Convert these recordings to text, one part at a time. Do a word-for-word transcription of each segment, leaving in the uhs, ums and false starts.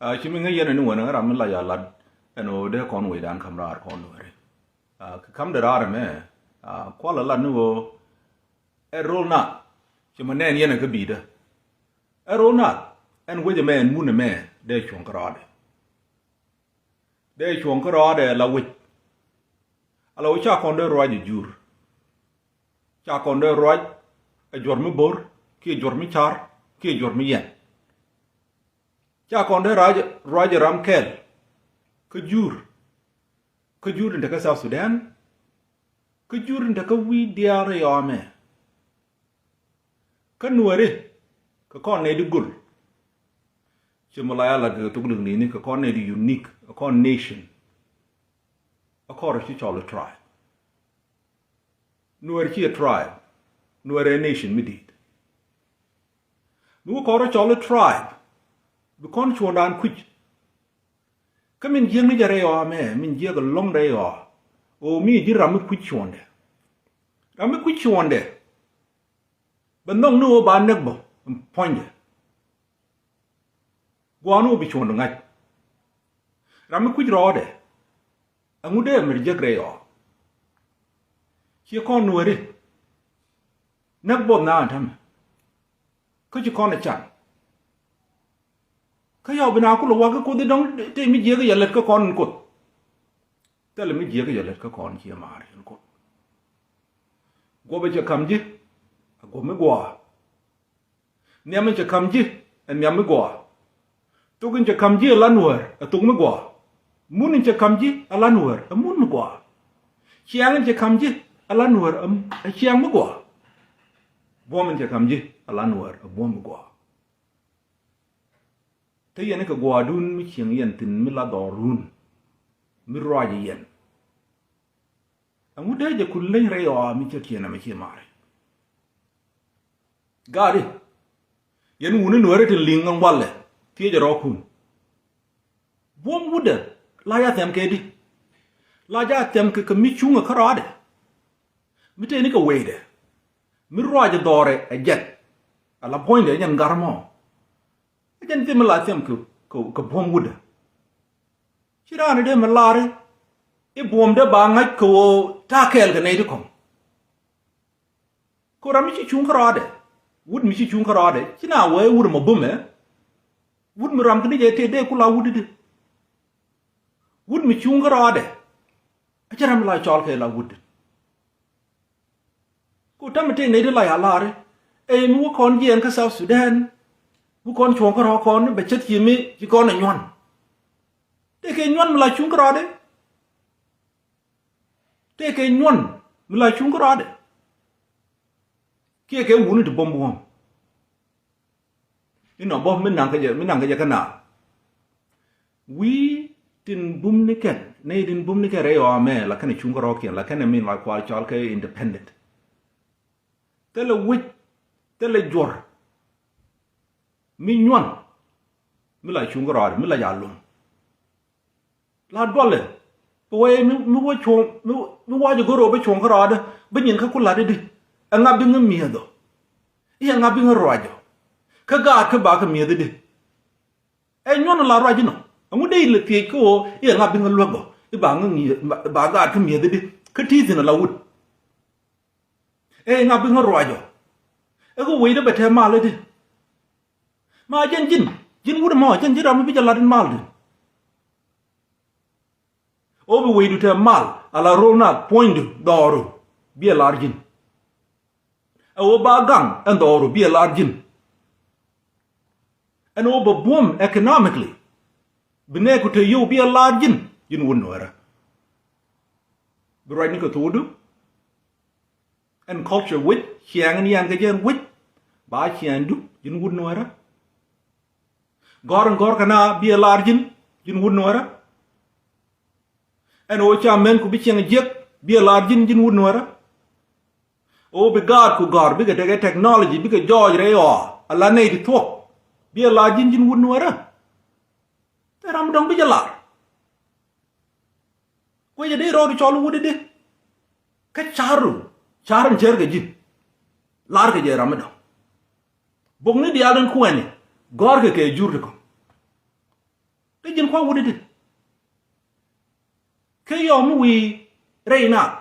A ci mi ŋäc yɛn ni wen ram mi la ya lat ɛn ɣöö dee kɔn wecdan kam raar kɔn Nuɛri. A kɛ kam de raar mɛ a kual a lat ni ɣöö ɛ rol nath ci ma nɛɛn yɛn ɛ kä bi̱i̱dä. Ɛ rol nath ɛn wec ɛmɛ ɛn mun ɛmɛ dee cuɔ̱ŋ kä rɔɔdɛ. Dee cuɔ̱ŋ kä rɔɔdɛ la wec. A la wec ca kɔn dee ruac ɛ jur. Ca kɔn dee ruac ɛ juɔ̱r mi bo̱r kiɛ juɔ̱r mi car kiɛ juɔ̱r mi yɛn. Ca kɔn dee ruac, ruac ɛ ram kɛl kä jur. Kä jur in te kä South Sudan. Kä jur in te kä wi̱i̱ diaal rɛy ɣɔamɛ. Kä Nuɛri kɛ kɔn nɛy di gol. Ci mi la ya lat kɛ thok liŋ ni kɛ kɔn nɛy di unique, kɛ kɔn nation. A kɔr ci cɔl tribe. Nuɛr ci a tribe. Nuɛr ɛ nation mi di̱i̱t. Mi wä kɔr cɔl tribe bi kɔn cuɔ̱ndan kui̱c. Kä min jiäk ni jɛ rɛy ɣɔaa mɛ, min jiäk ɛlɔ̱ŋ rɛy ɣɔaa. Ɣöö mi ji̱ ram mi kui̱c cuɔ̱ndɛ. Ram mi kui̱c cuɔ̱ndɛ bɛ nhɔk ni ɣöö ba näk bä puɔ̱nydɛ. Gua̱a̱n wä bi cuɔ̱n ŋa̱c. Ram mi kui̱c rɔɔdɛ. Ɛŋu dee mɛr jek rɛy ɣɔɔ. Ci kɔn Nuɛri. Näk buɔth na ɛn täämɛ. Kä ci kɔn ɛ can. Kä yɔw bi na kulɛ wak kä Kuoth i̱ dɔ̱ŋ tëë mi jiäk i̱ yɛ lät kä kɔn in Kuoth. Thilɛ mi jiäk i̱ yɛ lät kä kɔn ci ɛ maar in Kuoth. Guɔp ɛ cɛ ka̱m ji̱. A guɔp mi gua̱a̱. Nhiam in cɛ ka̱m ji̱ ɛ nhiam mi gɔaa. Thok in cɛ ka̱m ji̱ ɛ la Nuäär ɛ thok mi gɔaa. Mun in cɛ ka̱m ji̱ ɛ la Nuäär ɛ mun mi gɔaa. Ciaŋ in cɛ ka̱m ji̱ ɛ la Nuäär ɛ, ɛ ciaŋ mi gɔaa. Buɔ̱m in cɛ ka̱m ji̱ ɛ la Nuäär ɛ buɔ̱m mi gɔaa. Te yɛn kɛ gua̱a̱dun mi cieŋ yɛn thi̱n mi la dhɔrun mi ruac yɛn. Ɛŋu dee jɛ kun leny rɛy ɣɔaa mi cä tiɛn ɛmɛ ci maari. Gaari. Yɛn wuni Nuɛri tin liŋ ŋän walɛ thiecɛ rɔɔkun. Buɔ̱m wutdɛ la ya thɛm kɛ di. La ja thɛm kɛ kɛ mi cuŋɛ kä rɔɔdɛ. Mi tëë ni kɛ wecdɛ mi ruac dhɔrɛ ɛ jɛt. Ala puɔ̱nydɛ nyɛn gar mɔ. Ɛ jɛn thim mi la thɛm kɛ, kɛ, kɛ buɔ̱m wutdɛ. Ci raan dee mi laari i̱ buɔ̱mdɛ ba ŋa̱c kɛ ɣöö ta̱a̱ kɛɛl kɛ nɛy ti kɔ̱ŋ. Kɛ ram mi ci cuŋ kärɔaadɛ. Wut mi ci cuŋ kärɔaadɛ ci na wee wut mɔ bumɛ. Wut mi ram kä ni jɛ tëë dee kula wut di. Wut mi cuŋ kärɔaadɛ. A cɛ ram mi la cɔal kɛ la wut di. Ku tamɛ tëë nɛy di la ya laari. Ɛ mi wä kɔn jiɛɛn kä South Sudan. Wä kɔn cuɔ̱ŋ kärɔa kɔn ni bɛ cät ci mi ci kɔn ɛ nyuan. Tëë kɛ nyuan mi la cuŋ kärɔaadɛ. Tëë kɛ nyuɔn mi la cuŋ kärɔaadɛ. Kiɛ kɛ wuni ti buɔ̱m buɔ̱m. Inɔ bä mi naŋ kä jɛ, mi naŋ kä jɛ kä naath. Wi̱i̱ tin bum ni kɛn, nɛy tin bum ni kɛn rɛy ɣɔaa mɛ la kɛn cuŋ kärɔɔkiɛn, la kɛn min la kual cɔal kɛ independent. Thilɛ wec, thilɛ juɔr. Mi nyuɔn mi la cuŋ kärɔaadɛ mi la ja luŋ. La duɔlɛ. Bi wee mi, mi wä cuɔ̱ŋ, mi, mi wa̱cɛ go̱r ɣöö bi cuɔ̱ŋ kärɔaadä bi nyin kä ku la̱t i̱di. Ɛŋa bi ŋä mi̱eeth ɔ? I̱ ɛŋa bi ŋä ruac ɔ? Kä gaat kä ba kä mi̱eeth i̱di. Ɛ nyuɔ̱n la ruac inɔ. Ɛŋu dee ilɛ thiec kä ɣöö i̱ ɛŋa bi ŋä luäk ɔ? I̱ ba ŋä ŋi̱i̱, ba, ba gaat kä mi̱eeth i̱di. Kä ti̱i̱ thi̱n ala wut. Ɛ ŋa bi ŋä ruac ɔ? Ɛ kä wecdä bɛ tɛɛ mal i̱di. Ma jɛn ji̱n, ji̱n wut ɛmɔ, jɛn ji̱n ram mi bi jɛ lat in mal di. Ɣöö bi wecdu tɛɛ mal, ala ro̱l na puɔ̱nydu dhɔru, bi ɛ lar ji̱n. Ɛ ɣöö ba gaŋ ɛn dhɔru, bi ɛ lar ji̱n. Ɛn ɣöö bɛ buɔ̱m economically. Bi nɛɛku te yio̱w bi ɛ lar ji̱n, ji̱n wut Nuɛɛrä. Bi ruacni kɛ thokdu. Ɛn culture wec, ciɛɛŋ in yɛn kɛ jɛ ɛn wec, ba ciɛɛŋdu, ji̱n wut Nuɛɛrä. Gɔ̱r in gɔ̱r kɛ na bi ɛ lar ji̱n, ji̱n wut Nuɛɛrä. Ɛn ɣöö ca mɛn ku bi ciɛŋ jiäk, bi ɛ lar ji̱n, ji̱n wut Nuɛɛrä. Ɣöö bi gaatku gɔ̱r, bikɛ tekɛ technology, bikɛ jɔɔc rɛy ɣɔaa, ala nɛy ti thuɔ̱k, bi ɛ lar ji̱n, ji̱n wut Nuɛɛrä. Thil ram dɔ̱ŋ bi jɛ lar. Kuecɛ dee rɔɔdu cɔl wut i̱di. Kä ca̱ru, ca̱ru in cär kɛ ji̱n. Lar kɛ jɛ ram mi dɔ̱ŋ. Bok ni diaal in kuɛni, gɔ̱rkɛ kɛ jur ti kɔ̱ŋ. Ji̱n kua̱r wut i̱di. Kä yɔm mi wi̱i̱ rɛy naath.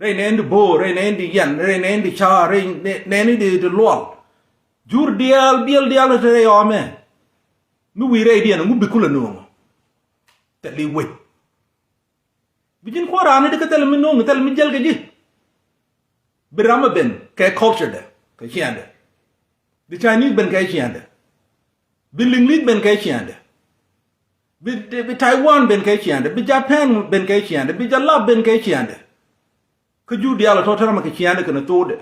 Rɛy nɛɛni di bo̱o̱r, rɛy nɛɛni di yɛn, rɛy nɛɛni di ca̱a̱r, rɛy nɛ-, nɛɛni di, di luɔl. Jur diaal, biɛl diaal te rɛy yɔmɛ. Mi wi̱i̱ rɛydiɛn, ŋu bi kulɛ nööŋ? Thil i̱ wec. Bi ji̱n kuäär raan i̱di kä thil mi nööŋ, thil mi jäl kɛ ji̱. Bi ram ɛ ben kɛ culture dɛ, kɛ ciaaŋdɛ. Bi Chinese ben kɛ ciaaŋdɛ. Bi Liŋli̱th ben kɛ ciaaŋdɛ. Bi, bi Taiwan ben kɛ ciaaŋdɛ. Bi Japan ben kɛ ciaaŋdɛ. Bi Jalap ben kɛ ciaaŋdɛ. Kä jur diaal ɛ tɔ̱ te ram ɛ kɛ ciaaŋdɛ kɛnɛ thokdɛ,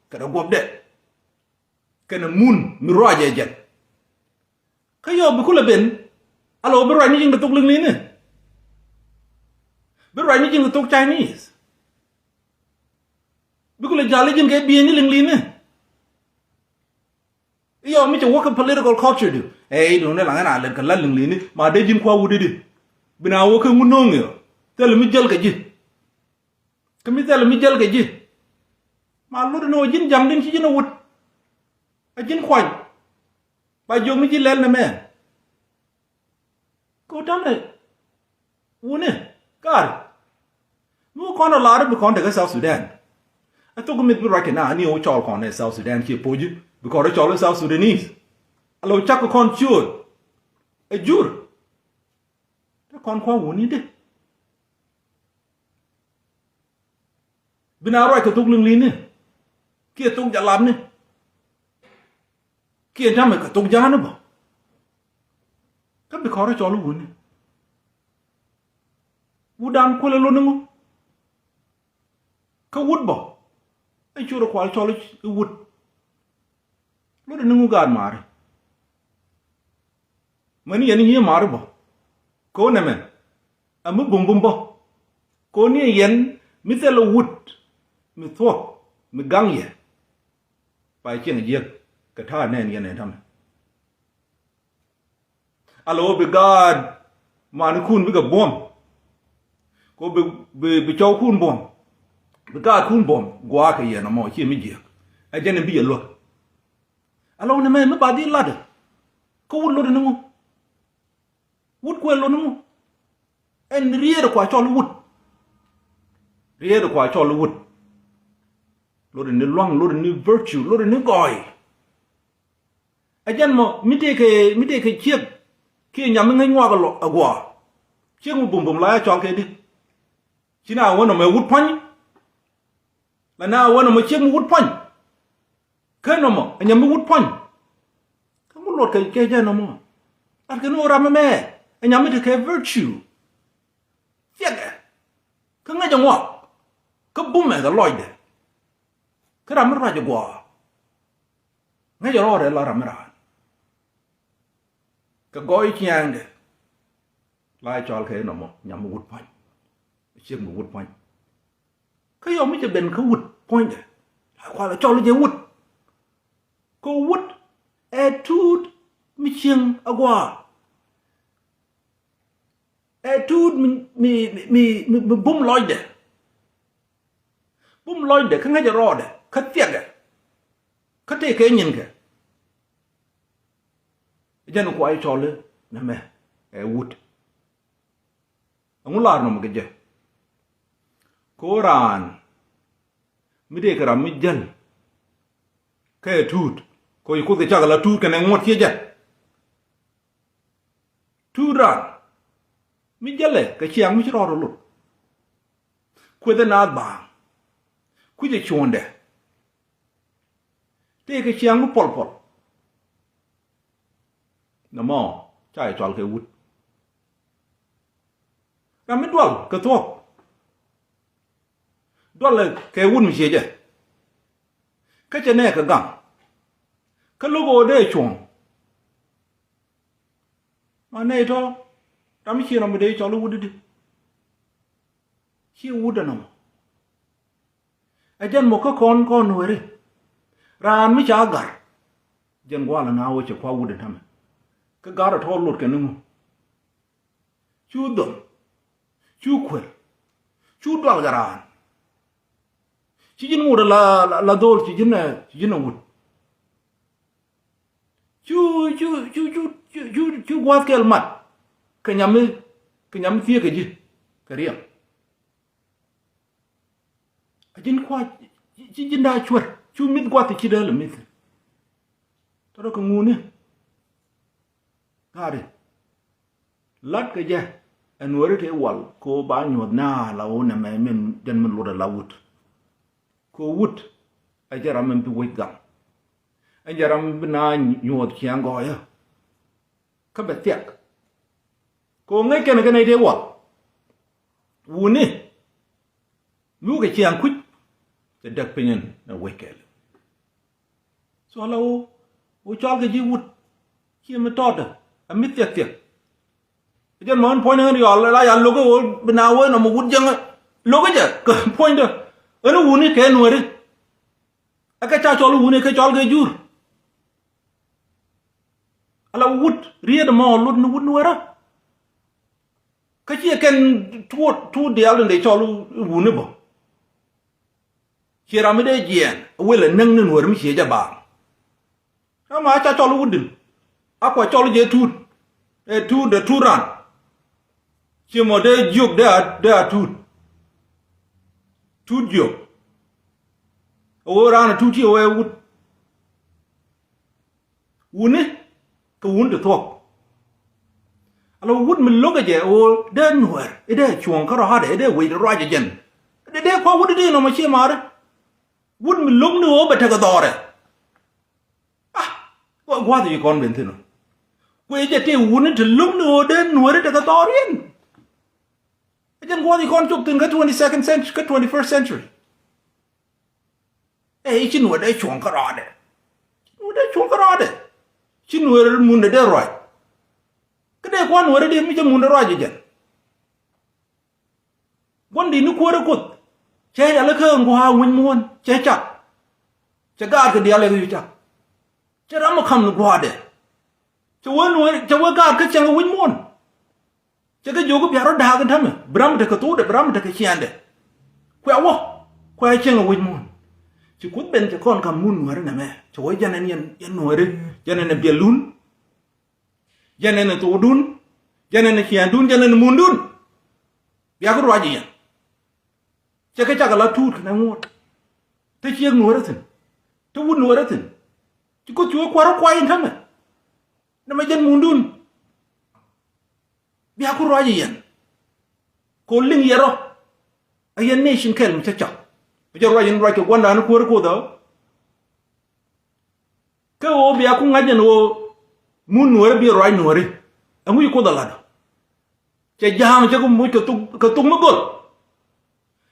kɛnɛ guɔ̱pdɛ. Kɛnɛ mun mi ruacɛ jɛn. Kä yɔw bi kulɛ ben, ala wä bi ruacni ji̱n kɛ thok Liŋli̱ni. Bi ruacni ji̱n kɛ thok Chinese. Bi kulɛ jal ji̱n kɛ bieyni Liŋli̱ni. I̱ yɔw mi cɛ wä kɛ political culture du. Ɛ i̱ duundɛ laŋ ɛn a lɛt kɛ la Liŋli̱ni. Ma dee ji̱n kua̱r wut i̱di. Bi na wä kɛ ŋu nööŋ i̱ ɔ. Thil mi jäl kɛ ji̱. Kä mi thil mi jäl kɛ ji̱. Ma lot ni wä ji̱n ja̱ŋ din ci ji̱n a wut. A ji̱n kuany. Ba jiök mi ji̱ lɛl ni mɛ. Kɛ wä ta̱mɛ. Wuni. Kar. Mi wä kɔn a lar bi kɔn tekɛ South Sudan. A thok mi bi ruac kɛ na ni wä cɔl kɔn ɛ South Sudan ci po̱ji. Bi kɔn rɔ cɔl ɛ South Sudanese. A lo cak kɛ kɔn ciööt. Ɛ jur. Te kɔn kua̱r wuni di. Bi na ruac kɛ thok Liŋli̱ni. Kiɛ thok Jalapni. Kiɛ ta̱mɛ kɛ thok Ja̱a̱ŋni bä. Kä bi kɔn rɔ cɔl wuni. Wutdan kuël ɛ lot ni ŋu. Kä wut bä. Ɛn cu rɔ kual cɔl i̱ wut. Lot ni ŋu gaat mari. Mäni yɛn i̱ nyiee mari bä. Ko̱n ɛmɛ. Ɛ mi bumbum bä. Ko̱n ni yɛn mi thilɛ wut. Mi thuɔ̱k. Mi gaŋ yɛ. Pa cieŋ jiäk. Kɛ ta̱a̱ nɛɛn yɛn ɛ ta̱mɛ. Ala wä bi gaat manikun bikɛ buɔ̱m. Ko bi, bi, bi cɔwkun buɔ̱m. Bi gaatkun buɔ̱m. Gua̱a̱kɛ yɛn ɛmɔ, ciɛ mi jiääk. Ɛ jɛn in bi yɛ luäk. Ala wä ni mɛ mi ba dhil latdä. Kä wut lotdä ni ŋu? Wut kuɛ lot ni ŋu? Ɛn riet kua cɔl wut. Riet kua cɔl wut. Lotdä ni lua̱ŋ, lotdä ni virtue, lotdä ni gɔɔy. Ɛ jɛn mɔ mi tëëkɛ, mi tëëkɛ ciek kiɛ nyam mi ŋäc ŋuak ɛ lɔ, ɛ guɔ. Ciek mi bumbum la ya cɔl kɛ di. Ci na wä nɔmɔ ɛ wut puɔ̱ny. La na wä nɔmɔ ciek mi wut puɔ̱ny. Kä nɔmɔ ɛ nyam mi wut puɔ̱ny. Kä ŋu luɔt kɛ, kɛ jɛn nɔmɔ. Lat kɛ ni wä ram ɛmɛ ɛ nyam mi tëëkɛ virtue. Thiɛkɛ. Kä ŋäcɛ ŋuak. Kä bumɛ kɛ lɔcdɛ. Kä ram mi ruac ɛ guɔ. Ŋäcɛ rɔɔdɛ la ram mi raan. Kɛ gɔɔy ciaaŋdɛ. La cɔal kɛ nɔmɔ nyam mi wut puɔ̱ny. Ciek mi wut puɔ̱ny. Kä yɔm mi cɛ ben kä wut puɔ̱nydɛ. La kualɛ cɔl jɛ wut. Kɛ wut ɛ tuut mi cieŋ a gua̱a̱. Ɛ tuut mi, mi, mi, mi, mi bum lɔcdɛ. Bum lɔcdɛ kä ŋäcɛ rɔɔdɛ kä thiɛkɛ. Kä tëëkɛ nyinkɛ. Jɛn kua i̱ cɔl i̱ nɛmɛ ɛ wut. Ɛŋu lar nɔmɔ kɛ jɛ? Ko raan mi dee kɛ ram mi jäl. Kɛ tuut. Ko i̱ kuth kɛ cak la tuut kɛnɛ ŋuɔt ciɛ jɛ. Tuut raan mi jälɛ kɛ ciaŋ mi ci rɔɔdɛ lot. Kuethɛ naath baaŋ. Kui̱cɛ cuɔ̱ndɛ. Tëëkɛ ciaŋ mi pɔl pɔl. Nɔmɔ ca jɛ cɔal kɛ wut. Ram mi dual kɛ thuɔ̱k. Dual kɛ wut mi ciɛ jɛ. Kä cɛ nɛɛkɛ gaŋ. Kä lo̱k ɣöö dee cuɔ̱ɔ̱ŋ. Ma nɛy tɔ̱ ram mi ciɛ nɔmɔ dee cɔl i̱ wut i̱di. Ciɛ wut ɛnɔmɔ. Ɛ jɛn mɔ kä kɔn kɔn nueeri. Raan mi ca gar. Jɛn gua̱a̱lɛ na wä cɛ kua wut ɛn tämɛ. Kä gar ɛ tɔ̱ lot kɛn ni ŋu. Cu dhɔl. Cu kuel. Cu dual kɛ raan. Ci ji̱n ŋot la, la, la dhol ci ji̱n ɛ, ci ji̱n ɛ wut. Cu, cu, cu, cu, cu, cu, cu gua̱a̱th kɛl mat. Kɛ nyam mi, kɛ nyam mi thieek kɛ ji̱ kɛ riɛm. A ji̱n kua̱c ci, ci ji̱n daa cuär. Cu mi̱th gua̱th ci dee lɛ mi̱th. Tɔrɔ kɛ ŋuni. Ŋa̱ri. Lat kɛ jɛ ɛn weri tëë wal kɛ ɣöö ba nyuɔ̱th na la ɣöö nɛmɛ min jɛn min luɔt ala wut. Kɛ ɣöö wut ɛ jɛ ram min bi wec gaŋ. Ɛ jɛ ram min bi na nyuɔ̱th ciɛŋ gɔɔyä. Kä bɛ thiak. Kɛ ɣöö ŋäc kɛn kɛ nɛy tëë wal. Wuni. Mi wä kɛ ciaŋ kuc cɛ däk piny ɛn ɛ wec kɛɛl. So ala wä wä cɔal kɛ ji̱ wut. Ciɛ mi tɔɔtdä a mi thiɛk thiɛk. Jɛn mɔ ɛn puɔ̱ny ɛn yɔal la ya lokä wä bi na wä nɔmɔ wut jäŋä. Lokä jɛ kɛ puɔ̱nydä. Ɛn wuni kɛ nuɛri. Ɛ kɛ ca cɔl wuni kɛ cɔl kɛ jur. Ala wut riet mɔ lut ni wut nuɛrä. Kä ciɛ kɛn tuut, tuut diaal in dee cɔl wuni bä. Ciɛ ram mi dee jiɛɛn, a wel a näŋ ni nuɔ̱ɔ̱r mi ciɛ jɛ baaŋ. Ram a ca cɔl wut din. A kua cɔl jɛ tuut. Ɛ tuut, ɛ tuut ran. Ciɛ mɔ dee jiök dee a, dee a tuut. Tuut jiök. A wee ran a tuut ciɛ wee wut. Wuni kɛ wun ti thuɔ̱k. Ala wut mi lo̱kɛ jɛ ɣöö dee nuɛɛr i̱ dee cuɔ̱ŋ kä rɔ̱ha̱dɛ i̱ dee wec ruacɛ jɛn. Dee dee kua wut i̱ dee nɔmɔ cie maari. Wut mi lo̱k ni ɣöö bɛ tekɛ dhɔrɛ. Ah, gua̱th i̱ kɔn ben thi̱n ɔ. Kuɛ jɛ tëë wuni ti lo̱k ni ɣöö dee nuɛɛr i̱ tekɛ dhɔr yɛn. Ɛ jɛn gua̱th i̱ kɔn cop thi̱n kä twenty second century, kä twenty first century. Ɛ i̱ ci nuɔ̱t dee cuɔ̱ŋ kärɔɔdɛ. Ci nuɔ̱t dee cuɔ̱ŋ kärɔɔdɛ. Ci nuɔ̱t mundɛ dee ruac. Kä dee kua̱n nuɔ̱t dee mi cɛ mundɛ ruac jɛ jɛn. Gua̱n di ni kuäärä Kuoth. Cɛ yal kä ŋua̱a̱ wi̱ny muɔ̱ɔ̱n cɛ cak. Cɛ gaat kɛ diaal yɛ kä yu cak. Cɛ ram mi ka̱m ni gua̱a̱dɛ. Cɛ wee nuɔ̱t cɛ wee gaat kä cɛŋ wi̱ny muɔ̱ɔ̱n. Cɛ kɛ jiök i̱ bia rɔ da̱a̱k in täämɛ bi ram tekɛ thokdɛ bi ram tekɛ ciaaŋdɛ. Kuɛ wä kuɛ cieŋ ɛ wec muɔ̱ɔ̱n. Ci Kuoth ben cɛ kɔn ka̱m mun nuääri nɛmɛ cɛ wä jɛn ɛn yɛn nuääri jɛn ɛn ɛ biɛldun. Jɛn ɛn ɛ thokdun. Jɛn ɛn ɛ ciaaŋdun jɛn ɛn ɛ mundun. Bia kɛ ruac i̱ yɛn. Cɛ kɛ cakɛ la tuut kɛnɛ ŋuɔ̱t. Te ciek nuääri thi̱n. Te wut nuääri thi̱n. Ci Kuoth ci wä kua̱r rɔ kuay in täämɛ. Nɛmɛ jɛn mundun. Bia ku ruac i̱ yɛn. Kɛ ɣöö liŋ yɛ rɔ. Ɛ yɛn nation kɛl mi cä cak. Mi cä ruac in ruac kɛ gua̱ndan kuäär Kuoth ɛ. Kɛ ɣöö bia ku ŋa̱c ɛn ɣöö mun nuääri bi ruac nuääri. Ɛŋu ci Kuoth ɛ la̱t ɔ. Cɛ ja̱a̱ŋ cɛ ku muc kɛ thuk kɛ thuk mi göl.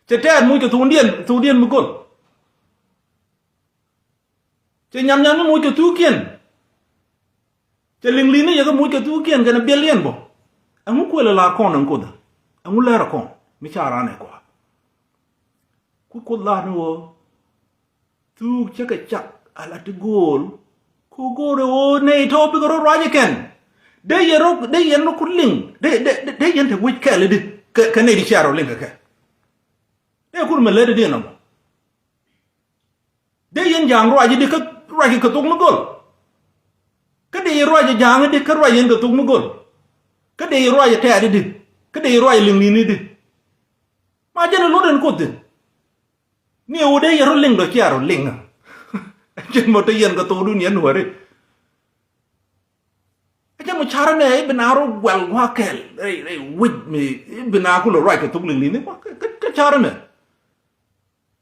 Cɛ tɛɛt muc kɛ thukdiɛn thukdiɛn mi göl. Cɛ nyam nyam ni muc kɛ thuukiɛn. Cɛ liŋ li̱n ni yɛ kɛ muc kɛ thuukiɛn kɛnɛ biɛl yɛn bɔ. Ɛŋu kuël ɛ la̱r kɔn ɛn Kuoth ɛ. Ɛŋu lɛr ɛ kɔn mi ca raan ɛ kɔaar. Ku Kuoth la̱r ni ɣöö thuuk cä kɛ cak ala ti gööl. Ku gööl ɛ ɣöö nɛy tɔ̱ bikɛ rɔ ruac ɛ kɛn. Dee yɛn rɔ dee yɛn rɔ ku liŋ dee dee dee yɛn te wec kɛɛl i̱di kɛ kɛ nɛy ti cia rɔ liŋ kɛ kɛ. Dee kur mɛ lät i̱di ɛn ɔmɔ. Dee yɛn ja̱a̱ŋ ruac i̱di kä ruac kɛ thok mi göl. Kä dee yɛn ruac ja̱a̱ŋ i̱di kä ruac yɛn kɛ thok mi göl. Kä dee yɛn ruac tɛɛt i̱di kä dee yɛn ruac liŋ ni̱n i̱di. Ma jɛn ɛ luɔt ɛn Kuoth thi̱n. Ni ɛ ɣöö dee yɛn rɔ liŋ dɔ cia rɔ liŋ. Jɛn mɔ te yɛn kɛ thokdun yɛn nuääri. Ɛ jɛn mɔ carɛ nɛ i̱ bi na rɔ guɛl gua̱a̱ kɛl rɛy rɛy wec mi i̱ bi na kulɛ ruac kɛ thok liŋ ni̱n i̱ kä carɛ nɛ.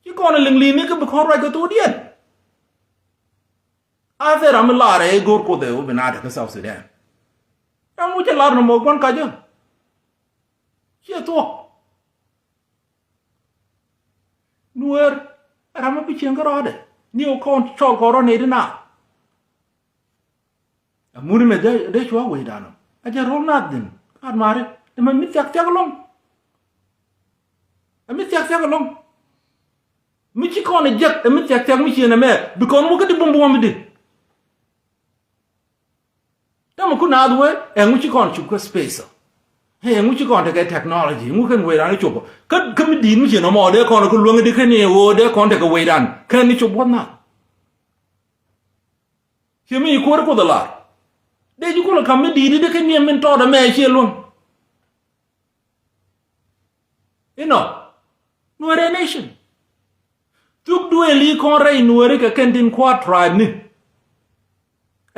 Ci kɔn ɛ liŋ li̱i̱ni kä bi kɔn ruac kɛ thokdiɛn. A thil ram mi lar ɛ i̱ go̱o̱r Kuoth ɛ wä bi naat ɛ kä South Sudan. Ram wä cɛ lar nɔmɔ gua̱n kacä. Ciɛ thuɔ̱k. Nueer ɛ ram mi bi cieŋ kä rɔɔdɛ ni wä kɔn cɔl kɔn rɔ nɛy ti naath. A muni mɛ dee dee cua wecdan ɔ a jɛ ro̱l naath dhin kaat maari. Dee mɛ mi thiak thiak ɛlɔ̱ŋ. Ɛ mi thiak thiak ɛlɔ̱ŋ. Mi ci kɔn ɛ jek ɛ mi thiak thiak mi ci ɛn ɛmɛ bi kɔn wä kä di bum bum mi di. Täämɛ ku naath wee ɛŋu ci kɔn cuk kä space ɔ. Ɛŋu ci kɔn tekɛ technology ɛŋu kɛn wecdan ɛ cop ɔ kä kä mi di̱i̱t mi ci ɛn ɛmɔ dee kɔn ɛ kä luäŋ di kɛn i̱ ɣöö dee kɔn tekɛ wecdan kɛn i̱ cop buɔth naath. Ciɛ mi ci kuäär Kuoth ɛ lar. Dee ji̱ kulɛ ka̱m mi di̱i̱t i̱ dee kä niɛm min tɔɔt ɛmɛ ɛ ciɛ luäŋ. Inɔ Nuɛrɛ nation. Thuk duëël i̱ kɔn rɛy Nuɛri kɛ kɛn tin kua̱r tribe ni.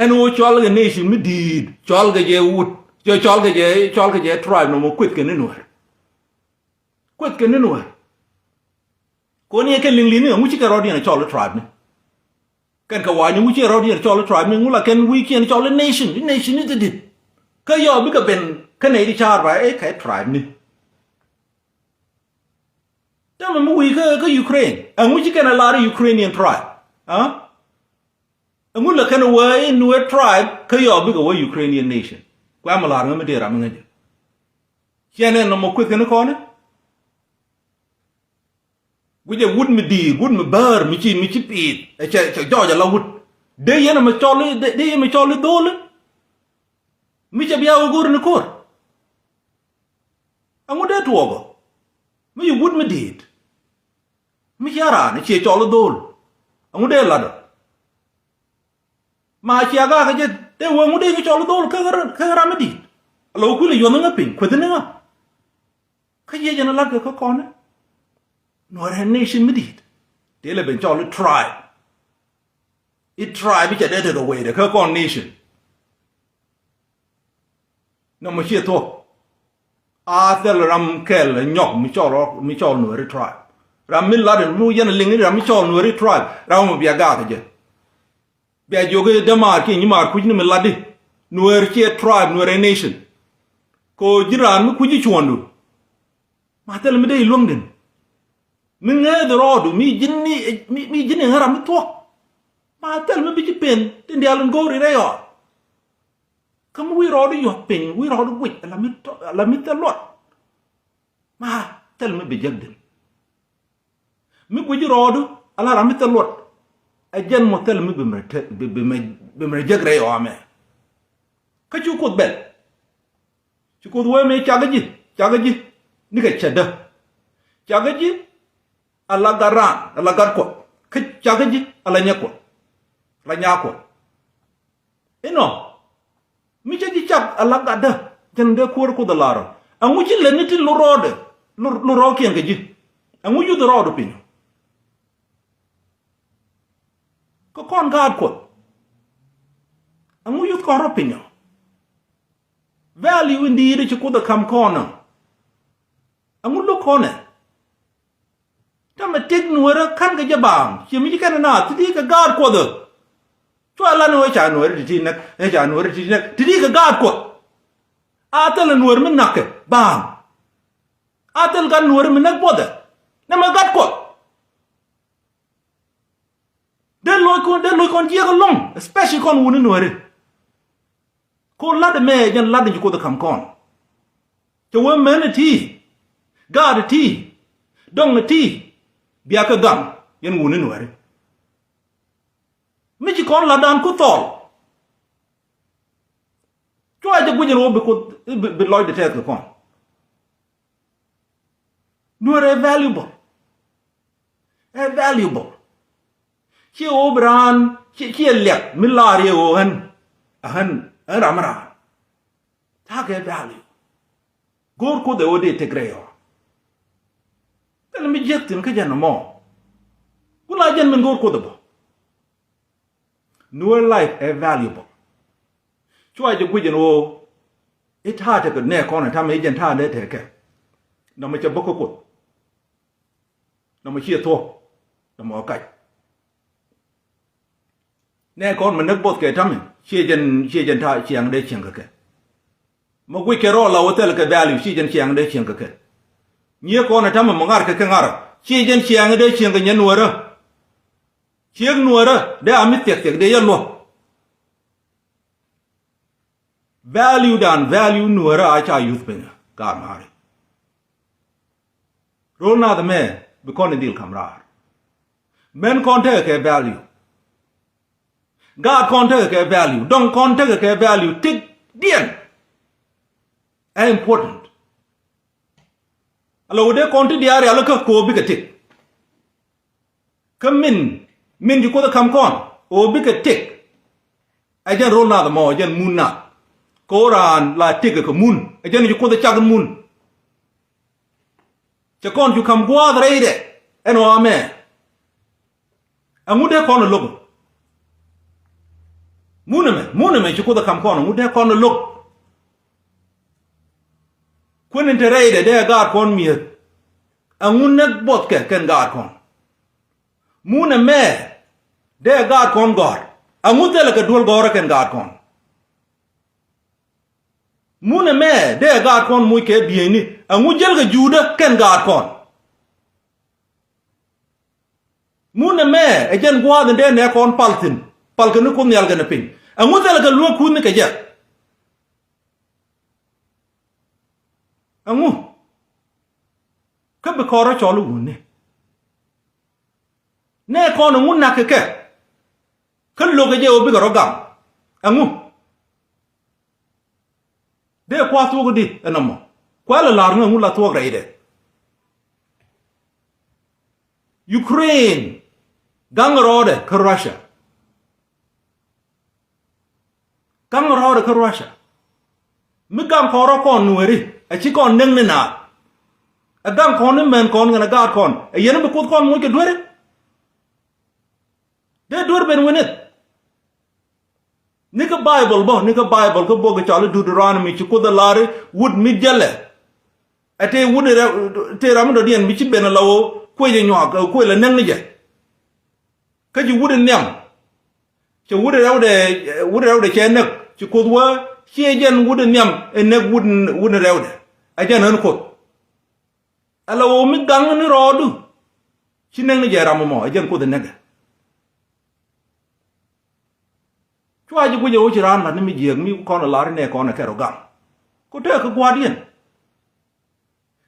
Ɛn ɣöö cɔal kɛ nation mi di̱i̱t, cɔal kɛ jɛ wut, cɔal kɛ jɛ, cɔal kɛ jɛ tribe nɔmɔ kueth kɛ ni Nuɛr. Kueth kɛ ni Nuɛr. Kɔn i̱ kɛn liŋ li̱ni ɛŋu ci kɛ rɔɔdiɛn cɔl i̱ tribe ni. Kɛn kɛ wa̱a̱ ni ŋu ci rɔɔdiɛn cɔl i̱ tribe ni, ŋu la kɛn wi̱i̱ kiɛn cɔl i̱ nation, i̱ nation ni ti di̱t. Kä yɔ bikɛ ben kä nɛy ti ca̱a̱r ba i̱ kɛ tribe ni. Täämɛ mi wi̱i̱ kä, kä Ukraine. Ɛŋu ci kɛn a lar i̱ Ukrainian tribe? Aa? Ɛŋu la kɛn a wee i̱ Nuer tribe kä yɔ bikɛ wee Ukrainian nation? Kuɛ mi lar ŋä mi dee ram mi ŋäcä. Ciɛ nɛ nɔmɔ kueth kɛn kɔn i̱. Guicɛ wut mi di̱i̱t, wut mi bäär, mi ci, mi ci pi̱i̱t. Ɛ cɛ, cɛ jɔɔc ala wut. Dee yɛn ɛmɛ cɔl i̱, dee, dee yɛn ɛmɛ cɔl i̱ dho̱o̱l i̱. Mi cɛ bia wä go̱r ni ko̱r. Ɛŋu dee tuɔɔk ɔ? Mi ci wut mi di̱i̱t. Mi cia raan ciɛ cɔl i̱ dho̱o̱l. Ɛŋu dee lat ɔ? Ma cia gakä jɛ dee wee ŋu dee ŋä cɔl i̱ dho̱o̱l kä, kä ram mi di̱i̱t. Ala wä kuil i̱ yuɔth ŋä piny, kueth ni ŋä. Kä yɛ jɛn a lat kɛ kä kɔn i̱ Nuɛrɛ nation mi di̱i̱t. Dee lɛ ben cɔl i̱ tribe. I̱ tribe i̱ cɛ dee tekɛ wecdɛ kä kɔn nation. Nɔmɔ ciɛ thuɔ̱k. A thil ram kɛl ɛ nyɔk mi cɔl rɔ, mi cɔl Nuɛri tribe. Ram mi lat in mi yɛn a liŋ in ram mi cɔl Nuɛri tribe. Ram mi bia gaak jɛ. Bia jiök i̱ dämaar kiɛ nyimaar kuc ni mi lat di. Nuɛr ciɛ tribe, Nuɛr ɛ nation. Kɛ ɣöö ji̱n raan mi kuc i̱ cuɔ̱ndu. Ma thil mi dee i̱ luäŋdin. Mi ŋeeth rɔɔdu, mi ji̱n ni, mi, mi ji̱n i̱ ŋära mi thuɔ̱k. Ma thil mi bi ci pen, tin diaal in go̱o̱ri rɛy ɣɔaa. Kä mi wi̱i̱ rɔɔdu yuɔ̱th piny, wi̱i̱ rɔɔdu guic, ala mi tɔ-, ala mi thil luɔt. Ma thil mi bi jek din. Mi guic rɔɔdu, ala ram mi thil luɔt. Ɛ jɛn mɔ thil mi bi mɛ te-, bi, bi mɛ, bi mɛ jek rɛy ɣɔaa mɛ. Kä cu Kuoth bɛl. Ci Kuoth wee mëë cakɛ ji̱, cakɛ ji̱ nikɛ cätdä. Cakɛ ji̱ ala gat raan, ala gat Kuɔth. Kä cakɛ ji̱ ala nyɛ Kuɔth. Ala nyaa Kuɔth. Inɔ, mi cä ji̱ cak ala gatdä, jɛn dee kuäär Kuoth ɛ lar ɔ. Ɛŋu ci lät ni ti lot rɔɔdɛ, lot, lot rɔɔkiɛn kɛ ji̱? Ɛŋu yuth rɔɔdu piny ɔ? Kä kɔn gaat Kuɔth. Ɛŋu yuth kɔn rɔ piny ɔ? Value in di̱i̱t ci Kuoth ɛ ka̱m kɔn ɔ. Ɛŋu lo̱k kɔn ɛ? Täämɛ tëk Nueerä ka̱n kɛ jɛ baaŋ. Ciɛ mi ci kɛn ɛ naath ti ti kɛ gaat Kuɔth ɛ. Cua lan ɛ wee ca Nueerä ti ti näk, ɛ ca Nueerä ti ti näk. Ti ti kɛ gaat Kuɔth. A thil ɛ Nueerä mi na̱kɛ baaŋ. A thil gat Nueerä mi näk buɔthɛ. Nɛmɛ gat Kuɔth. Dee loc kɔn, dee loc kɔn jiɛk ɛlɔ̱ŋ, especially kɔn wuni Nueeri. Kɔn lat ɛmɛ jɛn lat in ci Kuoth ɛ ka̱m kɔn. Cɛ wee mɛn ɛ ti, gaat ɛ ti, dɔŋ ɛ ti, bia kɛ gaŋ yɛn wuni Nueeri. Mi ci kɔn latdan ku thɔɔl. Cua jɛ guic ɛn ɣöö bi Kuoth, bi, bi lɔcdɛ tɛth kɛ kɔn. Nueeri ɛ valuable. Ɛ valuable. Ciɛ ɣöö bi raan, ciɛ, ciɛ liak mi laar yɛ ɣöö ɣän, ɣän, ɣän ram mi raan. Ta̱a̱ kɛ value. Go̱o̱r Kuoth ɛ ɣöö dee tëk rɛy ɣɔaa. Thilɛ mi jiäk thi̱n kä jɛn ɛmɔ. Ku la jɛn min go̱o̱r Kuoth ɛ bä. Nuer life ɛ valuable. Cua jɛ guic ɛn ɣöö i̱ ta̱a̱ tekɛ nɛ kɔn ɛ ta̱mɛ i̱ jɛn ta̱a̱ nɛ tekɛ. Nɔmɔ cɛ bä kä Kuoth. Nɔmɔ ciɛ thuɔ̱k. Nɔmɔ ɛ kac. Nɛ kɔn mɛ näk both kɛ ta̱mɛ ciɛ jɛn, ciɛ jɛn ta̱a̱ ciɛŋ dee ciɛŋ kɛ kɛ. Mɛ guic kɛ rɔɔl la wä thɛl kɛ value ciɛ jɛn ciɛŋ dee ciɛŋ kɛ kɛ. Nyiee kɔn ɛ ta̱mɛ mɛ ŋar kɛ kɛ ŋar ciɛ jɛn ciɛŋ dee ciɛŋ kɛ nyɛ Nueerä. Ciek Nueerä dee a mi thiɛk thiɛk dee yɛ luɔ̱k. Value dan value Nueerä a ca yuth piny gaat ma̱a̱ri. Ro̱l nath ɛmɛ bi kɔn in dhil ka̱m raar. Mɛn kɔn tekɛ kɛ value. Gaat kɔn tekɛ kɛ value. Dɔŋ kɔn tekɛ kɛ value. Tëkdiɛn ɛ important. Ala wä dee kɔn ti diaal rialikä kɛ ɣöö bikɛ tëk. Kä min, min ci Kuoth ɛ ka̱m kɔn ɣöö bikɛ tëk. Ɛ jɛn ro̱l nath ɛmɔ, ɛ jɛn mun nath. Kɛ ɣöö raan la tëkɛ kɛ mun, ɛ jɛn ci Kuoth ɛ cak mun. Cɛ kɔn cu ka̱m gua̱a̱th rɛydɛ ɛn ɣɔaa mɛ. Ɛŋu dee kɔn ɛ lo̱k? Mun ɛmɛ, mun ɛmɛ ci Kuoth ɛ ka̱m kɔn, ɛŋu dee kɔn ɛ lo̱k? Kuën in te rɛydɛ dee ɛ gaat kɔn mi̱eth. Ɛŋu näk buɔthkɛ kɛn gaat kɔn? Mun ɛmɛ dee ɛ gaat kɔn gɔ̱r. Ɛŋu thilɛ kɛ duel gɔ̱rä kɛn gaat kɔn? Mun ɛmɛ dee ɛ gaat kɔn moc kɛ bieyni. Ɛŋu jälkɛ Juudä kɛn gaat kɔn? Mun ɛmɛ ɛ jɛn gua̱a̱th in dee nɛ kɔn pal thi̱n, palkɛ ni Kuoth Nhial kɛnɛ piny. Ɛŋu thilɛ kɛ luäk kuthni kɛ jɛ? Ɛŋu? Kä bi kɔn rɔ cɔl i̱ wutni. Nɛ kɔn ɛŋu na̱k kɛ kɛ? Kä lo̱kɛ jɛ ɣöö bikɛ rɔ gam. Ɛŋu? Dee kua̱r thuɔ̱k di ɛn ɛmɔ? Kuɛ lɛ la̱r ŋä ɛŋu la thuɔ̱k rɛydɛ? Ukraine gaŋ rɔɔdɛ kä Russia. Gaŋ rɔɔdɛ kä Russia. Mi gaŋ kɔn rɔ kɔn Nuääri, a ci kɔn näk ni naath. Ɛ gaŋ kɔn ni män kɔn kɛnɛ gaat kɔn, ɛ yɛn bi Kuoth kɔn moc kɛ dueri? Dee duer ben wi̱nith? Ni kä Baibol bä, ni kä Baibol kä bok cɔal i̱ Deuteronomy ci Kuoth ɛ la̱r i̱ wut mi jälɛ. Ɛ tëë wut rɛw, tëë ram mi dɔ̱diɛn mi ci ben ala ɣöö kuec ɛ nyuak, kuec lɛ näk ni jɛ. Kä ci wut in nhiam. Cɛ wut in rɛwdɛ, wut in rɛwdɛ cɛ näk, ci Kuoth wee, ciɛ jɛn wut in nhiam ɛ näk wut in, wut in rɛwdɛ. Ɛ jɛn ɣän Kuoth. Ala ɣöö mi gaŋ ni rɔɔdu, ci näk ni jɛ ram ɛmɔ, ɛ jɛn Kuoth in näkɛ. Cua ji̱ guic ɛ ɣöö ci raan la̱t ni mi jiääk mi kɔn ɛ la̱r inɛ kɔn ɛ kɛ rɔ gam. Ku tëë kä gua̱a̱r yɛn.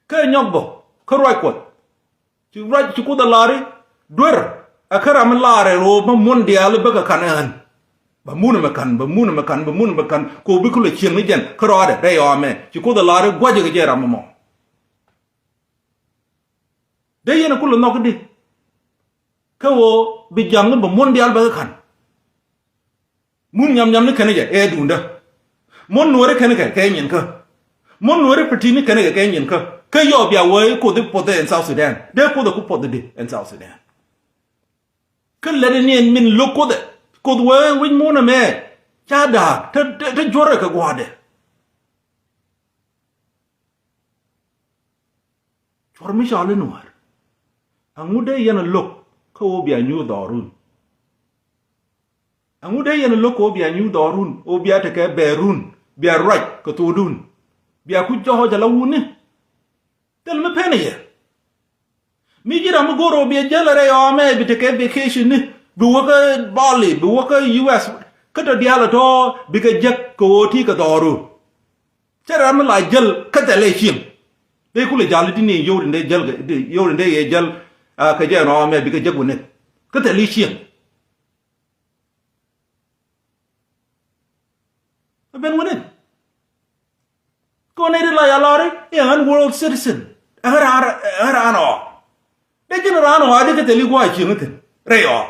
Kä nyɔk bä kä ruac Kuɔth. Ci ruac ci Kuoth ɛ la̱r i̱ duer ɛ kä ram mi la̱r ɛ ro̱o̱ bä muɔ̱n diaal i̱ bäkɛ ka̱n ɛ ɣän. Bɛ mun ɛmɛ ka̱n, bɛ mun ɛmɛ ka̱n, bɛ mun ɛmɛ ka̱n, kɛ ɣöö bi kulɛ cieŋ ni jɛn kä rɔɔdɛ rɛy ɣɔaa mɛ. Ci Kuoth ɛ la̱r i̱ gua̱cɛ kɛ jɛ ram ɛmɔ. Dee yɛn ɛ kulɛ nhɔk i̱di? Kä ɣöö bi ja̱ŋ ni bɛ muɔ̱n diaal bäkɛ ka̱n. Mun nyam nyam ni kɛn jɛ ɛ duundä. Muɔ̱n Nuääri kɛn kɛ kɛ nyin kä. Muɔ̱n Nuääri pi̱ti̱ni kɛn kɛ kɛ nyin kä. Kä yɔ bia wee Kuoth i̱ puɔth ɛn South Sudan. Dee Kuoth ɛ ku puɔth i̱di ɛn South Sudan? Kä lätdɛ ni ɛn min lo̱k Kuoth ɛ. Kuoth wee wi̱c mun ɛmɛ. Ca da̱a̱k te, te, te juɔ̱rɛ kɛ gua̱a̱dɛ. Cuɔr mi cɔal i̱ Nuäär. Ɛŋu dee yɛn a lo̱k kä ɣöö bia nyuur dhɔrun? Ɛŋu dee yɛn a lo̱k kä ɣöö bia nyuur dhɔrun, ɣöö bia tekɛ bɛɛrun, bia ruac kɛ thokdun? Bia ku jɔɔc ala wutni? Thil mi pen ɛ yɛ. Mi ji̱ ram mi go̱o̱r ɣöö bia jäl rɛy ɣɔaa mɛ bi tekɛ vacation ni, bi wä kä Bali, bi wä kä U S, kä tɔ diaal ɛ tɔ̱ bikɛ jek kɛ ɣöö ti kɛ dhɔru. Cä ram mi la jäl kä thɛl ɛ cieŋ. Dee kulɛ jal i̱di ni yio̱w tin dee jäl kɛ, yio̱w tin dee yɛ jäl, ah, kɛ jɛ ɛn ɣɔaa mɛ bikɛ jek wä nɛk. Kä thɛl i̱ cieŋ. Ɛ ben wä nɛk. Kɛ wä nɛy ti la ya lɔri i̱ ɛ ɣän world citizen. Ɛ ɣän raan, ɛ ɣän raan ɣɔaa. Dee ji̱n raan ɣɔaa di kä thɛl i̱ gua̱a̱ cieŋ ithin rɛy ɣɔaa.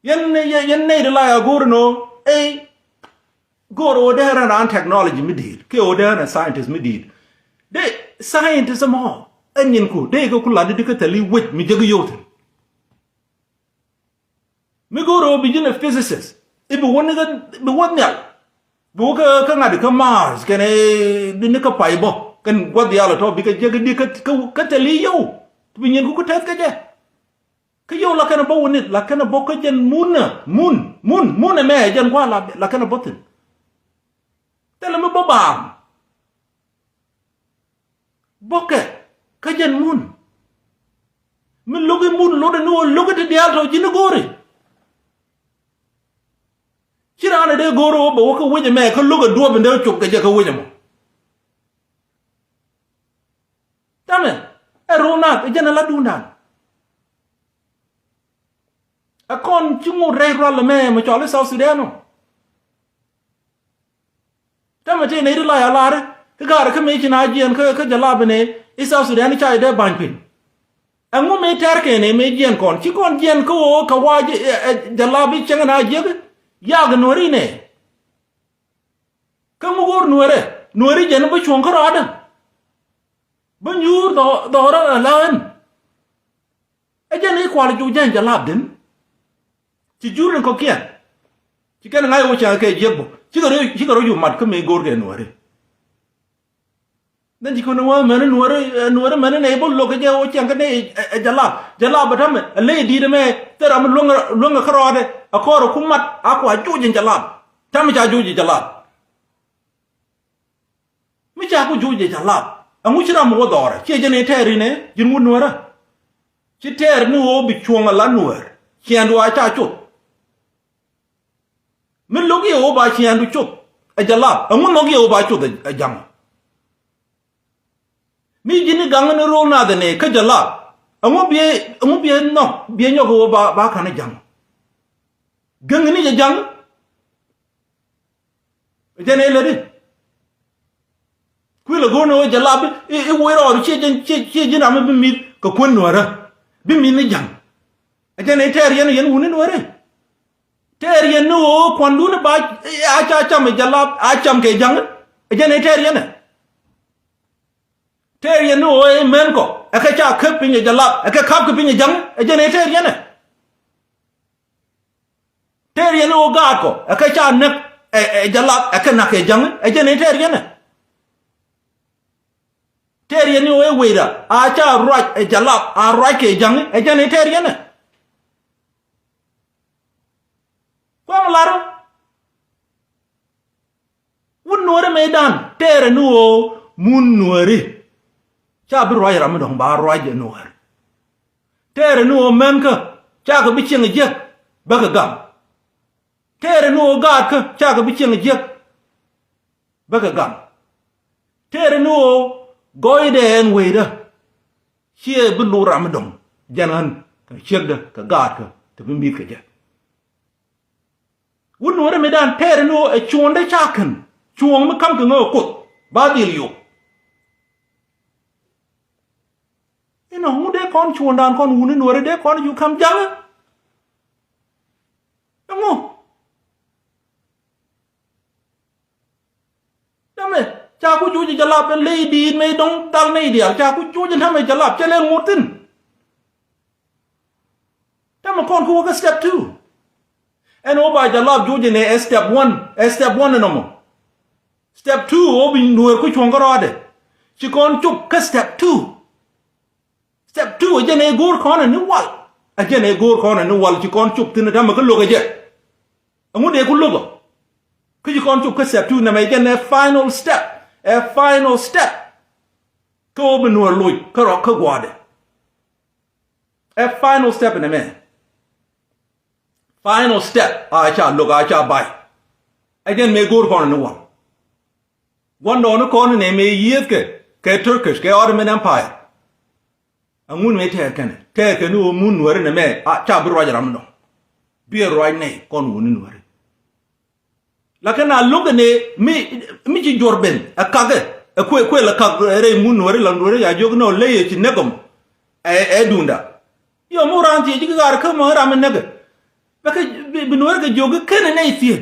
Yɛn, yɛn, yɛn nɛy ti la ya go̱o̱r inɔ, ey, go̱o̱r ɣöö dee rɛn raan technology mi di̱i̱t, kiɛ ɣöö dee rɛn scientist mi di̱i̱t. Dee scientist ɛmɔ, ɛ nyinku, dee kɛ ku lat di kä thɛl i̱ wec mi jek i̱ yio̱w thi̱n. Mi go̱o̱r ɣöö bi ji̱n ɛ physicist, i̱ bi wä ni kä, bi wä nhial. Bi wä kä, kä ŋa̱t kä Mars, kɛnɛ, di ni kä pay bä, kɛn gua̱th diaal ɛ tɔ̱, bi kɛ jek i̱di kä, kä, kä thɛl i̱ yio̱w. Bi nyinku ku tɛth kä jɛ. Kä yio̱w la kɛn ɛ bä wä nith, la kɛn ɛ bä kä jɛn mun ɛ, mun, mun, mun ɛmɛ ɛ jɛn gua̱a̱ la, la kɛn ɛ bä thi̱n. Thilɛ mi bä baaŋ. Bä kɛ kä jɛn mun. Mi lo̱k i̱ mun lotdɛ ni ɣöö lo̱k i̱ ti diaal tɔ̱ ji̱n i̱ go̱o̱ri. Ci raan ɛ dee go̱o̱r ɣöö bɛ wä kä wec ɛmɛ kä lo̱k ɛ duɔ̱ɔ̱p in dee cop kɛ jɛ kä wec ɛmɔ. Tamɛ ɛ ro̱o̱ naath ɛ jɛn ɛ la duundan. Ɛ kɔn ci ŋot rɛy rual ɛmɛ mɛ cɔal i̱ South Sudan ɔ. Tamɛ tëë nɛy ti la ya la̱ri i̱ gaarɛ kä mëë ci na jiɛɛn kä, kä jɛ lap ɛnɛ i̱ South Sudan i̱ ca i̱ dee ba̱ny piny. Ɛŋu mëë tɛ̈r kɛn ëë mëë jiɛɛn kɔn? Ci kɔn jiɛɛn kä ɣöö kɛ wa̱a̱ jɛ, ɛ, ɛ, jɛ lap i̱ cäŋ ɛn a jiäk i̱. Yak nuääri nɛ. Kä mi go̱o̱r nuäärä, nuääri jɛn bi cuɔ̱ŋ kärɔaadä. Bi nyuur dhɔ-, dhɔrä ala ɣän. Ɛ jɛn i̱ kual juuc jɛn jɛ lap di̱n. Ci jur ni kɔ̱kiɛn. Ci kɛn ŋa̱c wä cäŋ kɛ jiäk bä. Cikɛ rɔ, cikɛ rɔ ju mat kä mëë go̱o̱r kɛ nuääri. Dhän ci kɔn wä mɛn nuäärä, nuäärä mɛn nɛ bä lo̱k kɛ jɛ wä cäŋ kɛ nɛ ɛ, ɛ jɛ lap. Jɛ lap bä tamɛ. Ɛ ley di̱i̱t ɛmɛ. Thil ram luäŋ, luäŋ kärɔaadɛ. Ɛ kɔr ɛ ku mat. A kua juuc jɛn jɛ lap. Tamɛ ca juuc jɛ lap. Mi ca ku juuc jɛ ca lap. Ɛŋu ci ram mi wä dhɔrɛ? Ciɛ jɛn i̱ tɛɛr inɛ, ji̱n wut nuäärä. Ci tɛɛr ni ɣöö bi cuɔ̱ŋ a la nuäär. Ciɛɛndu a ca cuth. Mi lo̱k yɛ ɣöö ba ciɛɛndu cuth. Ɛ jɛ lap. Ɛŋu nhɔk yɛ ɣöö ba cuth ɛ, ɛ ja̱ŋ? Mi ji̱n i̱ gaŋ ni ro̱o̱l nath ɛnɛ kä jɛ lap. Ɛŋu biɛ, ɛŋu biɛ nhɔk, biɛ nyɔk ɣöö ba, ba ka̱n ɛ ja̱ŋ? Gäŋ ni jɛ ja̱ŋ. Jɛn ɛ lätdi. Kuilɛ go̱o̱r ni ɣöö jɛ lap i̱, i̱, i̱ woc rɔɔdu ciɛ jɛn, ciɛ, ciɛ ji̱n ram i̱ bi mi̱th kɛ kuän nuäärä. Bi mi̱th ni ja̱ŋ. Ɛ jɛn ɛ tɛɛr yɛn, yɛn wuni nuäärä. Tɛɛr yɛn ni ɣöö kuandun i̱ ba, i̱, a ca cam ɛ jɛ lap, a cam kɛ ja̱ŋ. Ɛ jɛn ɛ tɛɛr yɛn ɛ. Tɛɛr yɛn ni ɣöö ɛ män kɔ, ɛ kɛ ca käp piny ɛ jɛ lap, ɛ kɛ ka̱p kɛ piny ɛ ja̱ŋ. Ɛ jɛn ɛ tɛɛr yɛn ɛ. Tɛɛr yɛn ni ɣöö gaatkɔ, ɛ kɛ ca näk, ɛ, ɛ jɛ lap, ɛ kɛ näk kɛ ja̱ŋ, ɛ jɛn ɛ tɛɛr yɛn ɛ. Tɛɛr yɛn ni ɣöö ɛ wecda, a ca ruac, ɛ jɛ lap, a ruac kɛ ja̱ŋ, ɛ jɛn ɛ tɛɛr yɛn ɛ. Kuäm lar. Wut nuɔ̱ɔ̱ri mëëdan tɛɛrɛ ni ɣöö mun nuɔ̱ɔ̱ri. Ca bi ruac ram mi dɔ̱ŋ ba ruac jɛ nuɔ̱ɔ̱ri. Tɛɛrɛ ni ɣöö mänkä cakɛ bi cieŋ jiäk bäkɛ gam. Tɛɛrɛ ni ɣöö gaatkä cakɛ bi cieŋ jiäk bäkɛ gam. Tɛɛrɛ ni ɣöö gɔɔydɛ ɛn wecdä. Ciɛ bi lur ram mi dɔ̱ŋ jɛn ɣän kɛ ciekdä kɛ gaatkä te bi mi̱th kɛ jɛ. Wut nuɔ̱ɔ̱ri mëëdan tɛɛrɛ ni ɣöö ɛ cuɔ̱ɔ̱ŋdä ca kän cuɔ̱ɔ̱ŋ mi ka̱m kɛ ŋäk ɛ Kuoth ba dhil yop. Inɔ ŋu dee kɔn cuɔ̱ɔ̱ŋdan kɔn wuni nuɔ̱ɔ̱ri dee kɔn ju ka̱m ja̱ŋä. Ɛŋu? Dämɛ ca ku juuc jɛ lap ɛn ley diit mëë dɔ̱ŋ dhal nɛy diaal ca ku juuc ɛn tämɛ jɛ lap cɛ lɛl ŋot thi̱n. Tämɛ kɔn kä wä kä step two. Ɛn wä ba jɛ lap juuc ɛn ɛ step one, ɛ step one ɛn ɔmɔ. Step two wä bi nuɔ̱ɔ̱r ku cuɔ̱ŋ kä rɔɔdɛ. Ci kɔn cop kä step two. Step two ɛ jɛn ɛ go̱o̱r kɔn ɛ ni wal. Ɛ jɛn ɛ go̱o̱r kɔn ɛ ni wal ci kɔn cop thi̱n ɛ tämɛ kä lo̱k ɛ jɛ. Ɛŋu dee ku lo̱k ɔ? Kä ci kɔn cop kä step two nɛmɛ ɛ jɛn ɛ final step. Ɛ final step. Kä wä bi nuɔ̱ɔ̱r loc kä rɔ kä gua̱a̱dɛ. Ɛ final step nɛmɛ. Final step a ca lo̱k a ca bay. Ɛ jɛn mëë go̱o̱r kɔn ɛ ni wal. Gua̱ndɔɔŋni kɔn nɛ mëë yiëëthkɛ kɛ Turkish kɛ Ottoman Empire. Aŋun mëë tɛɛr kɛnɛ tɛɛr kɛn ni ɣöö mun nuääri nɛmɛ a ca bi ruac ram dɔ̱ŋ. Biɛ ruac nɛy kɔn wuni nuääri. Lakin a lo̱k ɛn ëë mi, mi ci juɔr ben ɛ kakɛ ɛ kuëë, kuëë la kak rɛy mun nuääri la nuääri ca jiök ni ɣöö ley ɛ ci näk ɔm ɛ, ɛ duunda. Yɔ mi wä raan thiec ji̱ kɛ ɣaar kä mɔ ram mi näkɛ. Bɛ kɛ bi, bi nuääri kɛ jiök kɛ kenɛ nɛy thiec.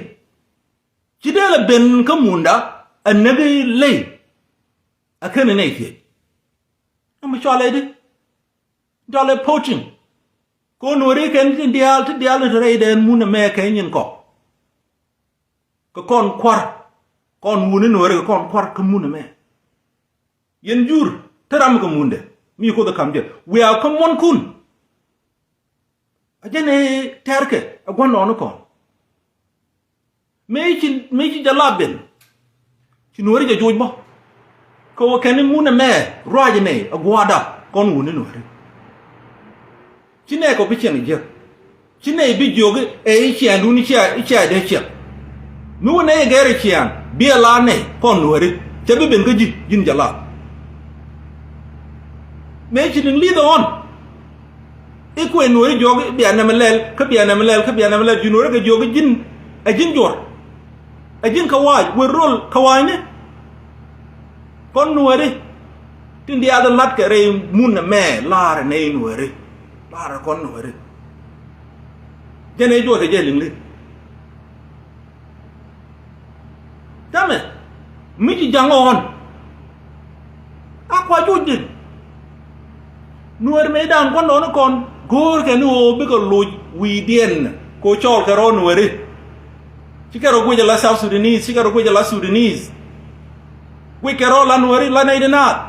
Ci dee lɛ ben kä munda ɛ näk i̱ ley. Ɛ kenɛ nɛy thiec. Ɛmɛ cɔalɛ di? Cɔalɛ poaching. Kɔn nuɔ̱ɔ̱ri kɛn ti diaal ti diaal ni te rɛydɛ ɛn mun ɛmɛ kɛ nyin kɔ. Kɛ kɔn kua̱r kɔn wuni nuɔ̱ɔ̱ri kɛ kɔn kua̱r kä mun ɛmɛ. Yɛn jur te ram kɛ mundɛ mi Kuoth ɛ ka̱m jɛ wiaa kä muɔ̱nkun. A jɛn ɛ tɛrkɛ ɛ gua̱n nɔɔni kɔn. Mëë ci, mëë ci jɛ lap ben. Ci nuɔ̱ɔ̱ri jɛ joc bä. Kɛ wä kɛn i̱ mun ɛmɛ ruac ɛnɛ ɛ gua̱a̱da kɔn wuni nuɔ̱ɔ̱ri. Ci nɛɛkɔ bi ciɛŋ jiäk. Ci nɛy bi jiök ɛ i̱ ciɛɛŋdun i̱ cia, i̱ cia dee ciɛk. Mi wä nɛy ɛ gɛr ɛ ciɛɛŋ bi ɛ la nɛy kɔn nuɔ̱ɔ̱ri. Cɛ bi ben kä ji̱ ji̱n jɛ lap. Mëë ci liŋ li̱th ɛ ɣɔn. I̱ kuëë nuɔ̱ɔ̱ri jiɔk i̱ bia nɛmɛ lɛl kä bia nɛmɛ lɛl kä bia nɛmɛ lɛl ji̱ nuɔ̱ɔ̱ri kɛ jiɔk i̱ ji̱n ɛ ji̱n juɔr. Ɛ ji̱n kɛ wa̱a̱c wër rol kɛ wa̱a̱cni. Kɔn nuɔ̱ɔ̱ri tin diaal i̱ la̱tkɛ rɛy mun ɛmɛ la̱rɛ nɛy nuɔ̱ɔ̱ri. La̱rɛ kɔn nuɔ̱ɔ̱ri. Jɛn ɛ juɔth ɛ jɛ liŋ li̱th. Mi ci jaŋ ɣɔ̱n. A kua juc din. Nuɛɛr mëëdan kuan dɔɔni kɔn go̱o̱r kɛ ni ɣöö bikɛ loc wi̱i̱diɛn kɛ ɣöö cɔɔl kɛ rɔ Nuɛɛri. Cikɛ rɔ guic ala South Sudanese, cikɛ rɔ guic ala Sudanese. Guic kɛ rɔ la Nuɛɛri la nɛy di naath.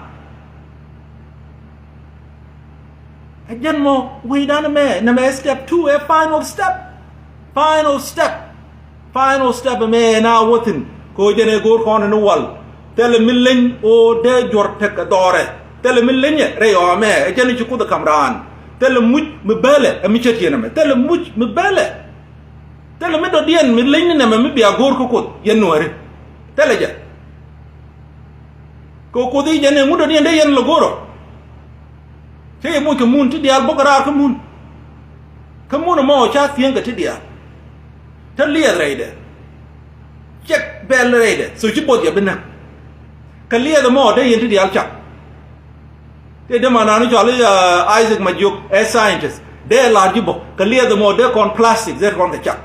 Ɛ jɛn mɔ wecdan ɛmɛ, nɛmɛ step two, ɛ final step. Final step. Final step ɛmɛ ɛ na wä thi̱n kɛ ɣöö jɛn ɛ go̱o̱r kɔn ni wal. Thilɛ mi leny ɣöö dee juɔ̱r tek kɛ dhɔrɛ. Thilɛ mi lenyɛ rɛy ɣɔaa ɛmɛ, ɛ jɛn ci Kuoth ɛ ka̱m raan. Thilɛ muc mi bälɛ ɛ mi ce̱t yɛn ɛmɛ. Thilɛ muc mi bälɛ. Thilɛ mi dɔ̱diɛn mi leny ni nɛmɛ mi bia go̱o̱r kä Kuoth yɛn Nuääri. Thilɛ jɛ. Kɛ Kuoth i̱ jɛn ɛ ŋut dɔ̱diɛn dee yɛn lɛ go̱o̱rɔ. Cä yɛ moc kɛ mun ti diaal bok raar kä mun. Kä mun ɛmɔ ca thi̱eŋ kɛ ti diaal. Te liɛth rɛydɛ. Cɛk bɛl rɛydɛ. So ci both yɛ bi näk. Kɛ liɛth ɛmɔ dee yɛn ti diaal cak. Tëë dee ma naan cɔal i̱, uh, Isaac Majiok, ɛ scientist. Dee lar ji̱ bä. Kɛ liɛth ɛmɔ dee kɔn plastic, dee kɔn kɛ cak.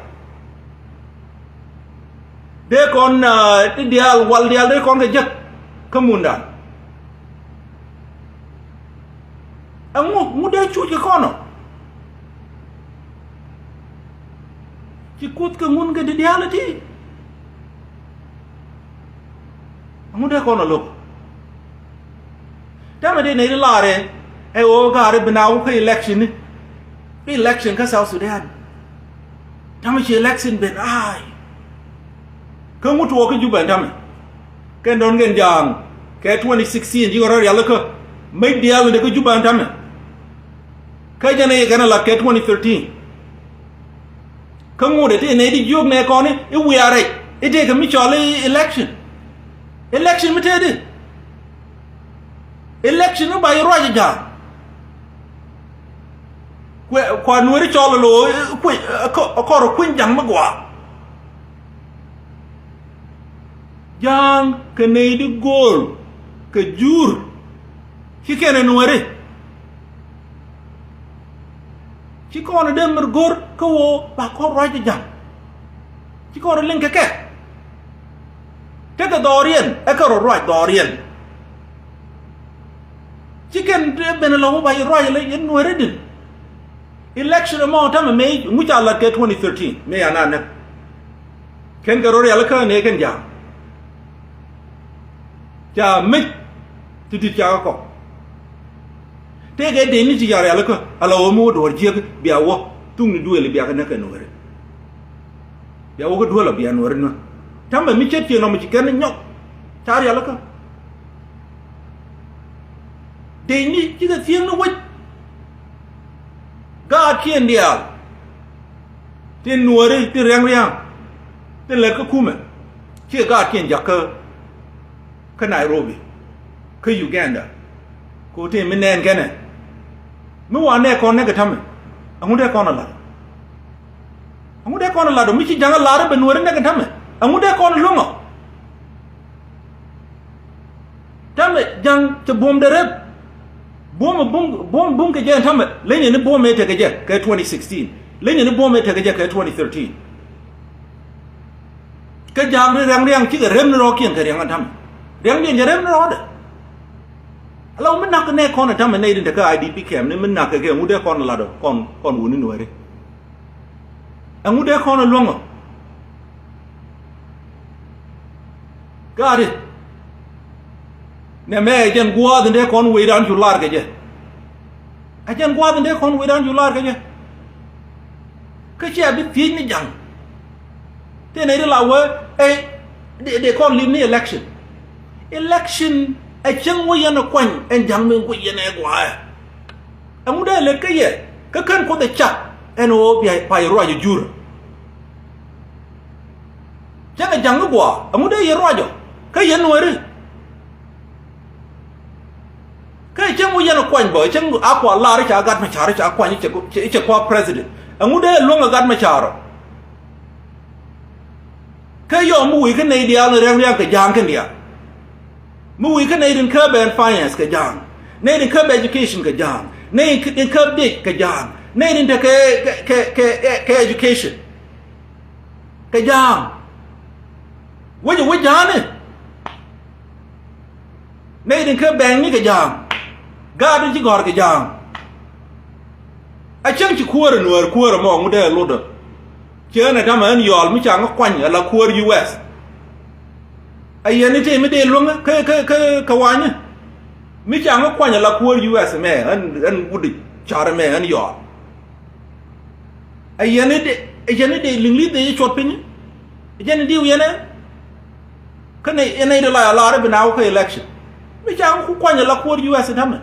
Dee kɔn, uh, ti diaal, wal diaal dee kɔn kɛ jek kä mundan. Ɛŋu, ŋu dee cuc kɛ kɔn ɔ? Ci Kuoth kɛ ŋun kɛ ti diaal ɛ ti. Ɛŋu dee kɔn ɔ lo̱k? Täämɛ dee nɛy ti laarɛ ɛ ɣöö gaari bi na wä kä election ni. Kä election kä South Sudan. Täämɛ ci election ben, ai. Kä ŋut tuɔɔk kä Juba ɛn täämɛ. Kɛn dɔ̱ŋ kɛn ja̱a̱ŋ kɛ twenty sixteen ji̱ kɛ rɔ rialikä. Mec diaal ni dee kä Juba ɛn täämɛ. Kä jɛn ɛ kɛn ɛ lat kɛ twenty thirteen. Kä ŋut ɛ ti nɛy ti jiök nɛ kɔn i̱ wiaa rɛc i̱ tëëkɛ mi cɔal i̱ election. Election mi tëëdi. Election mi ba yɛ ruac ɛ ja̱a̱ŋ. Kuɛ, kua Nuääri cɔl ɛ lo̱o̱, kuɛ, ɛ kɔ, ɛ kɔr ɛ kuny ja̱ŋ mi gɔaa. Ja̱a̱ŋ kɛ nɛy di go̱o̱l kɛ jur. Ci kɛn ɛ Nuääri. Ci kɔn ɛ dee mi go̱r kä ɣöö ba kɔn ruac ɛ ja̱ŋ. Ci kɔn ɛ liŋ kɛ kɛ. Tekɛ dhɔriɛn ɛ kɛ rɔ ruac dhɔriɛn. Ci kɛn dee ben ɛ lɔ wä ba yɛ ruac ɛ lɛ yɛn Nuääri din. Election ɛmɔ täämɛ mëë ŋu ca lat kɛ twenty thirteen mëë ya na näk. Kɛn kɛ rɔ rialikä nɛ kɛn ja̱a̱ŋ. Ca mec ti di̱t ca kɛ kɔk. Tëëkɛ dee ni ti ca rialikä ala ɣöö mi wä duɔ̱ɔ̱r jiäk bia wä thukni duëëli bia kɛ näk kɛ Nuääri. Bia wä kä duel a bia Nuääri nuäk. Täämɛ mi ce̱t ciëŋ nɔmɔ ci kɛn nyɔk. Ca rialikä. Dee ni cikɛ thiëëŋ ni wec. Gaatkiɛn diaal tin Nuääri tin ria̱ŋ ria̱ŋ tin lät kä kumɛ. Cikɛ gaatkiɛn jak kä, kä Nairobi, kä Uganda. Kɛ ɣöö tin mi nɛɛn kɛnɛ. Mi wa nɛ kɔn nɛ kɛ täämɛ. Ɛŋu dee kɔn a lat? Ɛŋu dee kɔn ɛ lat ɔ mi ci ja̱ŋ ɛ lar ɛ bɛ Nuääri näk ɛn täämɛ? Ɛŋu dee kɔn ɛ luäŋ ɔ? Täämɛ ja̱ŋ cɛ buɔ̱m dee rep. Buɔ̱m ɛ buŋ, buɔ̱m buŋ kɛ jɛ ɛn täämɛ. Lenyɛ ni buɔ̱m ɛ tekɛ jɛ kɛ twenty sixteen. Lenyɛ ni buɔ̱m ɛ tekɛ jɛ kɛ twenty thirteen. Kä ja̱a̱ŋ ri ria̱ŋ ria̱ŋ cikɛ rep ni rɔɔkiɛn kɛ ria̱ŋ ɛn täämɛ. Ria̱ŋdiɛn cɛ rep ni rɔɔdɛ. Ala wä mi nak nɛ kɔn ɛn täämɛ nɛy rin tekɛ I D P camp ni mi nak kɛ kɛ ɛŋu dee kɔn ɛ lat ɔ kɔn, kɔn wuni Nuääri. Ɛŋu dee kɔn ɛ luäŋ ɔ? Gaari. Nɛmɛ ɛ jɛn gua̱a̱th in dee kɔn wecdan cu lar kɛ jɛ. Ɛ jɛn gua̱a̱th in dee kɔn wecdan cu lar kɛ jɛ. Kä cia bi thiec ni ja̱ŋ. Tëë nɛy ti la wee ɛ dee, dee kɔn li̱p ni election. Election ɛ cäŋ wä yɛn ɛ kuany ɛn ja̱ŋ mi guic yɛn ɛ gua̱a̱ ɛ. Ɛŋu dee lät kä yɛ kä kän Kuoth ɛ cak ɛn ɣöö bia pay ruac ɛ jur. Cäŋ ɛ ja̱ŋ mi gua̱a̱ ɛŋu dee yɛ ruac ɔ kä yɛn Nuääri. Kä cäŋ wä yɛn ɛ kuany bä cäŋ a kua lar i̱ ca Gat Macar i̱ ca kuany i̱ cɛ, i̱ cɛ kua president. Ɛŋu dee luäŋ ɛ Gat Macar ɔ? Kä yɔm mi wi̱i̱ kä nɛy diaal ni ria̱ŋ ria̱ŋ kɛ ja̱a̱ŋ kɛn diaal. Mi wi̱i̱ kä nɛy rin kä bɛn finance kɛ ja̱a̱ŋ. Nɛy rin kä bɛ education kɛ ja̱a̱ŋ. Nɛy rin kä biec kɛ ja̱a̱ŋ. Nɛy rin te kɛ, kɛ, kɛ, kɛ, kɛ education kɛ ja̱a̱ŋ. Wec ɛ wec ja̱a̱ni. Nɛy tin kä bɛŋni kɛ ja̱a̱ŋ. Gaat in ci gɔ̱r kɛ ja̱a̱ŋ. A cäŋ ci kuäärä nuäär kuäärä mɔ ŋut dee lotdä. Ciɛ ɣän ɛ ta̱mɛ ɣän yɔal mi ca ŋä kuany ala kuäär U S. A yɛn i̱ tëë mi dee luäŋä kä kä kä kä wanyä. Mi ca ŋä kuany ala kuäär U S mɛ ɣän ɣän wut i̱ carɛ mɛ ɣän yɔal. A yɛn i̱ dee a yɛn i̱ dee liŋ li̱th dee cuɔt piny. A yɛn i̱ diw yɛn ɛ. Kä nɛy ɛ nɛy dee la ɛ lar i̱ bi na wä kä election. Mi ca ŋä ku kuany ala kuäär U S i̱ ta̱mɛ.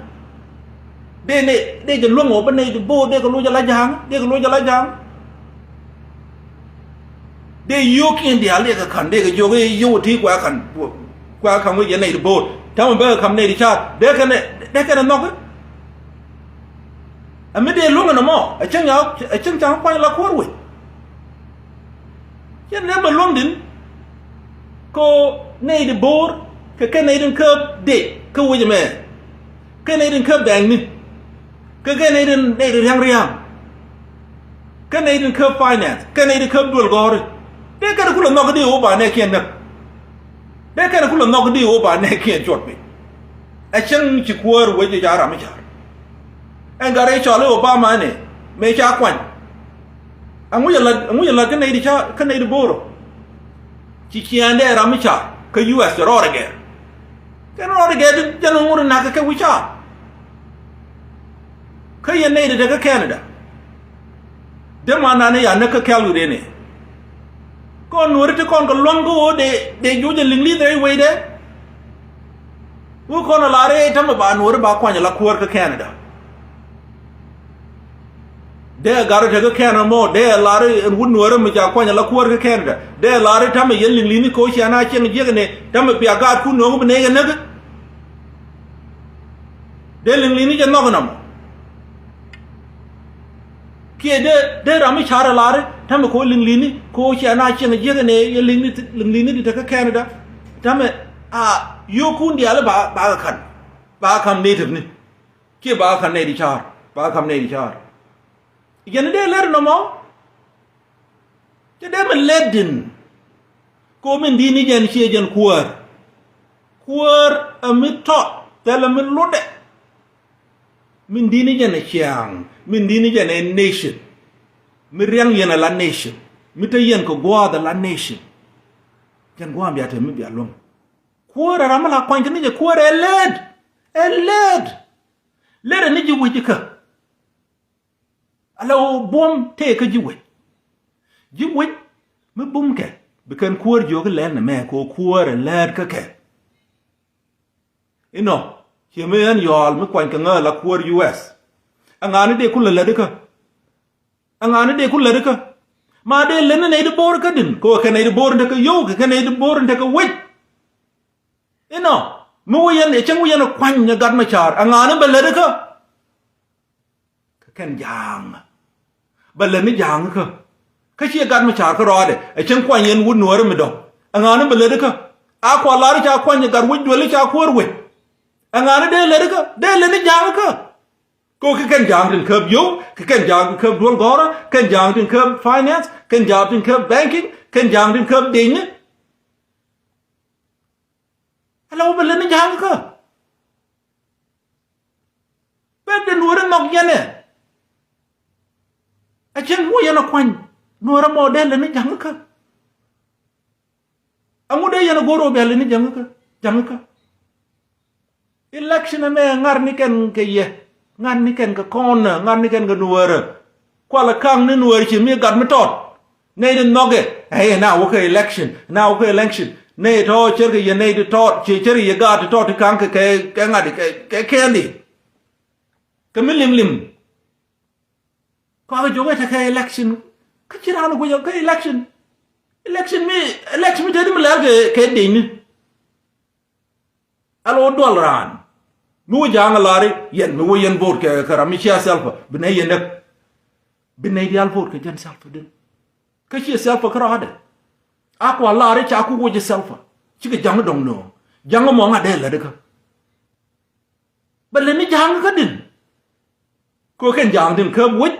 Dee nɛy dee jɛ luäŋ ɔ bä nɛy di bo̱o̱r dee kɛ loc ala ja̱a̱ŋ dee kɛ loc ala ja̱a̱ŋ. Dee yio̱o̱k in diaal dee kɛ ka̱n dee kɛ jiök i̱ yio̱w ti kua ka̱n kua ka̱n wec yɛ nɛy di bo̱o̱r ta̱mɛ bä kɛ ka̱m nɛy di ca̱a̱r dee kɛn dee kɛn ɛ nhɔk. Ɛ mi dee luäŋ ɛn ɛmɔ ɛ cäŋ ca ɛ cäŋ ca kuany ala kuäär wec. Cɛ nɛmɛ luäŋ din. Ko nɛy di bo̱o̱r kɛ kɛ nɛy din käp dee kä wec ɛmɛ. Kɛ nɛy din käp bɛŋni. Kɛ kɛ nɛy din nɛy di ria̱ŋ ria̱ŋ. Kɛ nɛy din käp finance kɛ nɛy din käp duel gɔ̱ri. Dee kɛn kulɛ nhɔk di ɣöö ba nɛɛkiɛn näk. Dee kɛn kulɛ nhɔk di ɣöö ba nɛɛkiɛn cuɔt piny. Ɛ cäŋ ci kuäär wec jɛ ca ram mi ca̱r. Ɛn gat rɛy cɔl i̱ Obama ɛnɛ mëë ca kuany. Ɛŋu jɛ la̱t ɛŋu jɛ la̱t kä nɛy di ca kä nɛy di bo̱o̱r ɔ. Ci ciɛɛn dee ram mi ca̱r kä U S cɛ rɔɔdɛ gɛr. Kɛn rɔɔdɛ gɛr di jɛn ŋut nak kɛ wi̱c ca̱r. Kä yɛn nɛy di te kä Canada. Dee man nani ya näk kä kɛl wi̱i̱ dee ni. Kɔn nuɔ̱ri ti kɔn kɛ luäŋ kä ɣöö dee dee juuc ɛ liŋ li̱th rɛy wecdɛ. Wä kɔn a lar i̱ ta̱mɛ ba nuɔ̱ri ba kuany ala kuäär kä Canada. Dee ɛ gat rɔ te kä Canada mɔ dee ɛ lar i̱ ɛn wut nuɔ̱ri mi ca kuany ala kuäär kä Canada dee ɛ lar i̱ ta̱mɛ yɛn liŋ li̱ni ko̱ cian a cieŋ jiäk ni ta̱mɛ bia gaatkun nööŋ bi nɛy kɛ näk. Dee liŋ li̱ni jɛ nhɔk inɔmɔ. Kiɛ dee dee ram mi ca̱r ɛ lar i̱ ta̱mɛ ko̱ liŋ li̱ni ko̱ ciɛ na cieŋ jiäk inɛ yɛ liŋ li̱ni ti te kä Canada. Ta̱mɛ a yio̱o̱kun diaal i̱ ba ba kɛ ka̱n ba kɛ ka̱m native ni. Kiɛ ba kɛ ka̱m nɛy di ca̱r ba kɛ ka̱m nɛy di ca̱r. Yɛn i̱ dee lɛr inɔmɔ. Cɛ dee mi lɛt din. Ko min di̱t ni jɛn ciɛ jɛn kuäär. Kuäär ɛ mi tɔt thilɛ mi lotdɛ. Min di̱t ni jɛn ɛ ciaŋ min di̱t ni jɛn ɛ nation. Mi riaŋ yɛn ala nation mi te yɛn kɛ gua̱a̱th ala nation. Jɛn gua̱a̱th bia te mi bia luäŋ. Kuäär ɛ ram mi la kuany kä ni jɛ kuäär ɛ lɛt. Ɛ lɛt. Lɛt ɛ ni ji̱ wec ikä. Ala ɣöö buɔ̱m tëë kä ji̱ wec. Ji̱ wec mi bumkɛ bi kɛn kuäär jiök i̱ lɛl nɛmɛ kɛ ɣöö kuäär ɛ läät kä kɛ. Inɔ ciɛ mi ɣän yɔaal mi kuany kɛ ŋääl a kuäär U S. Ɛŋa̱a̱ni dee ku lät lätdikä. Ɛŋa̱a̱ni dee ku lätdikä. Ma dee lät ni nɛy di bo̱o̱r kä din kɛ ɣöö kɛ nɛy di bo̱o̱r in tekɛ yio̱w kɛ kɛ nɛy di bo̱o̱r in tekɛ wec. Inɔ mi wä yɛn ɛ cäŋ wä yɛn ɛ kuany ɛ gat mɛ ca̱a̱r ɛŋa̱a̱ni bɛ lätdikä. Kä kɛn ja̱a̱ŋ. Bɛ lät ni ja̱a̱ŋ kä. Kä ciɛ gat mi ca̱a̱r kä rɔɔdɛ ɛ cäŋ kuany yɛn wut nuääri mi dɔ̱ŋ. Ɛŋa̱a̱ni bɛ lät kä. A kua lar i̱ ca kuany ɛ gat wec duel i̱ ca kuäär wec. Ɛŋa̱a̱ni dee lät kä dee lät ni ja̱a̱ŋ kä. Kɛ ɣöö kɛ kɛn ja̱a̱ŋ tin käp yio̱w kɛ kɛn ja̱a̱ŋ tin käp duel gɔ̱rä kɛn ja̱a̱ŋ tin käp finance kɛn ja̱a̱ŋ tin käp banking kɛn ja̱a̱ŋ tin käp deny ni. Ala wä bɛ lät ni ja̱a̱ŋ kä. Bɛ dee nuɔ̱ɔ̱ri nhɔk yɛn ɛ. A cieŋ wä yɛn a kuany nuɔ̱ɔ̱rä mɔ dee lät ni ja̱a̱ŋ kä. Aŋu dee yɛn a go̱o̱r wä bia lät ni ja̱a̱ŋ kä ja̱a̱ŋ kä. Election ɛmɛ ŋa̱r ni kɛn kɛ yɛ ŋa̱r ni kɛn kɛ kɔn ŋa̱r ni kɛn kɛ nuɔ̱ɔ̱rä. Kualɛ ka̱ŋ ni nuɔ̱ɔ̱rä ci mi gat mi tɔt. Nɛy di nhɔkɛ ɛ na wä kä election na wä kä election. Nɛy tɔ̱ cärkɛ yɛ nɛy di tɔt ci cärkɛ yɛ gaat ti tɔt ti ka̱ŋ kɛ kɛ ŋa̱t kɛ kɛn di. Kɛ mi lim lim. Kɔakɛ jɔkɛ tekɛ election. Kä ci raan guic kä election. Election mi election mi te di mi lɛl kɛ kɛ deny ni. Ɛl wä dual raan mi wä ja̱a̱ŋ ɛ la̱ri yɛn mi wä yɛn vote kɛ kɛ ram mi cia Salva bi nɛy yɛn näk. Bi nɛy diaal vote kɛ jɛn Salva din. Kä ciɛ Salva kä rɔɔdɛ. A kua la̱ri ca ku wä jɛ Salva cikɛ ja̱ŋ dɔ̱ŋ nööŋ ja̱ŋ mɔ ŋa̱t dee lätdä kä. Bɛ lät ni ja̱a̱ŋ kä din. Kɛ kɛn ja̱a̱ŋ tin käp wec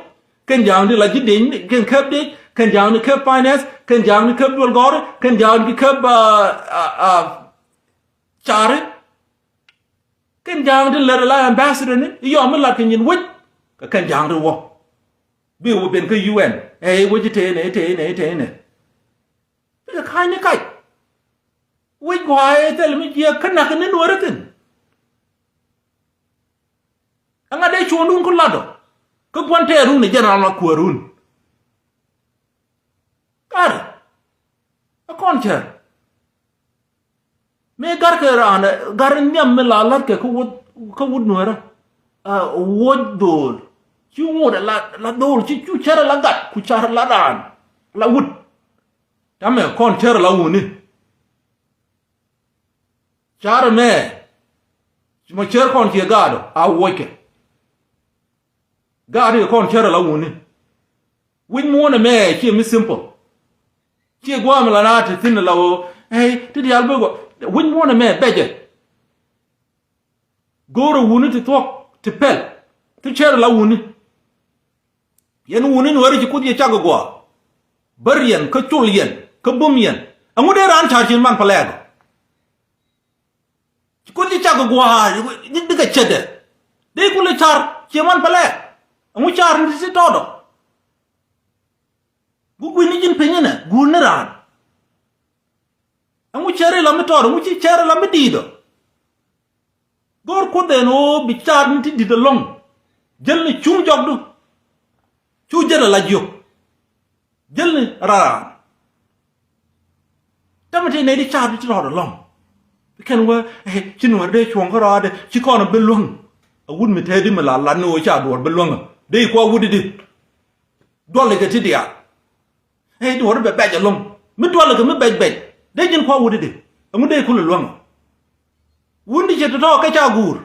kɛn ja̱a̱ŋ tin la ji̱ deny kɛn käp dec kɛn ja̱a̱ŋ tin käp finance kɛn ja̱a̱ŋ tin käp duel gɔ̱ri kɛn ja̱a̱ŋ tin käp caari. Kɛn ja̱a̱ŋ ti lät ala ambassador ni i̱ yɔm mi lat kɛ nyin wec kɛ kɛn ja̱a̱ŋ ti wä. Bi wä ben kä U N ɛ wec i̱ tëë nɛ i̱ tëë nɛ i̱ tëë nɛ. Bikɛ ka̱ny ni kac. Wec gua̱a̱ ɛ thil mi jiɛk kä nak ni nuɔ̱ɔ̱ri thi̱n. Ɛŋa dee cuɔ̱ɔ̱ŋdun ku latdɔ kä gua̱n tɛɛrun ɛ jɛn ran la kuäärun. Kar ɛ kɔn cär. Mëë garkɛ raan ɛ gar nhiam mi la la̱tkɛ kä wut kä wut nueerä. Ɛ wuɔc dho̱o̱l ci ŋot ɛ la la dho̱o̱l ci cu cär ɛ la gat ku car ɛ la raan la wut. Tamɛ kɔn cär ɛ la wuni. Carɛ mɛ ci mɔ cär kɔn ciɛ gaatdɔ a wuɔckɛ. Gaatdɔ kɔn cär ala wuni. Wi̱c muɔ̱ɔ̱nɛ mɛ ciɛ mi simple. Ciɛ gua̱a̱mɛ la na ti thi̱n la ɣöö ey ti diaal bek ɣöö wi̱c muɔ̱ɔ̱nɛ mɛ bɛcɛ. Go̱o̱rɛ wuni ti thuɔ̱k ti pɛl ti cär ala wuni. Yɛn wuni nuɛri ci kuth yɛ cak gua̱a̱. Bär yɛn kä col yɛn kä bum yɛn. Ɛŋu dee raan car cin man pälɛɛk ɔ? Ci kuth yɛ cak gua̱a̱ dikɛ cetdɛ. Dee kulɛ car ciɛ man pälɛɛk. Ɛŋu car ni ti tɔɔdɔ. Gu gui̱ni ji̱n piny inɛ guur ni raan. Ɛŋu cɛri la mi tɔɔdɔ ɛŋu ci cɛri la mi di̱i̱dɔ. Go̱o̱r kuoth ɛn ɣöö bi caat ni ti di̱t ɛlɔ̱ŋ. Jäl ni cuŋ jɔkdu. Cu jäl ala jiök. Jäl ni raan. Tämɛ ti nɛy di caat ti rɔɔd ɛlɔ̱ŋ. Bi kɛn wee ci nuɔ̱ɔ̱r dee cuɔ̱ŋ kä rɔɔdɛ ci kɔn bi luäŋ. A wut mi tɛɛdi mi la lat ni ɣöö ca duɔ̱ɔ̱r bi luäŋ. Dee kuɔ wut di di. Duɔl ikɛ ti diaal. Ey duɔ̱ɔ̱r bɛ bɛc ɛlɔ̱ŋ mi duɔl ikɛ mi bɛc bɛc dee ji̱n kua̱ wut i̱di. Ɛŋu dee kulɛ luäŋ ɔ? Wun di cɛ tɔ̱tɔ̱ kɛ ca guur.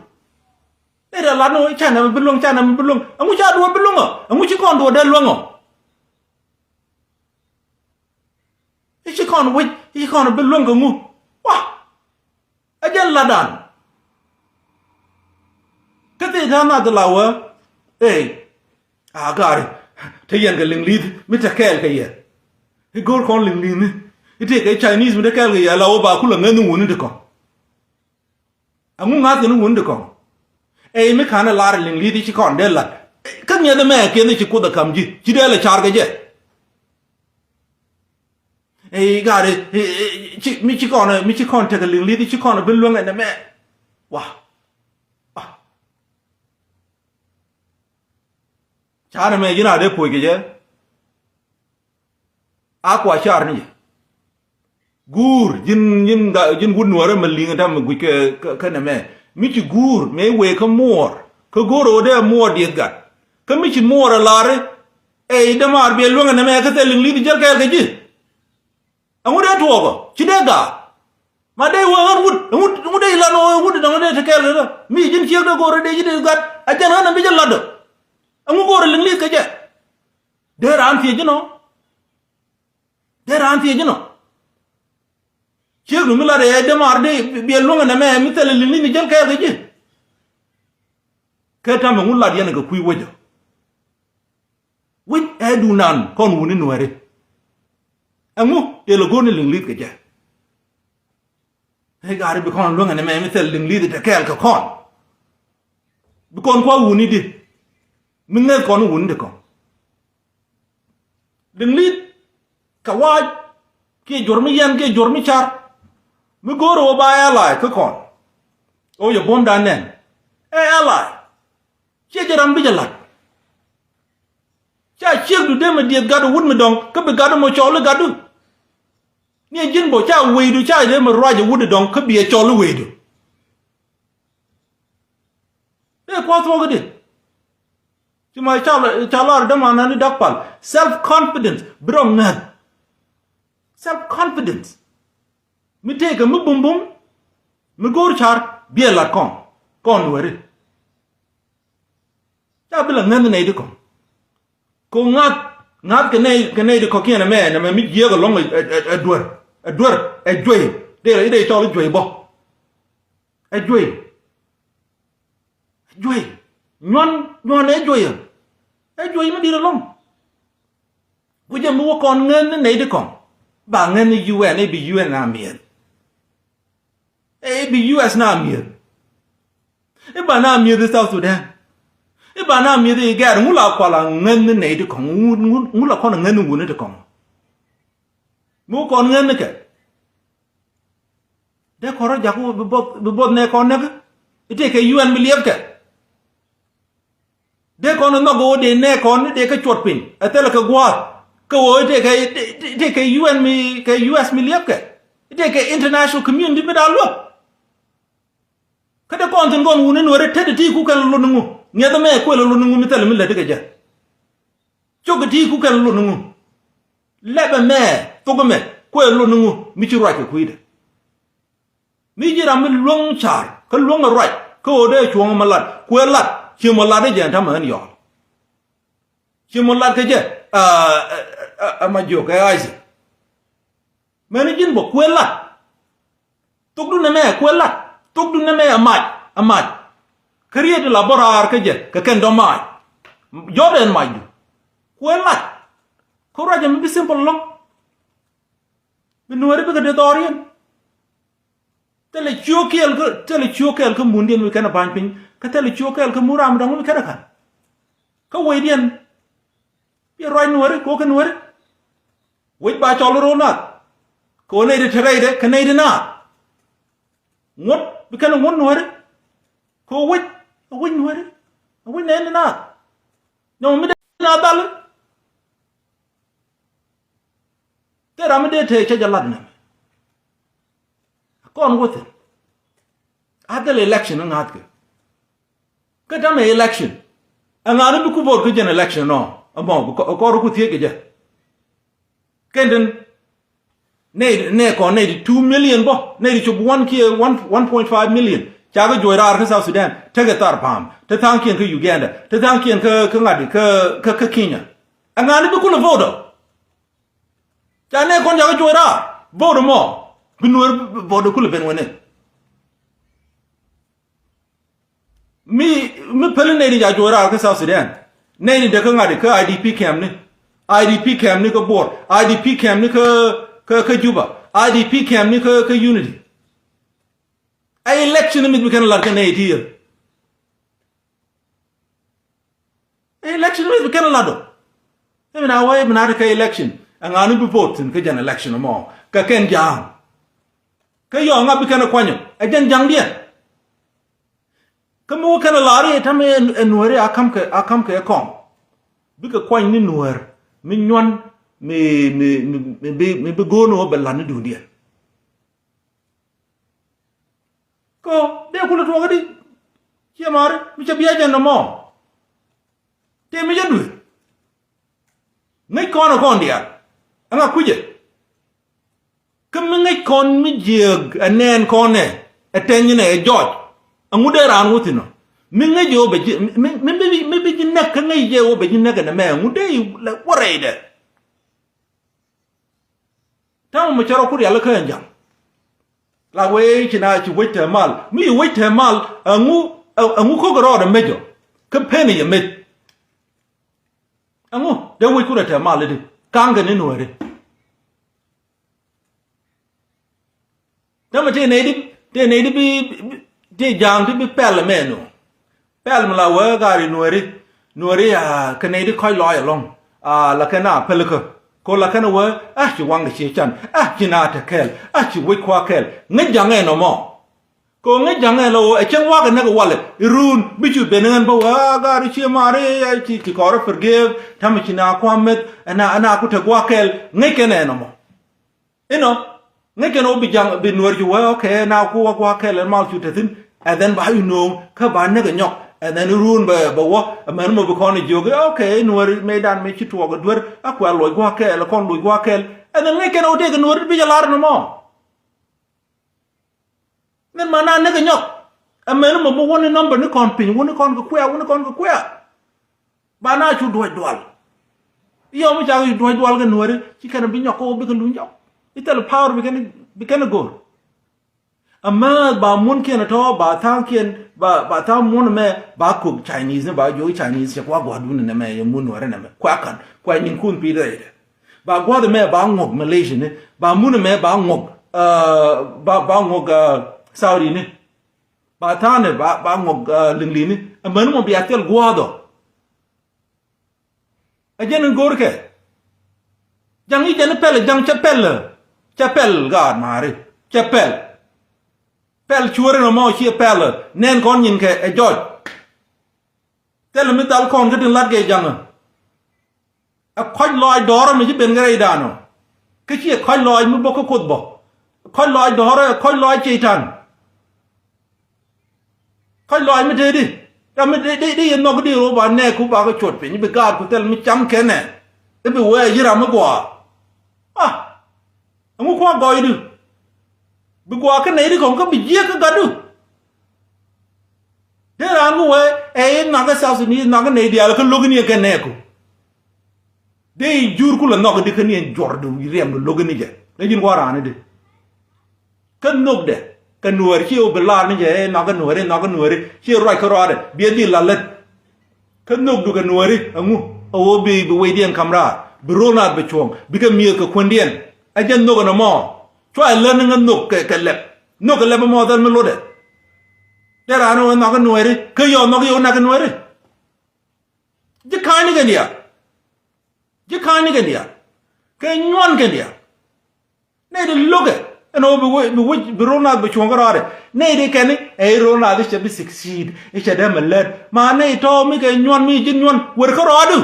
Ey rɛ lat ni ca nɛmɛ bi luäŋ ca nɛmɛ bi luäŋ ɛŋu ca duɔ̱ɔ̱r bi luäŋ ɔ? Ɛŋu ci kɔn duɔ̱ɔ̱r dee luäŋ ɔ? I̱ ci kɔn wec i̱ ci kɔn bi luäŋ kɛ ŋu? Wa. Ɛ jɛn la̱tdan. Kä thil tha̱a̱ŋ nath la wä. Ey. A gaari te yɛn kɛ liŋ li̱th mi te kɛɛl kɛ yɛ. I̱ go̱o̱r kɔn liŋ li̱thni i̱ tëëkɛ Chinese mi te kɛɛl kɛ yɛ la wä ba kulɛ ŋäth ni wuni ti kɔn. Ɛŋu ŋa̱thkɛ ni wuni ti kɔn? Ey mi ka̱n ɛ lar liŋ li̱th i̱ ci kɔn dee la̱t. Kä ŋiɛth ɛmɛ kiɛn i̱ ci kuoth ɛ ka̱m ji̱ ci dee lɛ car kɛ jɛ. Ey gaari mi ci kɔn mi ci kɔn tekɛ liŋ li̱th ci kɔn bi luäŋ ɛn ɛmɛ. Wa. Carɛ mɛ ji̱n a dee puɔc kɛ jɛ. A kua car ni jɛ. Guur ji̱n ji̱n ji̱n wut nuɔrɛ mɛ liŋ tam mɛ guic kɛ kɛ nɛmɛ mi ci guur mɛ wee kä muɔɔr kä go̱o̱r ɣöö dee muɔɔr dieth gat. Kä mi ci muɔɔr ɛ la̱ri. Ey dämaar biɛ luäŋɛ nɛmɛ kä thil liŋ li̱th jäl kɛɛl kɛ ji̱. Ɛŋu dee tuɔɔkɔ ci dee gaak. Ma dee wä ɣän wut ɛŋu dee ilan ɣän wut dɔŋ dee te kɛɛl kɛ mi ji̱n ciek dee go̱o̱r dee ji̱ dee gat a jɛn ɣän ɛmbi jɛ latdä. Ɛŋu go̱o̱r liŋ li̱th kɛ jɛ. Dee raan thiec ji̱n ɔ. Dee raan thiec ji̱n ɔ. Ciek du mi lat ɛ dee maar dee biɛ luäŋɛ nɛmɛ mi thilɛ liŋ li̱th ni jäl kɛɛl kɛ ji̱. Kɛ ta̱mɛ ŋu lat yɛn kɛ kui̱ wecä. Wi̱c ɛ dunan kɔn wuni nuɛri. Ɛŋu tëë lɛ go̱o̱r ni liŋ li̱th kɛ jɛ. Ɛ gaari bi kɔn luäŋɛ ni mɛ mi thil liŋ li̱th te kɛɛl kɛ kɔn. Bi kɔn kua̱ wuni di mi ŋäth kɔn wuni di kɔn. Liŋ li̱th kɛ wa̱a̱c kiɛ juɔ̱r mi yɛn kiɛ juɔ̱r mi car. Mi go̱o̱r ɣöö ba ɛ la̱a̱c kä kɔn. Ɣöö yɛ buɔ̱mdan nɛn ɛ ɛ la̱a̱c. Ciɛ jɛ ram bi jɛ la̱t. Ca ciekdu dee mɛ dieth gatdu wut mi dɔ̱ŋ kä bi gatdu mɔ cɔɔli gatdu. Ni ɛ ji̱n bɔ ca wecdu ca dee mɛ ruacɛ wut di dɔ̱ŋ kä bi ɛ cɔɔli wecdu. Dee kua̱ thuɔ̱k di. Ci ma ca lar dämanani dak pal self confidence bi rɔ ŋäth. Self confidence. Mi tëëkɛ mi bumbum mi go̱o̱r car biɛ lat kɔn kɔn weri. Ca bi la ŋäth nɛy di kɔn. Ko ŋa̱th ŋa̱th kɛ nɛy kɛ nɛy di kɔ̱kiɛn ɛmɛ nɛmɛ mi jiɛɛk ɛlɔ̱ŋ ɛ duer ɛ duer ɛ juey. Dee dee cɔl i̱ juey bä. Ɛ juey. Ɛ juey. Nyuan nyuan ɛ juey ɛ. Ɛ juey mi di̱t ɛlɔ̱ŋ. Guic ɛmɛ wä kɔn ŋän ni nɛy di kɔn ba ŋän ni U N ɛ bi U N na mi̱eth. Ɛ bi U S na mi̱eth. I̱ ba na mi̱eth i̱ South Sudan. I̱ ba na mi̱eth i̱ gɛr ŋu la kual a ŋän ni nɛy ti kɔŋ, ŋu, ŋu, ŋu la kɔn a ŋän ni wuni ti kɔŋ. Mi wä kɔn ŋän ni kɛ. Dee kɔn rɔ jak bi buɔth, bi buɔth nɛ kɔn näk. I̱ tëë kɛ U N bi liɛpkɛ. Dee kɔn nhɔk ɣöö dee nɛɛkɔn ni dee kä cuɔt piny ɛ thilɛ kɛ gua̱a̱th. Kä ɣöö tëë kɛ, tëë kɛ U N mi, kɛ U S mi liɛpkɛ. Tëë kɛ international community mi da̱a̱ luäk. Kä dee kɔn thi̱n kɔn wuni nuɔ̱ɔ̱ri tetdɛ ti ku kɛn lɔ lot ni ŋu. Ŋiɛth ɛmɛ kuël lɔ lot ni ŋu mi thilɛ mi lätdi kɛ jɛ. Cok kɛ ti ku kɛn lɔ lot ni ŋu. Lɛpɛ mɛ, thok ɛmɛ kuël lɔ lot ni ŋu mi ci ruac kɛ kui̱dɛ. Mi ji̱ ram mi luäŋ car kä luäŋ ɛ ruac kä ɣöö dee cuɔ̱ŋ ɛmɛ lat kuɛ lat. Ciɛ mɔ lat ɛ jɛn ta̱mɛ ɣän yɔɔl. Ciɛ mɔ lat kä jɛ. Ɛ ma jiök ɛ Isaac. Mɛni ji̱n bä kuɛ lat. Thokdu nɛmɛ kuɛ lat. Thokdu nɛmɛ ɛ mac, ɛ mac. Kä riet la bä raar kä jɛ kɛ kɛn dɔ̱ mac. Jɔt ɛn macdu. Kuɛ lat. Kä ruac ɛmɛ bi simple lɔ̱ŋ. Bi nuɔ̱ɔ̱ri bikɛ dee dhɔriɛn. Thilɛ ciöök kɛɛl kä, thilɛ ciöök kɛɛl kä mundiɛn mi kɛn ɛ ba̱ny piny. Kä thilɛ ciöök kɛɛl kä mun ram dɔ̱ŋ mi kɛn ɛ ka̱n. Kä wecdiɛn. Biɛ ruac nuɔ̱ɔ̱ri kɛ wä kä nuɔ̱ɔ̱ri. Wec ba cɔl ro̱o̱ naath. Kɛ wä nɛy ti te rɛydɛ kɛ nɛy ti naath. Ŋuɔ̱t bi kɛn ɛ ŋuɔ̱t nuɔ̱ɔ̱ri. Kɛ wä wec, ɛ wec nuɔ̱ɔ̱ri. Ɛ wec nɛy ti naath. Nyɔm mi dee na dhal. Thil ram mi dee tëë cä jɛ lat nɛmɛ. Kɔn wä thi̱n. A dhil election ŋa̱thkɛ. Kä tämɛ election. Ɛŋa ni bi ku vote kä jɛn election nɔ. Ɛmɔ kɔr ku thiec kɛ jɛ. Kɛn tin. Nɛy, nɛy kɔn nɛy ti two million bä, nɛy ti cop one kiɛ one, one point five million. Ca kɛ juɔc raar kä South Sudan, tekɛ thar pa̱a̱m, te tha̱a̱ŋkiɛn kä Uganda, te tha̱a̱ŋkiɛn kä, kä ŋa̱t, kä, kä, kä Kenya. Ɛŋa ni bi kulɛ vote ɔ? Ca nɛy kɔn ca kɛ juɔc raar, vote mɔ, bi nuɔ̱ɔ̱r vote kulɛ ben wä nɛ. Mi, mi päli nɛy ti ca juɔc raar kä South Sudan. Nɛy ti dee kä ŋa̱t kä I D P camp ni. I D P camp ni kä Bor. I D P camp ni kä, kä, kä Juba. I D P camp ni kä, kä Unity. Ɛ election mi bi kɛn lat kä nɛy ti yɛ. Ɛ election mi bi kɛn lat ɔ. Ɛ mi na wee mi na ti kä election. Ɛŋa ni bi vote thi̱n kä jɛn election mɔ. Kä kɛn ja̱a̱ŋ. Kä yɔɔŋa bi kɛn kuanyɔ. Ɛ jɛn ja̱ŋdiɛn. Kä mi wä kɛn ɛ la̱r i̱ ɛ ta̱mɛ ɛ nuääri a ka̱m kɛ, a ka̱m kɛ kɔm. Bikɛ kuany ni nuäär mi nyuan mi, mi, mi, mi bi, mi bi go̱o̱r ni wä bɛ la̱t ni duundiɛn. Kɛ dee kulɛ tuɔɔk di ciɛ ma̱a̱ri mi cɛ bia jɛn nɔmɔ. Tëë mi cɛ duëë. Ŋäc kɔn ɛ kɔn diaal. Ɛŋa kucɛ. Kä mi ŋäc kɔn mi jiääk ɛ nɛɛn kɔn ɛ, ɛ tɛny inɛ ɛ jɔɔc. Ɛŋu dee raan wä thi̱n ɔ. Mi ŋäc ɛ wä bɛ ji̱, mi, mi, mi, mi bi ji̱ näk kä ŋäc jɛ wä bɛ ji̱ näk ɛnɛ mɛ ɛŋu dee lɛ wä rɛydɛ. Ta̱mɛ mɛ cɛ rɔ ku rial kä ɛn ja̱ŋ. La wee ci na ci wec tɛ mal. Mi ci wec tɛ mal, ɛŋu, ɛŋu ko̱k rɔɔdɛ mec ɔ. Kä pen yɛ mec. Ɛŋu dee wec ku rɛ tɛ mal idi. Ka̱ŋ kɛ ni nuääri. Dämɛ tëë nɛy di, tëë nɛy di bi, bi, tëë ja̱a̱ŋ ti bi pɛl mɛ nu. Pɛl mi la wee gaari nuääri, nuääri a kɛ nɛy di kɔc lɔɔc ɛlɔ̱ŋ. A la kɛn a pälikä. Ko la kɛn a wee, a ci waŋ kɛ ci can, a ci na te kɛɛl, a ci wec kua kɛɛl. Ŋäc ja̱ŋ ɛn ɔmɔ. Ko ŋäc ja̱ŋ ɛn la wee, ɛ cieŋ wakɛ näk walɛ, iruun, bi cu ben ɣän bä wee, a gaari ci maari, a ci, ci kɔrɛ forgive, ta̱mɛ ci na kua meth, ɛna, ɛna ku te gua̱a̱k kɛɛl, ŋäc kɛn ɛn ɔmɔ. Inɔ, ŋäc kɛn wä bi ja̱ŋ, bi nuäär cu wee, okay, na ku wä gua̱a̱k kɛɛl ɛn mal cu te thi̱n, and then ba you know, kä ba näk ɛ nyɔk, and then ruun bɛ, bɛ wä, ɛmɛn mɔ bi kɔn ɛ jiök, okay, nuäär mëë dan mëë ci tuɔɔk ɛ duer, a kuɛ luɔc gua̱a̱k kɛɛl, ɛ kɔn luɔc gua̱a̱k kɛɛl, and then ŋäc kɛn wä dee kɛ nuäär bi jɛ lar ɛn ɛmɔ. Min ma na näk ɛ nyɔk. Ɛ mɛn mɔ bi wä ni nɔmbɛ ni kɔn piny, wä ni kɔn kɛ kuɛ̈ɛ̈, wä ni kɔn kɛ kuɛ̈ɛ̈. Ba na cu duɔ̱c dual. Yɔ mi ca cu duɔ̱c dual kɛ nuääri, ci kɛn bi nyɔk kä wä bikɛ luny jɔk. I̱ thil power bi kɛn, bi kɛn go̱o̱r. Ɛ määth ba muɔ̱nkiɛn ɛ tɔ̱, ba tha̱a̱ŋkiɛn, ba, ba tha̱a̱ŋ muɔ̱n ɛmɛ, ba kok Chinese ni, ba jiök Chinese cɛ kua gua̱a̱dun ɛnɛ mɛ, yɛ muɔ̱n nuääri ɛnɛ mɛ. Kua ka̱n, kua nyinkun pi̱i̱t rɛydɛ. Ba gua̱th ɛmɛ ba ŋuɔ̱k Malaysia ni, ba mun ɛmɛ ba ŋuɔ̱k, ah, ba, ba ŋuɔ̱k, ah, Saudi ni. Ba tha̱a̱nɛ ba, ba ŋuɔk, ah, liŋ li̱ni. Amäni mɔ bia thil gua̱a̱th ɔ. Ɛ jɛn in go̱o̱rkɛ. Ja̱ŋ i̱ jɛn i̱ pɛl, ja̱ŋ cɛ pɛl. Cɛ pɛl gaat ma̱a̱ri. Cɛ pɛl. Pɛl cuäri nɔmɔ ciɛ pɛl. Nɛn kɔn nyinkɛ ɛ jɔc. Thilɛ mi dhal kɔn kä tin la̱t kɛ ja̱ŋä. Ɛ kɔc lɔaac dɔ̱ɔ̱rä mi ci ben kɛ rɛydan ɔ. Kä ci ɛ kɔc lɔaac mi bä kä Kuoth bä. Kɔc lɔaac dɔ̱ɔ̱rä ɛ kɔc lɔaac Cɛy-tan. Kɔc lɔaac mi tëëdi. Ram mi di, di, di yɛ nhɔk di ro̱o̱ ba nɛɛku ba kɛ cuɔt piny. I̱ bi gaatku thil mi cam kɛnɛ. I̱ bi wee yi ram mi gɔaa. Ah. Ɛŋu kua̱r gɔɔydu? Bi gɔaa kä nɛy di kɔŋ kä bi jiääk kä gatdu. Dee raan mi wee ɛ i̱ nhɔk kä South Sudan, i̱ nhɔk kä nɛy diaal kä lo̱k ni ɛ kɛ nɛɛku. Dee i̱ jur kulɛ nhɔk di kä ni ɛn juɔr di riɛm di lo̱k ni jɛ. Ni ji̱n kua̱r raan di. Kä nhökdɛ kɛ nuäär ci ɣöö bi lar ni jɛ, ɛ nhɔk kä nuääri, nhɔk kä nuääri, ci ruac kä rɔɔdɛ, bi ɛ dhil la lät. Kä nhökdu kɛ nuääri, ɛŋu? Ɛ ɣöö bi, bi wecdiɛn ka̱m raar, bi ro̱l naath bi cuɔ̱ŋ, bikɛ mi̱eth kɛ kuändiɛn. Ɛ jɛn nhök ɛn ɛmɔ. Cua ɛ lät ni ŋä nhök kɛ, kɛ lɛp. Nhök kɛ lɛp ɛmɔ thil mi lotdɛ. Dee raan ɣöö nhɔk kä nuääri, kä yɔɔ nhɔk yɛ ɣöö nak kä nuääri. Ji̱ ka̱a̱cni kɛn diaal. Ji̱ ka̱a̱cni kɛn diaal. Kɛ nyuan kɛn diaal. Nɛy ti lo̱kɛ ɛn ɣöö bi wec, bi wec, bi ro̱l naath bi cuɔ̱ŋ kä rɔɔdɛ. Nɛy ti kɛn i̱ ɛ i̱ ro̱l naath i̱ cɛ bi succeed, i̱ cɛ dee mɛ lät. Ma nɛy tɔ̱ mi kɛ nyuan mi ji̱n nyuan wer kä rɔɔdu.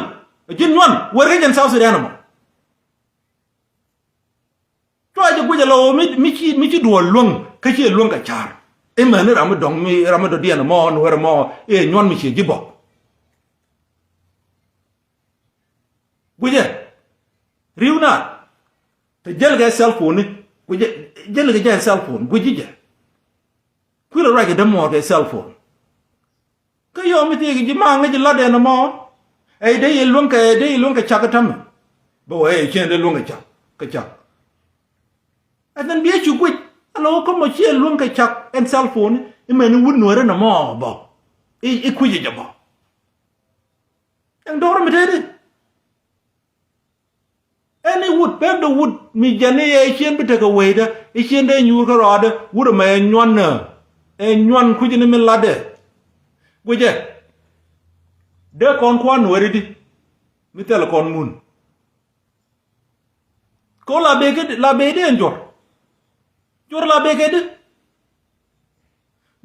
Ji̱n nyuan wer kä jɛn South Sudan ɛmɔ. Cua jɛ guic ala ɣöö mi, mi ci, mi ci duɔl luäŋ kä ci luäŋ kɛ ca̱r. I̱ mäni ram mi dɔ̱ŋ mi, ram mi dɔ̱diɛn ɛmɔ, nuäär ɛmɔ, i̱ ɛ nyuan mi ciɛ ji̱ bä. Guicɛ ri̱w naath. Te jäl kɛ cell phone ni. Guicɛ jäl kɛ jɛ cell phone guici jɛ. Kuilɛ ruac kɛ dämuɔɔr kɛ cell phone. Kä yɔm mi thiek ji̱ maŋ ŋäc ji̱ lat ɛn ɛmɔ. Ɛ dee yɛ luäŋ kɛ, dee yɛ luäŋ kɛ cak kä tämɛ. Bä wee ɛ cien dee luäŋ kɛ cak, kɛ cak. Ɛ thin biɛ cu guic ala wä kä mɔ ciɛ luäŋ kɛ cak ɛn cell phone ni. I̱ mɛn i̱ wut nuäärä nɔmɔ bä. I̱, i̱ kui̱c jɛ bä. Ɛn dɔ̱rä mi tëëdi. Ɛn i̱ wut pek dee wut mi jɛn i̱ ɛ cien bi tekɛ wecdä i̱ cien dee nyuur kä rɔɔdä wut ɛmɛ ɛ nyuan nä. Ɛ nyuan kui̱c ni mi latdɛ. Guicɛ. Dee kɔn kua̱r nuääri di. Mi thilɛ kɔn mun. Ko la bee kɛ di, la bee di ɛn juɔr. Juɔr la bee kɛ di.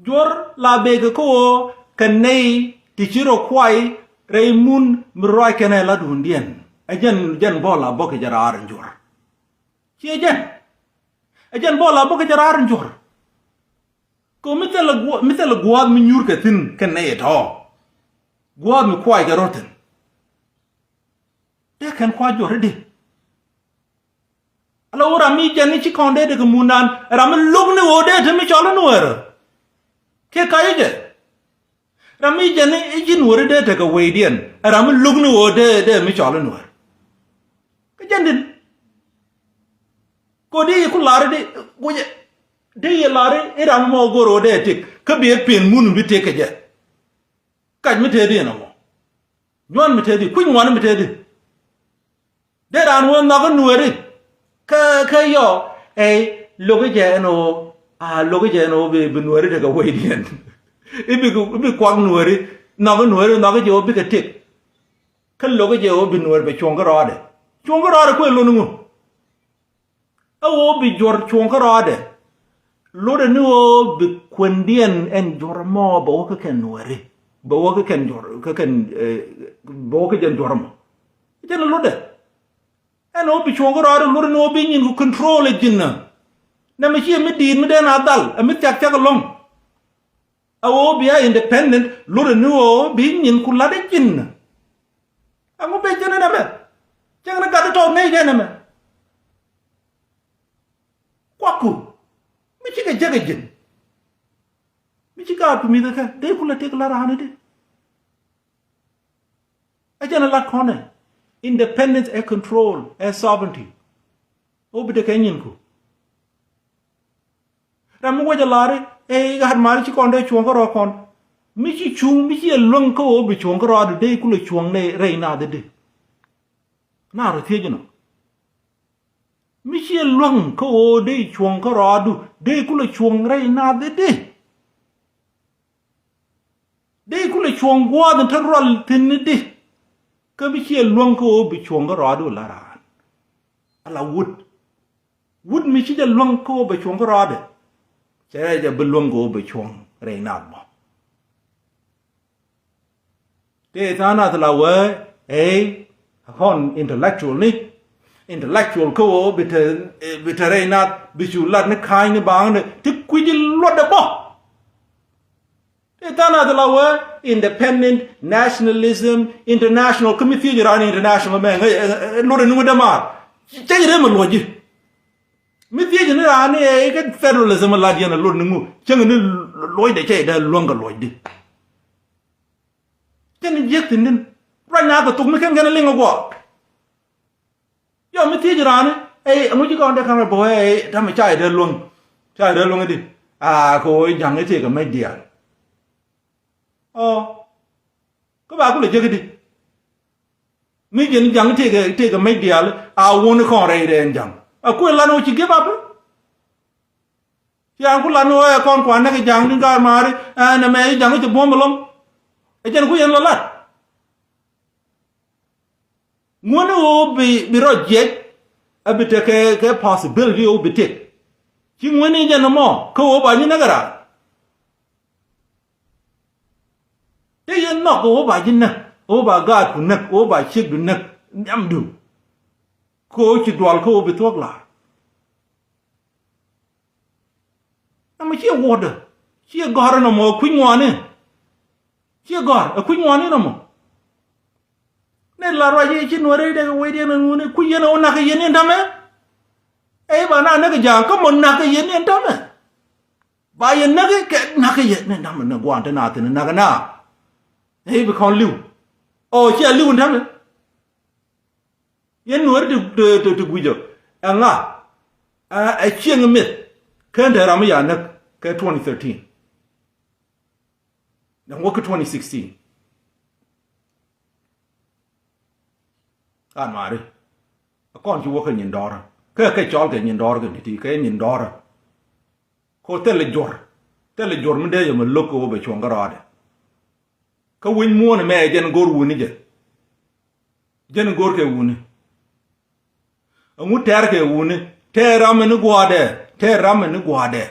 Juɔr la bee kɛ kä ɣöö kɛ nɛy ti ci rɔ kuay rɛy mun mi ruac kɛnɛ la duundiɛn. Ɛ jɛn, jɛn bɔl a bä kɛ jɛ raar in juɔr. Ciɛ jɛn. Ɛ jɛn bɔl a bä kɛ jɛ raar in juɔr. Kɛ ɣöö mi thilɛ guɔ-, mi thilɛ gua̱a̱th mi nyuur kɛ thi̱n kɛ nɛy ɛ tɔ̱. Gua̱a̱th mi kuay kɛ rɔ thi̱n. Dee kɛn kua̱r juɔr i̱di. Ala wä ram mi jɛn ni ci kɔn dee tekɛ mundan. Ram mi lo̱k ni ɣöö dee te mi cɔl in wär. Kiɛ kac jɛ. Ram mi jɛn ni ci nuäri dee tekɛ wecdiɛn. Ram mi lo̱k ni ɣöö dee, dee mi cɔl in wär. Kä jɛn din. Kɛ ɣöö dee yɛ ku lar i̱di, guicɛ. Dee yɛ lar i̱ ram mɔ go̱r ɣöö dee tik. Kä bi ɛ piɛn mun bi tik kɛ jɛ. Kac mi tëëdi ɛn ɛmɔ. Nyuan mi tëëdi, kui̱ny ŋuan mi tëëdi. Dee raan wä nhɔk i̱ nuääri. Kä, kä yɔ, ɛ, lo̱k i̱ jɛ ɛn ɣöö, a, lo̱k i̱ jɛ ɛn ɣöö bi, bi nuääri tekɛ wecdiɛn. I̱ bi, i̱ bi kuak nuääri, nhɔk i̱ nuääri, nhɔk i̱ jɛ ɣöö bikɛ tik. Kä lo̱k i̱ jɛ ɣöö bi nuääri bɛ cuɔ̱ŋ kä rɔɔdɛ. Cuɔ̱ŋ kä rɔɔdɛ kuɛ lo̱n iŋu. Ɛ ɣöö bi juɔr cuɔ̱ŋ kä rɔɔdɛ. Lotdɛ ni ɣöö bi kuändiɛn ɛn juɔr ɛmɔ bɛ wä kä kɛn nuääri. Bɛ wä kä kɛn juɔr, kä kɛn, eh, bɛ wä kä jɛn juɔr ɛmɔ. Jɛn lotdɛ. Ɛn ɣöö bi cuɔ̱ŋ kä rɔɔdɛ lotdɛ ni ɣöö bi nyin ku control ɛ ji̱n ɛ. Nɛmɛ ciɛ mi di̱i̱t mi dee na dhal, ɛ mi thiak thiak ɛlɔ̱ŋ. A ɣöö bia independent, lotdɛ ni ɣöö bi nyin ku la̱t ɛ ji̱n. Ɛŋu ben jɛn ɛn ɛmɛ? Cäŋ ni gat tɔ̱ nɛy jɛn ɛmɛ. Kuakku. Mi cikɛ jek ɛ ji̱n. Mi ci gaat ku mi̱th ɛ kɛ. Dee ku lɛ tëk la̱t raan i̱di. Ɛ jɛn ɛ lat kɔnɛ. Independence ɛ control ɛ sovereignty. Ɣöö bi tekɛ nyinku. Ram mi wec a lari, ɛ, gat mari ci kɔn dee cuɔ̱ŋ kä rɔɔd kɔn. Mi ci cuŋ, mi ci ɛ luäŋ kä ɣöö bi cuɔ̱ŋ kä rɔɔdu dee kulɛ cuɔ̱ŋ ni rɛy naath i̱di. Na rɔ thiec inɔ. Mi ci ɛ luäŋ kä ɣöö dee cuɔ̱ŋ kä rɔɔdu dee kulɛ cuɔ̱ŋ rɛy naath i̱di. Dee kulɛ cuɔ̱ŋ gua̱a̱th in te rual thi̱n ni di. Kä bi ciɛ luäŋ kä ɣöö bi cuɔ̱ŋ kä rɔaadu la raan. Ala wut. Wut mi ci jɛ luäŋ kä ɣöö bɛ cuɔ̱ŋ kä rɔaadɛ. Cɛ jɛ bi luäŋ kä ɣöö bɛ cuɔ̱ŋ rɛy naath bä. Tëë tha̱a̱ŋ nath la wee, ey, a kɔn intellectual ni. Intellectual kä ɣöö bi te, bi te rɛy nath, bi cu lat ni ka̱a̱ny ni baŋni. Ti kui̱ci luɔtdɛ bä. Tëë tha̱a̱ŋ nath la wee, independent, nationalism, international, kä mi thiec raan international mɛ, ŋäc, ɛ, ɛ, ɛ, luɔtdɛ ni wä dämaar. Cɛ jɛ rem a luɔc ji̱. Mi thiec ni raan ni ɛ, ɛ, kä federalism lat yɛn a luɔt ni ŋu. Cäŋ ni luɔcdɛ cɛ jɛ dee luäŋ kɛ luɔcdi. Cɛ ni jiäk thi̱n din. Ruac na kɛ thok mi kɛn kɛn liŋ a guɔ. Yɔ mi thiec raan ni, ɛ, ɛŋu ci kɔn dee ka̱n rɛ bä, ɛ, tamɛ ca jɛ dee luäŋ. Ca jɛ dee luäŋ di. A, kɛ ɣöö ja̱ŋ i̱ tëëkɛ mec diaal. Ɔ. Kä ba kulɛ jek di. Mi jɛn ja̱ŋ tëëkɛ, tëëkɛ mec diaal, a wun kɔn rɛy rɛn ja̱ŋ. A kuɛ lan wä ci give up. Ci an ku lan wä ɛ kɔn kuan näk ja̱ŋ ni gaar maari, ɛn ɛmɛ ja̱ŋ ci buɔ̱m ɛlɔ̱ŋ. Ɛ jɛn ku yɛn la lat. Ŋuäni ɣöö bi, bi rɔ jiɛc, a bi tekɛ, kɛ possibility ɣöö bi tëk. Ci ŋuäni jɛn ɛmɔ, kä ɣöö ba nyi näk ɛ raan. Te yɛn nhɔk kɛ ɣöö ba ji̱ näk, ɣöö ba gaatku näk, ɣöö ba ciekdu näk, nhiamdu. Kɛ ɣöö ci dual kä ɣöö bi thuɔ̱k la̱r. Ɛmɛ ciɛ wuɔ̱tdä, ciɛ gɔ̱r ɛnɔmɔ, ɛ kui̱ ŋuani. Ciɛ gɔ̱r, ɛ kui̱ ŋuani ɛnɔmɔ. Nɛ la ruac i̱ ci nuɔ̱ri dee kɛ wecdiɛn ɛn ŋuni, kui̱ yɛn ɛ wä nak kɛ yɛn in täämɛ. Ɛ i̱ ba na näk kɛ ja̱a̱ŋ, kä mɔ nak kɛ yɛn in täämɛ. Ba yɛ näk kɛ näk kɛ yɛ ni nam ni guan ti na thin näk na. Ni bi kɔn li̱w. Ɔ, cia li̱w ni tämɛ. Yɛn nuɔ̱ri ti, ti, ti, ti gui̱cä. Ɛŋa? Ɛ, ɛ cieŋ mith. Ken te ram mi ya näk kɛ twenty thirteen. Däŋ wä kä twenty sixteen. An mari. A kɔn ci wä kä nyin dɔɔrä. Kä kɛ cɔl kɛ nyin dɔɔrä kɛ niti kɛ nyin dɔɔrä. Ko thilɛ juɔr. Thilɛ juɔr mi dee yɛ mɛ lo̱k kɛ wä bɛ cuɔ̱ŋ kä rɔɔdɛ. Kä wi̱ny muɔ̱ɔ̱n mɛ jɛn go̱r wuni jɛ. Jɛn go̱r kɛ wuni. Ɛŋu tɛr kɛ wuni. Tɛr ram mi ni guɔ̱ɔ̱dɛ. Tɛr ram mi ni guɔ̱ɔ̱dɛ.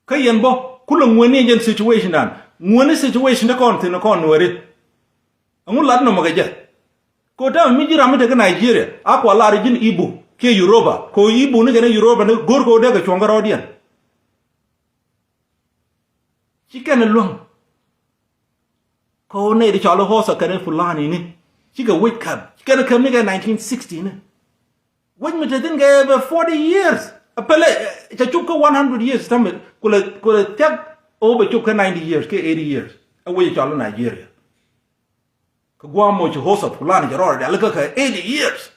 Kä yɛn bä kulɛ ŋuäni jɛn situation dan. Ŋuäni situation ti kɔn thin kɔn nuɛri. Ɛŋu lat nɔmɔ kɛ jɛ. Kɛ ɣöö täämɛ mi ji̱ ram mi te kä Nigeria a kua lar ji̱n Igbo kiɛ Yoruba. Kɛ ɣöö Igbo ni kɛn Yoruba ni go̱r kɛ ɣöö dee kɛ cuɔ̱ŋ kä rɔɔdiɛn. Ci kɛn ɛ luäŋ. Kɛ ɣöö nɛy ti cɔal i̱ Xhosa kɛnɛ Fulani ni. Cikɛ wec käm. Ci kɛn ɛ käm ni kɛ nineteen sixty ni. Wec mi te thi̱n kɛ bɛ forty years. A pɛlɛ, eh, cɛ cop kä one hundred years tamɛ kulɛ, kulɛ thiak ɣöö bɛ cop kä ninety years, kä eighty years. A wec cɔal i̱ Nigeria. Kä gua̱a̱th mɔ ci Xhosa Fulani cɛ rɔɔdɛ diaal kä kɛ eighty years.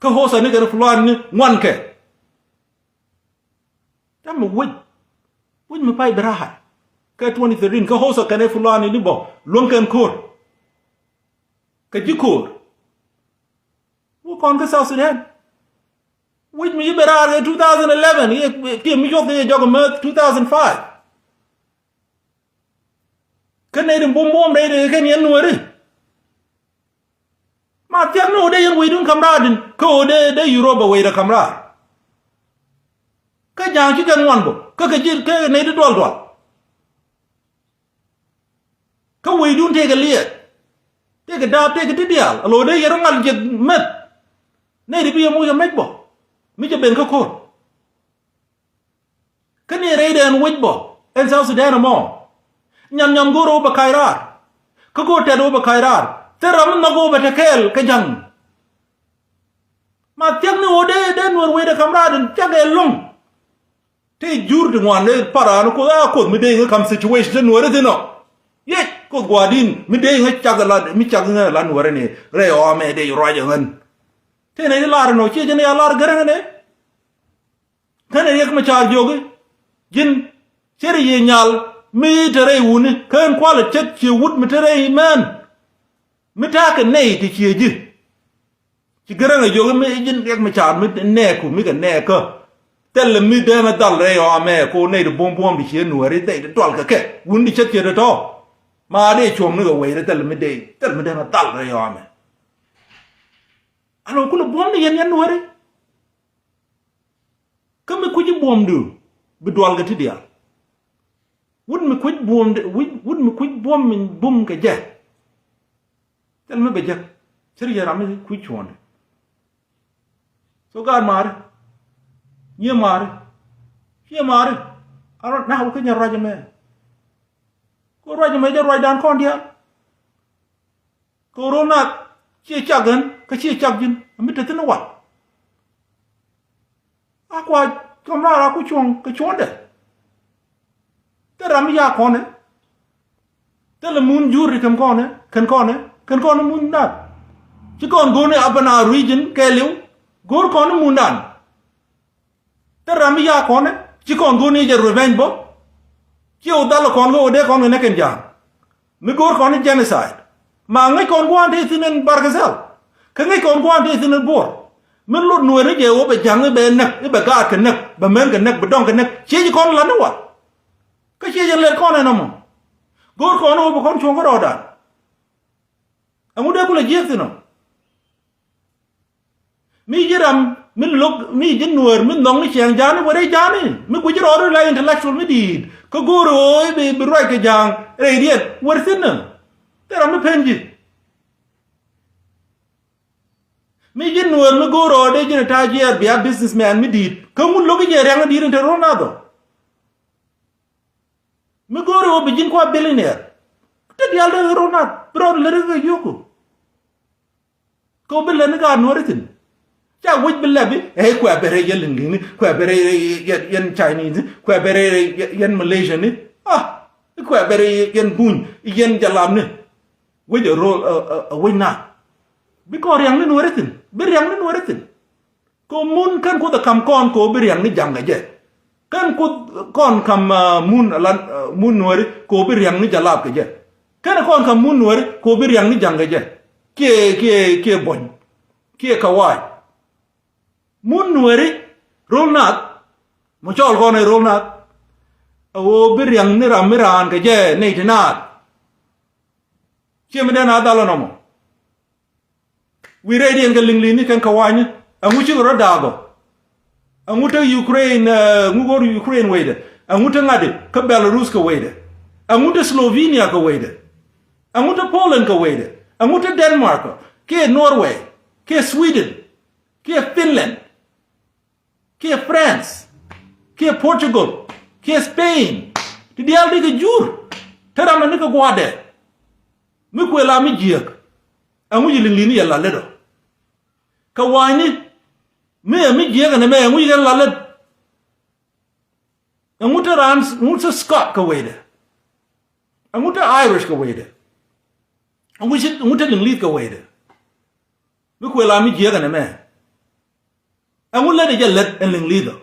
Kä Xhosa ni kɛn Fulani ni ŋuan kɛ. Tamɛ wec. Wec mi pay bi rahat. Kɛ twenty thirteen kä Xhosa kɛnɛ Fulani ni bä luäŋ kɛn ko̱r. Kɛ ji̱ ko̱r. Wä kɔn kä South Sudan. Wec mi ci ben raar kɛ two thousand eleven, kiɛ mi cuɔth kɛ jɔk mɛ two thousand five. Kä nɛy ti buɔ̱m buɔ̱m rɛy ti kɛn yɛn nuɔ̱ri. Ma thiak ni ɣöö dee yɛn wecdun ka̱m raar din, kä ɣöö dee, dee Europa wecdɛ ka̱m raar. Kä ja̱a̱ŋ ci kɛn ŋuan bä, kä kɛ ji̱, kä nɛy ti dual dual. Kä wecdun tëëkɛ liɛɛt, tëëkɛ da̱a̱p, tëëkɛ ti diaal, a lo̱o̱ dee yɛn rɔ ŋal jiɛk meth. Nɛy ti bi yɛ moc ɛ mec bä, mi cɛ ben kä ko̱r. Kä ni rɛydɛ ɛn wec bä ɛn South Sudan ɛmɔ. Nyam nyam go̱o̱r ɣöö bɛ kac raar. Kä go̱o̱r tɛt ɣöö bɛ kac raar. Thil ram mi nhɔk ɣöö bɛ te kɛɛl kɛ ja̱ŋ. Ma thiäk ni ɣöö dee, dee nuɔ̱ɔ̱r wecdɛ ka̱m raar in thiäk ɛlɔ̱ŋ. Tëë jur ti ŋuan dee pa̱t raan Kuoth, a Kuoth mi dee ŋä ka̱m situation te nuɔ̱ɔ̱ri thi̱n ɔ. Yec Kuoth gua̱a̱r di̱n mi dee ŋä cak la, mi cak ŋä la nuɔ̱ɔ̱ri ni rɛy ɣɔamɛ dee ruac ɛ ɣän. Tëë nɛy ti lar ɛnɔ ciɛ jɛn ya lar gɛrɛŋä dee. Kä nɛ Riɛk Macar jiök i̱, ji̱n, cɛ ri yiëë nyal mi te rɛy wuni, kä ɛn kualɛ cät cië wut mi te rɛy mɛn. Mi ta̱a̱ kɛ nɛy ti cië ji̱. Ci Gäräŋ ɛ jiök i̱ mi ji̱n Riɛk Macar mi nɛɛku mi kɛ nɛɛkä. Thilɛ mi dee mɛ dhal rɛy ɣɔamɛ ko nɛy ti buɔ̱m buɔ̱m ti ciɛ nuääri thɛy ti dual kɛ kɛ wun ti cät ciɛ ti tɔ̱. Ma dee cuɔ̱m ni kɛ wecdɛ thilɛ mi dee thilɛ mi dee mɛ dhal rɛy ɣɔamɛ. Alɔ kulɛ buɔ̱m ni yɛn yɛn nuääri. Kä mi kui̱ci buɔ̱mdu bi dual kɛ ti diaal. Wut mi kui̱c buɔ̱m, wut mi kui̱c buɔ̱m min bum kɛ jɛ. Thil mi bɛ jek cir yɛ ram mi kui̱c cuɔ̱ɔ̱ŋdɛ. So gaat mari, nyiɛ mari, ciɛ mari. A rɔ nak wä kä nyɛ ruac ɛmɛ. Kɛ ruac ɛmɛ jɛ ruacdan kɔn diaal. Kɛ ro̱l nath ciɛ cak ɣän kä ciɛ cak ji̱n a mi te thi̱n wal. A kua cuɔ̱m raar a ku cuɔ̱ŋ kɛ cuɔ̱ndɛ. Thil ram mi ya kɔnɛ. Thilɛ mun juri kɛn kɔnɛ kɛn kɔnɛ kɛn kɔnɛ mun nath. Ci kɔn go̱o̱rni a bɛ na region kɛɛliw. Go̱o̱r kɔn ni mundan. Thil ram mi ya kɔnɛ ci kɔn go̱o̱rni jɛ revenge bä. Ci wä dhal kɔn kɛ wä dee kɔn kɛ näk kɛn ja̱a̱ŋ. Mi go̱o̱r kɔn ni genocide. Ma ŋäc kɔn gua̱a̱n te thi̱n in Bargazal. Kä ŋäc kɔn gua̱a̱n te thi̱n in Buɔr. Mi lot nueeri jɛ wä bɛ ja̱ŋ i̱ bɛ näk i̱ bɛ gaat kɛ näk bɛ män kɛ näk bɛ dɔŋ kɛ näk ciec kɔn lat ni wal. Kä ciec in lɛt kɔn ɛn ɔmɔ. Go̱o̱r kɔn wä bɛ kɔn cuɔ̱ŋ kä rɔɔdan. Ɛŋu dee kulɛ jiäk thi̱n ɔ. Mi ji̱ ram mi lo̱k mi ji̱ nuäär mi nhɔk ni ciɛŋ ja̱a̱ni wä rɛy ja̱a̱ni mi guic rɔɔd ri la intellectual mi di̱i̱t kä go̱o̱ri ɣöö i̱ bi bi ruac kɛ ja̱a̱ŋ rɛy riɛt wär thi̱n ni. Thil ram mi pen ji̱. Mi ji̱ nuäär mi go̱o̱ri ɣöö dee ji̱n ɛ ta̱a̱ jiɛɛr bia businessman mi di̱i̱t kä ŋun lo̱k i̱ jɛ riaŋ i̱ di̱i̱t in te ro̱l nath ɔ. Mi go̱o̱ri ɣöö bi ji̱n kua billionaire. Te diaal dee ro̱l nath bi rɔɔd lät i̱ kɛ yio̱ku. Kɛ ɣöö bi lät ni gaat nuɔ̱ɔ̱ri thi̱n. Ca wec bi lɛp i̱ ɛ kuɛ bɛ rɛy yɛn liŋliŋni kuɛ bɛ rɛy yɛn Chinese ni kuɛ bɛ rɛy yɛn Malaysia ni. Ah, kuɛ bɛ rɛy yɛn buny yɛn jalapni. Wec ɛ ro̱l ɛ wec nath. Bi kɔn riaŋni nuɔ̱ɔ̱ri thi̱n bi riaŋni nuɔ̱ɔ̱ri thi̱n. Kɛ ɣöö mun kɛn Kuoth ɛ ka̱m kɔn kɛ ɣöö bi riaŋni ja̱ŋ kɛ jɛ. Kɛn Kuoth kɔn ka̱m mun ala mun nuääri kɛ ɣöö bi riaŋni jalap kɛ jɛ. Kɛn kɔn ka̱m mun nuääri kɛ ɣöö bi riaŋni ja̱ŋ kɛ jɛ. Kiɛ kiɛ kiɛ buɔ̱ny kiɛ kawac. Mun nuääri ro̱l nath mɔ cɔɔl kɔn ɛ ro̱l nath. Ɛ ɣöö bi riaŋni ram mi raan kɛ jɛ nɛy ti naath. Ciɛ mi dee naath dhal ɛn ɔmɔ. Wi̱i̱ rɛydiɛn kɛ liŋli̱ni kɛn kɛ wa̱nyni. Ɛŋu cikɛ rɔ da̱a̱k ɔ? Ɛŋu te Ukraine, ɛŋu go̱r Ukraine weydɛ? Ɛŋu te ŋa̱di kä Belarus kɛ weydɛ? Ɛŋu te Slovenia kɛ weydɛ? Ɛŋu te Poland kɛ weydɛ? Ɛŋu te Denmark kiɛ Norway kiɛ Sweden kiɛ Finland kiɛ France kiɛ Portugal kiɛ Spain? Ti diaal di kɛ jur te ram ɛ ni kɛ gua̱a̱dɛ. Mi kuëë la mi jiääk. Ɛŋu ci liŋli̱ni yɛ la lät ɔ? Kɛ wa̱a̱nyni mi ɛ mi jiääk ɛn ɛmɛ ɛŋu ci kɛn la lät? Ɛŋu te raan ɛŋu te Scot kɛ weydɛ? Ɛŋu te Irish kɛ weydɛ? Ɛŋu ci ɛŋu te liŋli̱th kɛ weydɛ? Mi kuëë la mi jiääk ɛn ɛmɛ. Ɛŋu lät ɛ jɛ lät ɛn liŋli̱th ɔ?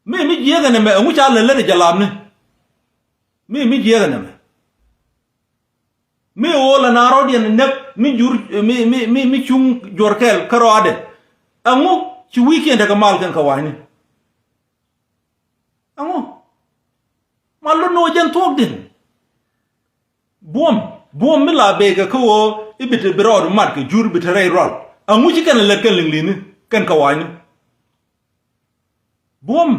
Mi mi jiääk ɛn ɛmɛ ɛŋu ca lät lät ɛ jɛ lapni? Mi mi jiääk ɛn ɛmɛ. Mi ɣöö la na rɔ̱diɛn näk mi jur mi mi mi mi cuŋ juɔ̱r kɛl kä rɔaadɛ. Ɛŋu ci wi̱i̱kiɛn tekɛ mal kɛn kɛ wa̱a̱nyni? Ɛŋu? Ma lot ni ɣöö jɛn thuɔ̱kdiɛn. Buɔ̱m buɔ̱m mi la bekɛ kä ɣöö i̱ bi te bi rɔɔdu mat kɛ jur bi te rɛy rual. Ɛŋu ci kɛn ɛ lät kɛn liŋli̱ni kɛn kɛ wa̱a̱nyni? Buɔ̱m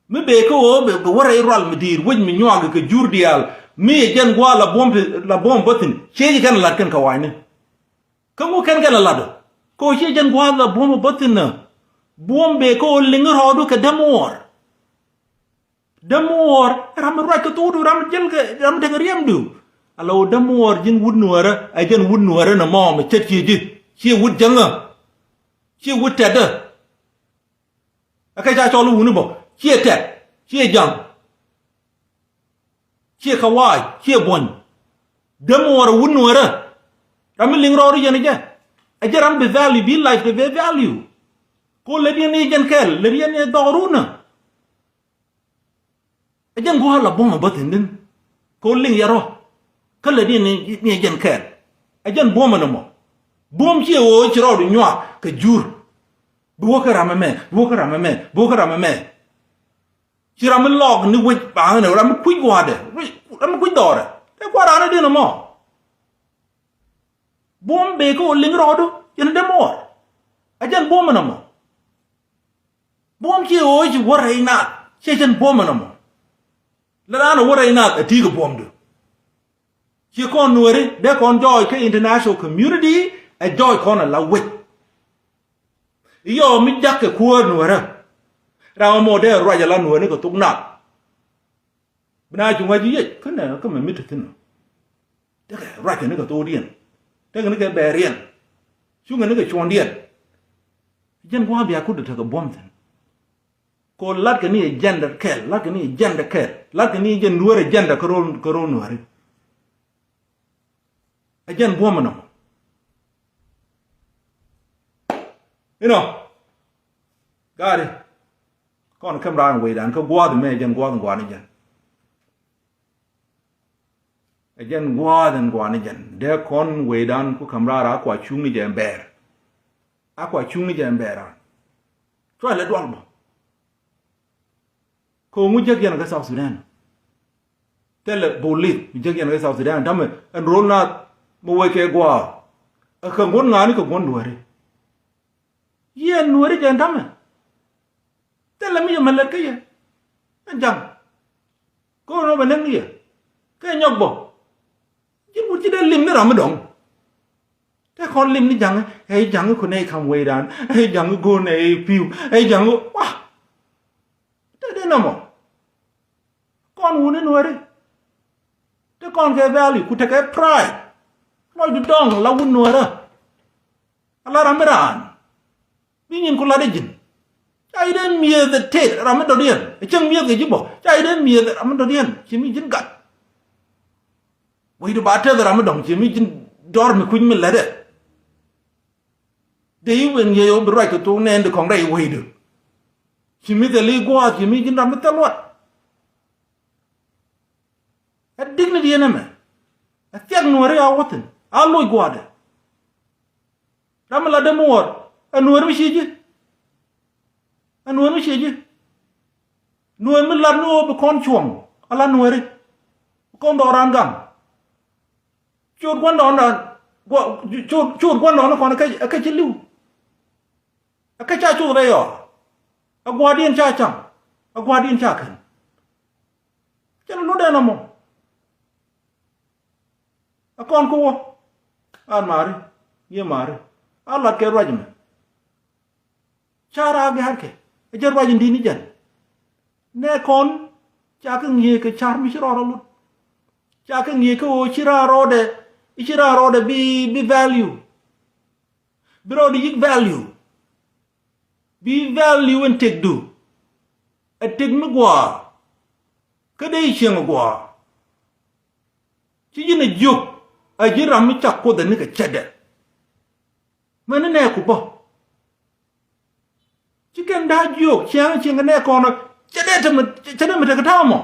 mi bee kä ɣöö bɛ wä rɛy rual mi di̱i̱t wec mi nyuak kɛ jur diaal mi ɛ jɛn gua̱a̱ la buɔ̱m ti la buɔ̱m bä thi̱n ciec kɛn lat kɛn kɛ wa̱a̱nyni. Kä ŋu kɛn kɛn ɛ lat ɔ? Kä ɣöö ciec jɛn gua̱a̱ la buɔ̱m bä thi̱n ɛ. Buɔ̱m bee kä ɣöö liŋi rɔɔdu kɛ däm wuɔɔr. Däm wuɔɔr ram mi ruac kɛ thokdu ram mi jäl kɛ ram mi tekɛ riɛmdu. Ala ɣöö däm wuɔɔr ji̱n wut nuäärä ɛ jɛn wut nuäärä nɔmɔ mi cät ciec ji̱ ciɛ wut jäŋä. Ciɛ wut tɛtdä. Ɛ kɛ ca cɔl i̱ wuni bä ciɛ tɛt ciɛ ja̱ŋ. Ciɛ kɛ wa̱a̱c ciɛ buɔ̱ny. Däm wuɔ̱ɔ̱r ɛ wut nuäärä. Ram mi liŋ rɔɔri yɛn ɛ jɛ. Ɛ jɛ ram bi value bi life kɛ bi value. Ko lät yɛn ni jɛn kɛɛl lät yɛn ni dhɔk runä. Ɛ jɛn gua̱a̱r la buɔ̱m ɛ bä thi̱n din. Ko liŋ yɛ rɔ. Kä lät yɛn ni jɛn kɛɛl. Ɛ jɛn buɔ̱m ɛn ɛmɔ. Buɔ̱m ciɛ ɣöö ci rɔɔdu nyuak kɛ jur. Bi wä kä ram ɛmɛ, bi wä kä ram ɛmɛ, bi wä kä ram ɛmɛ. Ci ram mi lɔɔk ni wec baŋ ni ram mi kui̱c gua̱a̱dɛ, ram mi kui̱c dhɔrɛ. Te kua̱r ran ɛ di̱n ɛmɔ. Buɔ̱m bee kä ɣöö liŋ rɔɔdu yɛn dee muɔɔr. A jɛn buɔ̱m ɛn ɛmɔ. Buɔ̱m ci ɣöö ci wä rɛy naath, ciɛ jɛn buɔ̱m ɛn ɛmɔ. Lɛ raan ɛ wä rɛy naath ɛ ti̱i̱ kɛ buɔ̱mdu. Ci kɔn nuääri dee kɔn jɔɔc kä international community, ɛ jɔɔc kɔn ɛ la wec. Iyɔɔ mi ja̱k kɛ kuäär nuäärä. Ram ɛmɔ dee ruac ala nuääri kɛ thok naath. Bi na cuŋ a ji̱ yec kä nɛ kä mɛ mi te thi̱n. Tekɛ ruac kɛ ni kɛ thokdiɛn. Tekɛ ni kɛ bɛɛriɛn. Cuŋ kɛ ni kɛ cuɔ̱ndiɛn. Jɛn gua̱a̱th bia kut tekɛ buɔ̱m thi̱n. Kɛ ɣöö latkɛ ni ɛ jɛndɛ kɛl, latkɛ ni ɛ jɛndɛ kɛl, latkɛ ni ɛ jɛn nuäär ɛ jɛndɛ kä ro̱l, kä ro̱l nuääri. Ɛ jɛn buɔ̱m ɛnɔ. Inɔ. Gaari. Kɔn kɛm raan wecdan kä gua̱a̱th mɛ ɛ jɛn gua̱a̱th in gua̱a̱ni jɛn. Ɛ jɛn gua̱a̱th in gua̱a̱ni jɛn. Dee kɔn wecdan ku kɛm raan a kua cuŋni jɛ ɛn bɛɛr. A kua cuŋni jɛ ɛn bɛɛr raan. Cua lɛ dual bä. Kɛ ɣöö ŋu jäk yɛn kä South Sudan. Thilɛ bolit mi jäk yɛn kä South Sudan. Tamɛ ɛn ro̱l naath mi wec kɛ gua̱a̱. Ɛ kɛ guɔ̱n ŋa̱a̱ni kɛ guɔ̱n nuääri. Yɛn nuääri jɛ ɛn tamɛ. Thilɛ mi yɛ mɛ lɛt kä yɛ. Ɛn ja̱ŋ. Kä ɣöö nɔ bɛ näk ni yɛ. Kɛ nyɔk bä. Ji̱n wut ci dee lim ni ram mi dɔ̱ŋ. Te kɔn lim ni ja̱ŋ, ɛ ja̱ŋ ku nɛy kam wecdan, ɛ ja̱ŋ go̱o̱n ɛ pi̱w, ɛ ja̱ŋ wa. Te dee nɔmɔ. Kɔn wuni nuääri. Te kɔn kɛ value ku tekɛ pride. Lɔcdu dɔ̱ŋ la wun nuäärä. Ala ram mi raan. Bi nyin ku lat ɛ ji̱n. Ca yi dee mi̱eth ɛ tet ram mi dɔ̱diɛn. Ɛ cäŋ mi̱eth kɛ ji̱ bä. Ca yi dee mi̱eth ram mi dɔ̱diɛn. Ci mi ji̱n gat. Wecdu ba teth ram mi dɔ̱ŋ ci mi ji̱n dɔr mi kui̱ny mi lätdɛ. Dee yi wen yey ɣöö bi ruac kɛ thok nɛɛn di kɔŋ rɛy wecdu. Ci mi thil i̱ gua̱a̱th ci mi ji̱n ram mi thil luɔt. Ɛ dignity yɛn ɛmɛ. Ɛ thiak nuääri a wä thi̱n a loc gua̱a̱dɛ. Ram mi lat dee muɔɔr ɛ nuäär mi cie ji̱. Ɛ nuäär mi cie ji̱. Nuäär mi lat ni ɣöö bi kɔn cuɔ̱ŋ a la nuääri. Bi kɔn dhɔk raan gaŋ. Ciöt gua̱ndɔɔŋdan, gua-, ciöt, ciöt gua̱ndɔɔŋdan kɔn ɛ kä, ɛ kä ci li̱w. Ɛ kä ca cuth rɛy ɔ. Ɛ gua̱a̱rdiɛn ca cam. Ɛ gua̱a̱rdiɛn ca kän. Cɛn lotdɛ nɔmɔ. Ɛ kɔn kä wä. An maari. Yiëë maari. A lat kɛ ruac mɛ. Car a gɛ̈rkɛ. Ɛ jɛn ruac in di̱t ni jɛn. Nɛ kɔn. Ca kɛ ŋi̱i̱c kɛ car mi ci rɔɔdɛ lut. Ca kɛ ŋi̱i̱c kä ɣöö ci raar rɔɔdɛ. Ci raar rɔɔdɛ bi, bi value. Bi rɔɔdɛ yi̱k value. Bi value in tëkdu. Ɛ tëk mi gua̱a̱. Kä dee i̱ cieŋ gua̱a̱. Ci ji̱n ɛ jiök. Ɛ ji̱n ram mi cak Kuoth ɛ ni kɛ cätdɛ. Mäni nɛɛku bä. Ci kɛn da̱a̱ jiök ciaŋ cieŋ kɛ nɛɛkɔn cɛ dee te mi, cɛ dee mi tekɛ ta̱a̱ mɔ.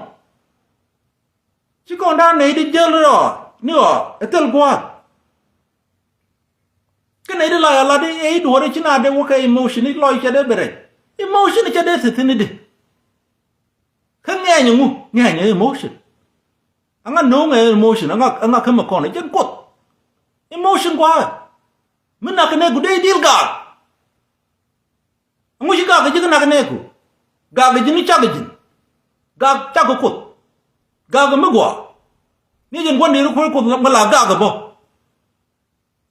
Ci kɔn da̱a̱ nɛy di jäl rɔ ni ɔ ɛ thil gua̱a̱th. Kä nɛy di lac a lat i̱ ɛ i̱ duɔ̱ɔ̱r i̱ ci na dee wä kɛ emotion i̱ lɔc cɛ dee bi rɛc. Emotion cɛ dee thi̱thi̱n i̱di. Kä ŋɛɛny ɛŋu ŋɛɛny ɛ emotion. Aŋa no̱o̱ŋ ɛ emotion aŋa, aŋa kä mi kɔn ɛ jɛn Kuoth. Emotion gua̱a̱th. Mi nak kɛ nɛɛku dee i̱ dil gaak. Ɛŋu ci gak kɛ ji̱ kä nak kɛ nɛɛku? Gak kɛ ji̱ ni cak kɛ ji̱n. Gak cak kɛ Kuoth. Gak kɛ mi gua̱a̱. Ni ji̱n gua̱n dee ri kuäär Kuoth ŋä la gak kɛ bä.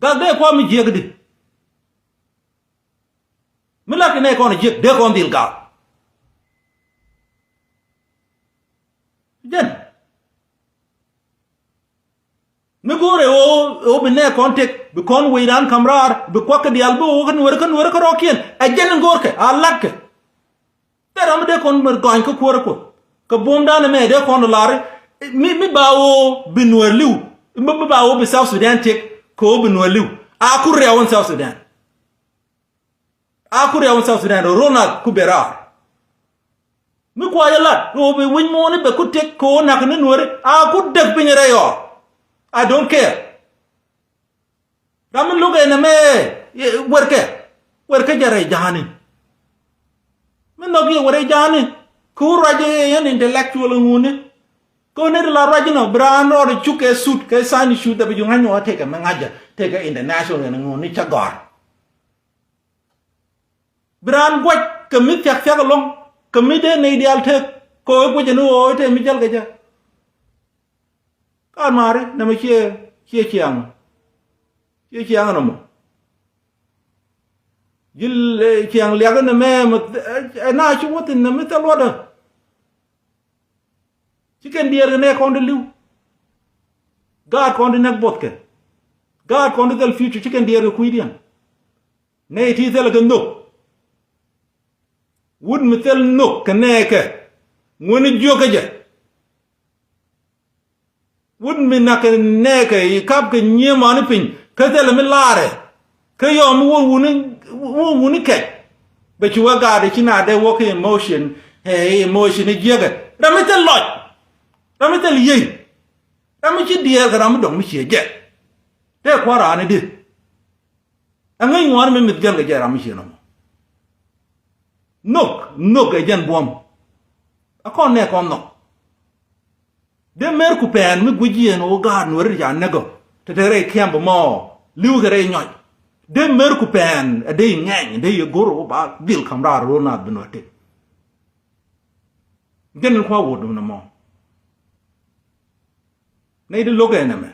Gak dee kua̱r mi jiäk di. Mi lak kɛ nɛɛkɔn jiäk dee kɔn dhil gak. Jɛn. Mi go̱o̱rɛ ɣöö, ɣöö bi nɛɛkɔn tëk, bi kɔn wecdan ka̱m raar, bi kuak kɛ diaal bi ɣöö kä nueeri kä nueeri kä rɔɔkiɛn. Ɛ jɛn in go̱o̱rkɛ, a latkɛ. Thil ram mi dee kɔn mi gɔ̱a̱ny kä kuäärä Kuɔth. Kɛ buɔ̱mdan ɛmɛ dee kɔn lar, mi, mi ba ɣöö bi nueer li̱w, mi, mi ba ɣöö bi South Sudan tëk, kɛ ɣöö bi nueer li̱w. A kur riaw in South Sudan. A ku riaw in South Sudan rɔ rol na ku bɛ raar. Mi kuayɛ lat rɔ bi wi̱ny muɔni bɛ ku tëk kɛ wä nak ni nuɔri a ku däk piny rɛy ɔ. I don't care. Ram mi lo̱k ɛn ɛmɛ wɛrkɛ, wɛrkɛ jɛ rɛy ja̱a̱ni. Nhɔk yɛ wä rɛy ja̱a̱ni. Kɛ wä ruac yɛ yɛn intellectual ŋuni. Kɛ wä ni ti la ruac inɔ bi raan rɔɔd cuk kɛ sut kɛ sani sut dɛ bi ju ŋa̱c ni wä tekɛ mi ŋa̱cä tekɛ international yɛn ŋuni cä gɔ̱r. Bi raan guac kɛ mi thia̱k thia̱k ɛlɔ̱ŋ kɛ mi dee nɛy diaal tek kɛ wä guac ni wä wä te mi jäl kɛ jɛ. Kaat maari nɛmɛ ciɛ ciɛ ciaŋ. Ciɛ ciaŋ nɛmɔ. Ji̱ ciaŋ liak nɛmɛ mɛ ɛ na ci wä thin nɛmɛ thil wä dä. Ci kɛn diɛɛr kɛ nɛ kɔn di li̱w. Gaat kɔn di nɛk buɔth kɛ. Gaat kɔn di thil future ci kɛn diɛɛr kɛ kui̱diɛn. Nɛ iti thil kɛ nhök. Wut mi thil nhök kɛ nɛ kɛ ŋuäni jiök kɛ jɛ. Wut mi nak kɛ nɛɛkɛ i̱ kap kɛ nyiee mani piny kä thilɛ mi laarɛ. Kä yɔm mi wä wuni wä wuni kɛc. Bɛ ci wä gaat i̱ ci na dee wä kä emotion. Ɛ emotion i̱ jiäkɛ ram mi thil lɔc. Ram mi thil yiey. Ram mi ci diɛɛr kɛ ram mi dɔŋ mi ciɛ jɛ. Tëë kua̱r raan i̱ di. Ɛŋäc ŋuan mi mith jɛn kɛ jɛ ram mi ciɛ nɔmɔ. Nhök nhök ɛ jɛn buɔ̱m. Ɛ kɔn nɛ kɔn nhɔk. Dee mer ku pɛn mi guic yɛn ɣöö gaat nuɔ̱ri ca näk ɔ te te rɛy kiɛm bi mɔ li̱w kɛ rɛy nyɔc. Dee mer ku pɛn ɛ dee iŋɛny dee yɛ go̱r ɣöö ba dhil ka̱m raar ro̱l naath bi nuɔ̱t ti. Jɛn in kua̱r wot dum ni mɔ. Nɛy di lo̱k ɛn ɛmɛ.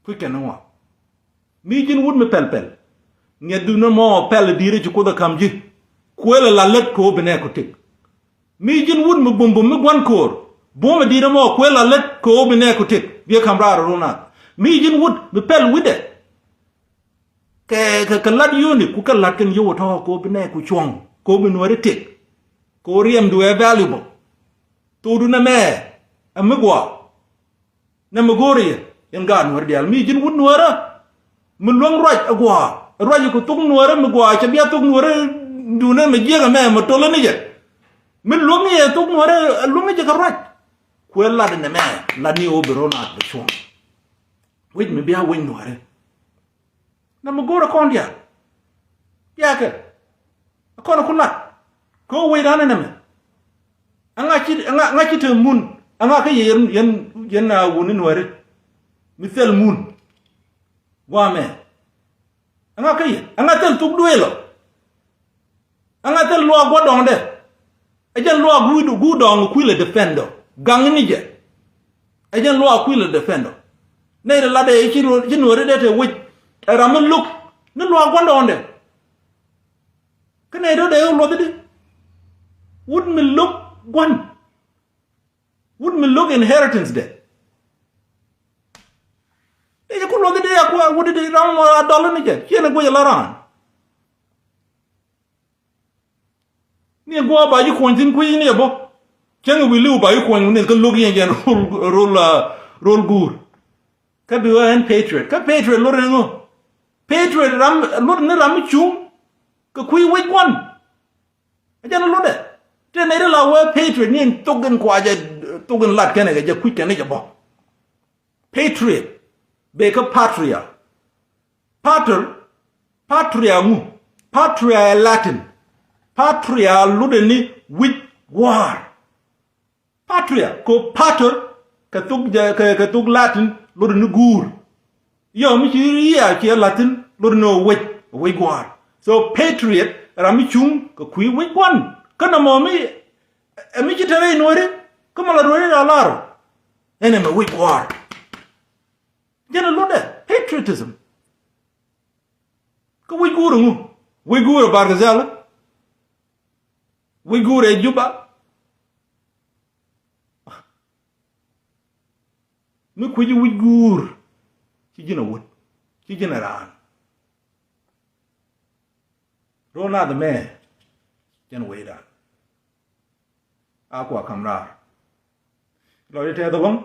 Kui̱ kɛn ni ŋuak. Mi ji̱n wut mi pɛl pɛl. Ŋiɛth dum ni mɔ pɛl di̱i̱ri ci Kuoth ɛ ka̱m ji̱. Kuël ɛ la lät kɛ ɣöö bi nɛɛk ku tëk. Mi ji̱n wut mi bumbum mi gua̱n ko̱o̱r buɔ̱m ɛ di̱t ɛmɔ kuël a lät kɛ ɣöö bi nɛɛk ku tëk biɛ ka̱m raar ɛ ro̱l naath. Mi ji̱n wut mi pɛl wi̱cdɛ kɛ kɛ kɛ la̱t yio̱o̱ni ku kɛ la̱t kɛn yio̱w ɛ tɔ̱ kɛ ɣöö bi nɛɛk ku cuɔ̱ŋ kɛ ɣöö bi nuääri tëk. Kɛ ɣöö riɛmdu ɛ valuable. Thokdu nɛmɛ ɛ mi gua̱a̱. Nɛ mi go̱o̱rä yɛ yɛn gaat nuäärä diaal mi ji̱n wut nuäärä. Mi luäŋ ruac ɛ gua̱a̱ ɛ ruac kɛ thok nuäärä mi gua̱a̱ cɛ bia thok nuäärä. Duundɛ mi jiäk ɛmɛ mi tolä ni jɛ. Mi luäŋ yɛ thok nuäärä ɛ luäŋ jɛ kɛ ruac. Kuɛ lat ɛn ɛmɛ lat ni ɣöö bi ro̱l naath bi cuɔ̱ŋ. Wec mi bia wec nuäärä. Nɛ mi go̱o̱rä kɔn diaal. Diaakɛ ɛ kɔn ɛ ku lat. Kɛ ɣöö wec raan ɛn ɛmɛ. Ɛŋa ci ɛŋa ɛŋa ci te mun ɛŋa kä yɛ yɛn yɛn yɛn a wuni nuääri. Mi thil mun. Guamɛ ɛŋa kä yɛ ɛŋa thil thuk duëël ɔ. Ɛŋa thil luaak gua̱dɔŋdɛ. Ɛ jɛn luaak guut guut dɔŋ kui̱ lɛ defend ɔ gaŋ ni jɛ. Ɛ jɛn luaak kui̱ lɛ defend ɔ. Nɛy rɛ latdɛ ci nuɔ̱ɔ̱ri dee te wec ɛ ram mi lo̱k ni luaak gua̱dɔŋdɛ. Kä nɛy rɛ dee luɔth di wut mi lo̱k gua̱n. Wut mi lo̱k inheritance dɛ. Dee jɛ ku luɔth di dee a kuɛ wut di ram a dɔl ni jɛ ciɛ ni guic a la raan. Ni guɔ ba ji̱ kuɔny thi̱n kui̱ ni ɛ bä. Cäŋ wi̱i̱ li̱w ba ji̱ kuɔny ni kä lo̱k yɛn jɛn rol rol rol guur. Kä bi ɣä ɛn patriot kä patriot lot ɛn ŋö? Patriot ram lot ni ram mi cuŋ. Kɛ kui̱ wec gua̱n. Ɛ jɛn lotdɛ. Tëë nɛy ti la wee patriot ni ɛn thok in kuacɛ thok in lat kɛnɛ kɛ jɛ kui̱ kɛn ni jɛ bä. Patriot. Bee kä patria. Pater, patria ŋu? Patria ɛ Latin. Patria lotdɛ ni wi̱c gua̱a̱r. Patria ko pater kɛ thuk jɛ kɛ kɛ thuk Latin lotdɛ ni guur. Yɔ mi ci ria ciɛ Latin lotdɛ ni wec wec gua̱a̱r. So patriot ram mi cuŋ kɛ kui̱ wec gua̱n. Kä nɔmɔ mi ɛ mi ci te rɛy nuɔ̱ri kä mɔ la nuɔ̱ri ra lar. Ɛn ɛmɛ wec gua̱a̱r. Jɛn ɛ lotdɛ patriotism. Kä wi̱c guur ŋu? Wi̱c guur ɛ Bargazal? Wi̱c guur ɛ Juba? Mi kui̱ci wi̱c guur ci ji̱n ɛ wut ci ji̱n ɛ raan. Ro̱o̱ nath mɛ jɛn wecdan. A kua kam raar. Lɔcdä tɛth ɛ bäŋ.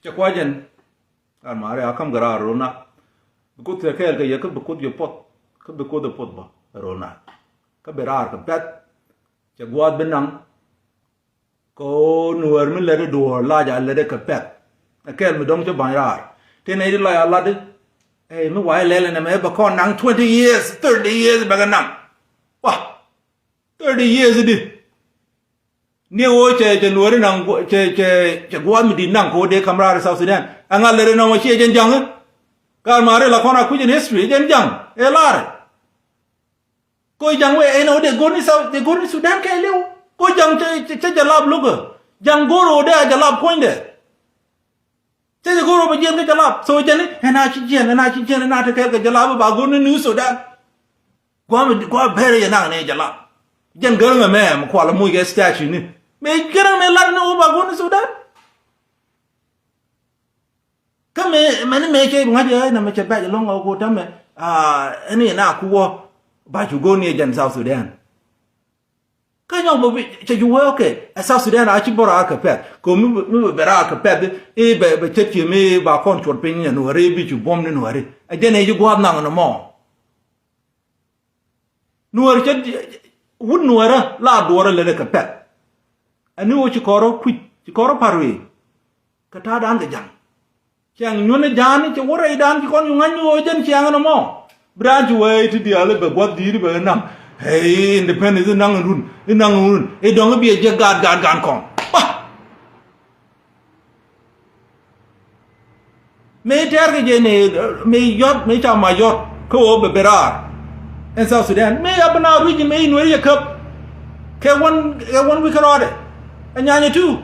Cɛ kua jɛn. Ran maari a kam kɛ raar ro̱o̱ nath. Bi kuoth tɛ kɛɛl kɛ yɛ kä bi kuoth yɛ puɔth kä bi kuoth yɛ puɔth bä ro̱o̱ nath. Kä bi raar kɛ pɛ̈th. Cɛ gua̱a̱th bi naŋ. Kɛ ɣöö nuäär mi lätdɛ duɔ̱ɔ̱r lac a lätdɛ kɛ pɛ̈th. Ɛ kɛl mi dɔ̱ŋ cä ba̱ny raar. Tëë nɛy ti lac a latdä. Ɛ mi wa̱i̱ lɛl ɛn ɛmɛ bɛ kɔn naŋ twenty years, thirty years bɛ kɛ naŋ. Wa Thirty years di. Ni ɣöö cɛ, cɛ Nuääri naŋ, cɛ, cɛ, cɛ gua̱a̱th mi di̱i̱t naŋ kɛ ɣöö dee ka̱m raar i̱ South Sudan. Ɛŋa lɛri nɔmɔ ciɛ jɛn ja̱ŋä? Gat maari la kɔn a kui̱c in history jɛn ja̱ŋ ɛ laarɛ. Koc ja̱ŋ wee ɛn ɣöö dee go̱r ni South, dee go̱r ni Sudan kɛɛliw. Koc ja̱ŋ cɛ, cɛ, cɛ Jalap lo̱kä. Ja̱ŋ go̱r ɣöö dee a Jalap puɔ̱nydɛ. Cä jɛ go̱r ɣöö bɛ jiɛn kä Jalap. So jɛn i̱ ɛn a ci jiɛn, ɛn a ci jiɛn, ɛn a te kɛɛl kɛ Jalap i̱ ba go̱r ni New Sudan. Gua̱a̱m, gua̱a̱m bɛɛrɛ yɛ naŋ ni Jalap. Jɛn Gäräŋ ɛmɛ mi kualɛ muc kɛ statue ni. Mëë Gäräŋ mëë lat ni wä ba go̱r ni Sudan. Kä mëë, mɛni mëë cɛ ŋa̱c ɛ nɛ mɛ cɛ bɛc ɛlɔ̱ŋ ɛ go̱r täämɛ. Ɛn i̱ na ku wä ba cu go̱r ni ɛ jɛn South Sudan. Kä nyɔk bä bi cɛ ju wee, okay, ɛ South Sudan a ci bä raar kɛ pɛth. Kɛ mi bä, mi bä bɛ raar kɛ pɛth i̱ bɛ, bɛ ce̱tkɛ mi ba kɔn cuɔt piny ni Nuääri bi cu buɔ̱m ni Nuääri. Ɛ jɛn ɛ ci gua̱a̱th naŋ ni mɔ. Nuäär cɛ, wut Nuäärä la duɔrä lät kɛ pɛth. Ɛn ni ɣöö ci kɔrä kui̱c, ci kɔrä pa̱r wee. Kɛ ta̱a̱dan kɛ ja̱ŋ. Ciaŋ nyuɔ̱n ɛ ja̱a̱n cɛ wä rɛydan ci kɔn cu ŋa̱c ni ɣöö jɛn ciaŋ ɛn ɛmɔ. Bi raan ci wee ti diaal i̱ bɛ gua̱th di̱i̱t i̱ bɛ naŋ. Hey, independence i̱ naŋ in run, i̱ naŋ in run. I̱ dɔ̱ŋ i̱ biɛ jiäk gaat gaat gan kɔn. Bah! Mëë tɛɛr kɛ jɛ ni, mëë yɔt, mëë ca ma yɔt kä ɣöö bɛ ben raar. Ɛn South Sudan mëë Upper Nile region mëë Nuääri yɛ käp. Kɛ wän, kɛ wän wi̱c kärɔɔdɛ. Ɛ nyanyɛ tu.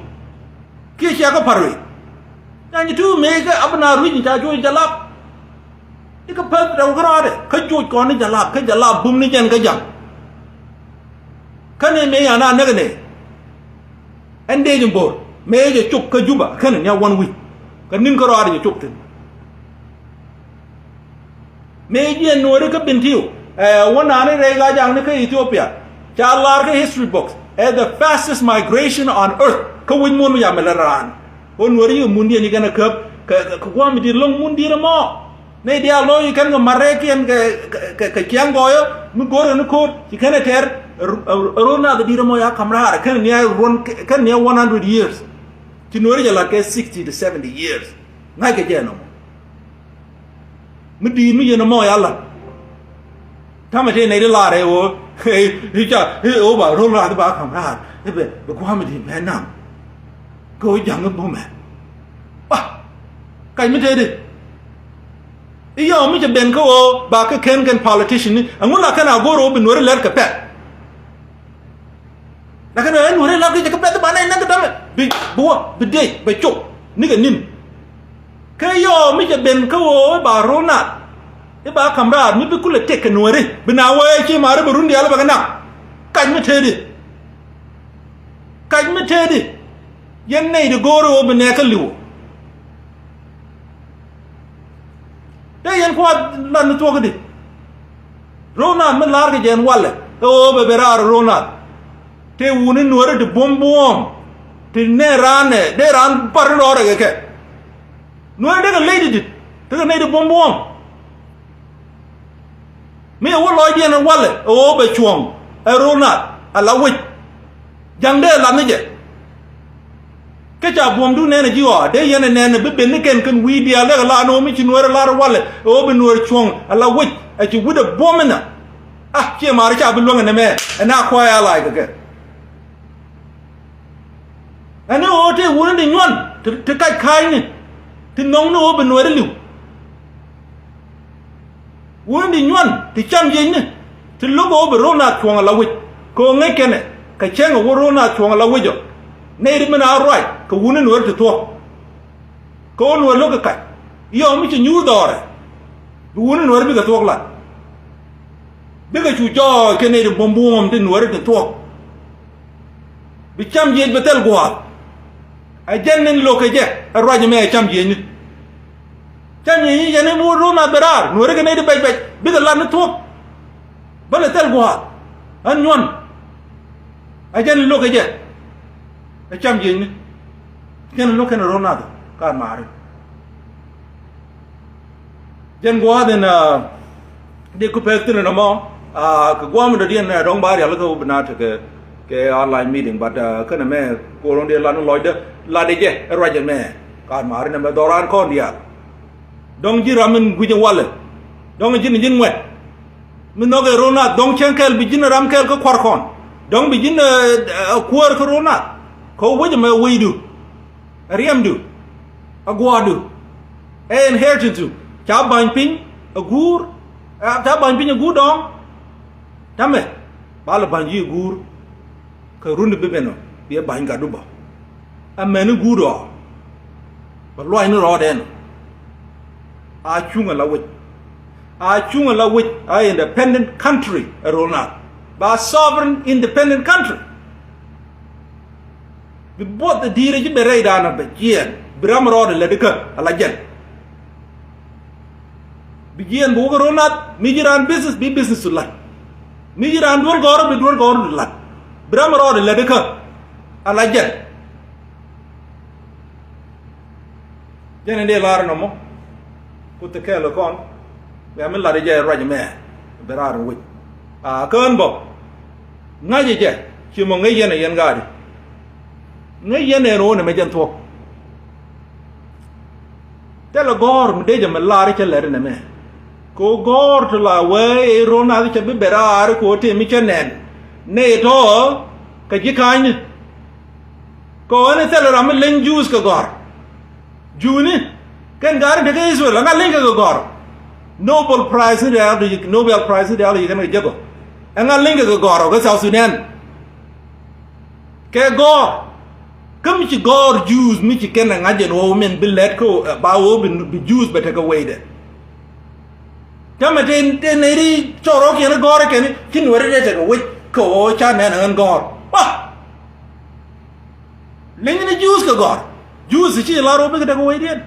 Kiɛ cia kä pa̱r wee. Nyanyɛ tu mëë kä Upper Nile region ca cuɔ̱c Jalap. I̱ kä päth rɛw kärɔɔdɛ kä joc kɔn ni Jalap, kä Jalap bum ni jɛn kä ja̱ŋ. Kä ni mëë yan a näk ni. Ɛn dee ji̱ bo̱o̱r mëë jɛ cop kä Juba kä ni nia wän wi̱c. Kä ni̱n kärɔɔdɛ jɛ cop thi̱n. Mëë jiɛn Nuääri kä Bentiu, ɛ, wä nani rɛy la jaŋni kä Ethiopia. Ca lar kä history books ɛ the fastest migration on earth. Kä wi̱c mun mi yam ɛ lät raan. Wä Nuääri yikɛ mundiɛn yikɛn ɛ käp kɛ, kɛ, kɛ gua̱a̱m mi di̱i̱t lo̱ŋ mundiɛn ɛmɔ. Nɛy diaal lɔc kɛn kɛ marɛɛkiɛn kɛ, kɛ, kɛ, kɛ ciaŋ gɔɔyä mi go̱o̱r kɛn ko̱o̱t ci kɛn ɛ tɛr. Ɛ, ɛ, ɛ ro̱l nath di̱i̱t ɛmɔ ya ka̱m raar kɛn nia ruɔ̱n, kɛn nia one hundred years. Ci Nuääri jɛ la̱t kɛ sixty to seventy years. Ŋa̱ckɛ jɛ nɔmɔ. Mi di̱i̱t mi yɛn ɛmɔ ya la̱t. Ta̱mɛ tëë nɛy ti la̱r ɛ ɣöö i̱ ca i̱ ɣöö ba ro̱l rath ba ka̱m raar i̱ bɛ, bɛ gua̱a̱m mi di̱i̱t mɛ naŋ. Kɛ ɣöö ja̱ŋ i̱ bumɛ. Ba kac mi tëëdi. I̱ yɔw mi cɛ ben kä ɣöö ba kä kɛn kɛn politician ni ɛŋu la kɛn a go̱o̱r ɣöö bi Nuääri lɛr kɛ pɛ̈th. Lakin ɛ Nuääri lak kɛ jɛ kä pɛ̈th ba nɛy näk kɛ dämɛ bi, bi wä bi dec bɛ cop nikɛ ni̱n. Kä yɔɔ mi cɛ ben kä ɣöö i̱ ba ro̱l nath i̱ ba ka̱m raar mi bi kulɛ tëk kɛ Nuääri bi na wee ci maari bɛ run diaal bɛ kɛ nak. Kac mi tëëdi. Kac mi tëëdi. Yɛn nɛy di go̱o̱r ɣöö bi nɛɛkä li̱w. Dee yɛn kuath lat ni thuɔ̱k di. Ro̱o̱ nath mi la̱r kɛ jɛ ɛn walɛ ɛ ɣöö bɛ ben raar ro̱o̱ nath. Tëë wuni Nuääri ti buɔ̱m buɔ̱ɔ̱m ti nɛ raan ɛ dee raan pa̱r in rɔɔdɛ kɛ kɛ. Nuääri tekɛ ley ti di̱t tekɛ nɛy ti buɔ̱m buɔ̱ɔ̱m. Mi ɛ wä lɔcdiɛn ɛn walɛ ɛ ɣöö bɛ cuɔ̱ŋ ɛ ro̱o̱ nath ala wec. Ja̱ŋ dee ɛ lath ni jɛ. Kä ca buɔ̱mdu nɛn ɛ ji̱ ɣɔaa dee yɛn ɛ nɛn ɛ bi ben ni kɛn kɛn wi̱i̱ diaal dee kɛ la ni ɣöö mi ci Nuäär ɛ lar walɛ ɛ ɣöö bi Nuäär cuɔ̱ŋ ala wec ɛ ci wi̱cdɛ buɔ̱m inɔ. A ciɛ maari ca bi luäŋ ɛ nɛmɛ ɛ na kua̱a̱c a lac kɛ kɛ. Ɛn ni ɣöö tëë wuni di nyuɔ̱n ti, ti kac ka̱a̱cni ti nhɔ̱ŋni ɣöö bi Nuääri li̱w. Wuni di nyuɔ̱n ti cam jiecni ti lo̱k ɣöö bi ro̱o̱ nath cuɔ̱ŋ ala wec. Kɛ ɣöö ŋäc kɛnɛ kɛ cäŋ ɛ wä ro̱o̱ nath cuɔ̱ŋ ala wec ɔ. Nɛy ti min a ruac kɛ wuni Nuääri ti thuɔ̱k. Kɛ ɣöö Nuäär lo̱k kɛ kac yɔw mi ci nyuur dhɔrɛ. Bi wuni Nuääri bikɛ thuɔ̱k lat. Bikɛ cu jɔɔc kɛ nɛy ti buɔ̱m buɔ̱ɔ̱m ti Nuääri ti thuɔ̱k. Bi cam jiec bɛ thil gua̱a̱th. Ɛ jɛn ni lo̱k kɛ jɛ ɛ ruac ɛmɛ ɛ cam jiecni. Cam jiecni jɛn ni mi wä ro̱o̱ nath bɛ raar Nuääri kɛ nɛy ti bɛc bɛc bikɛ lat ni thuɔ̱k. Bä lɛ thil gua̱a̱th ɣän nyuɔ̱n. Ɛ jɛn ni lo̱k kɛ jɛ ɛ cam jiecni. Jɛn ni lo̱k kɛn ro̱o̱ nath kaat maari. Jɛn gua̱a̱th in, ah, dee ku pek thi̱n in ɛmɔ, ah, kɛ gua̱a̱m in dɔ̱diɛn, ah, dɔ̱ŋ ba rial kä wä bi na tekɛ kɛ online meeting, but, ah, kɛn ɛmɛ kɛ ɣöö dee lat ni lɔcdä, latdɛ jɛ ɛ ruac ɛmɛ. Kaat maari nɛmɛ dhɔran kɔn diaal. Dɔ̱ŋ ji̱n ram in gui̱c in walɛ. Dɔ̱ŋ ji̱n ji̱n ŋuɛt. Mi nhɔk ɛ ro̱o̱ nath dɔ̱ŋ cäŋ kɛl bi ji̱n ram kɛl kä kua̱r kɔn. Dɔ̱ŋ bi ji̱n ɛ kuäär kä ro̱o̱l nath kɛ wec ɛmɛ wecdu, ɛ riɛmdu, ɛ gua̱a̱kdu, ɛ inheritance du. Ca ba̱ny piny ɛ guur, ca ba̱ny piny ɛ guur dɔ̱ŋ. Täämɛ ba lɛ ba̱ny ji̱ ɛ guur. Kɛ run bi ben ɔ biɛ ba̱ny gatdu bä. Amäni guut ɔ bɛ luac ni rɔɔdɛ ɛnɔ. A cuŋ ala wec, a cuŋ ala wec a independent country ɛ ro̱o̱l nath. Ba sovereign independent country. Bi buɔth ɛ di̱i̱rɛ ji̱ ben rɛydan ɔ bɛ jiɛɛn bi ram rɔɔdɛ lätdi kä ala jɛn. Bi jiɛɛn bi wä kä ro̱o̱l nath, mi ji̱ raan business bi business du la̱t. Mi ji̱ raan duel gɔ̱rä bi duel gɔ̱rä du la̱t. Bi ram rɔɔdɛ lätdi kä ala jɛn. Jɛn in dee lar nɔmɔ. Kuoth te kɛɛl kɔn bia mi lat jɛ ruac mɛ. Bi raar in wec a kään bä. Ŋa̱cɛ jɛ ci mɔ ŋäc yɛn ɛ yɛn gaari. Ŋäc yɛn ɛn ɣöö nɛmɛ jɛn thuɔ̱k. Thilɛ gɔ̱r mi dee jɛ mi lar cä lɛr nɛmɛ. Kɛ ɣöö gɔ̱r ti la wee i̱ ro̱o̱l nath cɛ bi bɛ raar kɛ ɣöö tëë mi cä nɛn. Nɛy tɔ̱ kɛ ji̱ ka̱a̱cni. Kɛ ɣöö ɛn thilɛ ram mi leny Jews kɛ gɔ̱r. Jews ni kɛn gaari tekä Israel ɛŋa leny kɛ kɛ gɔ̱r. Nobel Prize ni diaal ti Nobel Prize ni diaal ti kɛn kɛ jek ɔ. Ɛŋa leny kɛ kɛ gɔ̱r ɔ kɛ South Sudan. Kɛ gɔ̱r kä mi ci gɔ̱r Jews mi ci kɛn ɛ ŋa̱c ɛn ɣöö min bi lɛt kä ba ɣöö bi Jews bɛ tekɛ weydɛ. Täämɛ te te nɛy ri cɔɔr ɣɔ̱kiɛn gɔ̱r kɛn ci nuɛri dee tekɛ wec kɛ ɣöö ca nɛn ɛ ɣän gɔ̱r. Wa leny ni Jews kɛ gɔ̱r. Jews ci lar ɣöö bikɛ tekɛ wecdiɛn.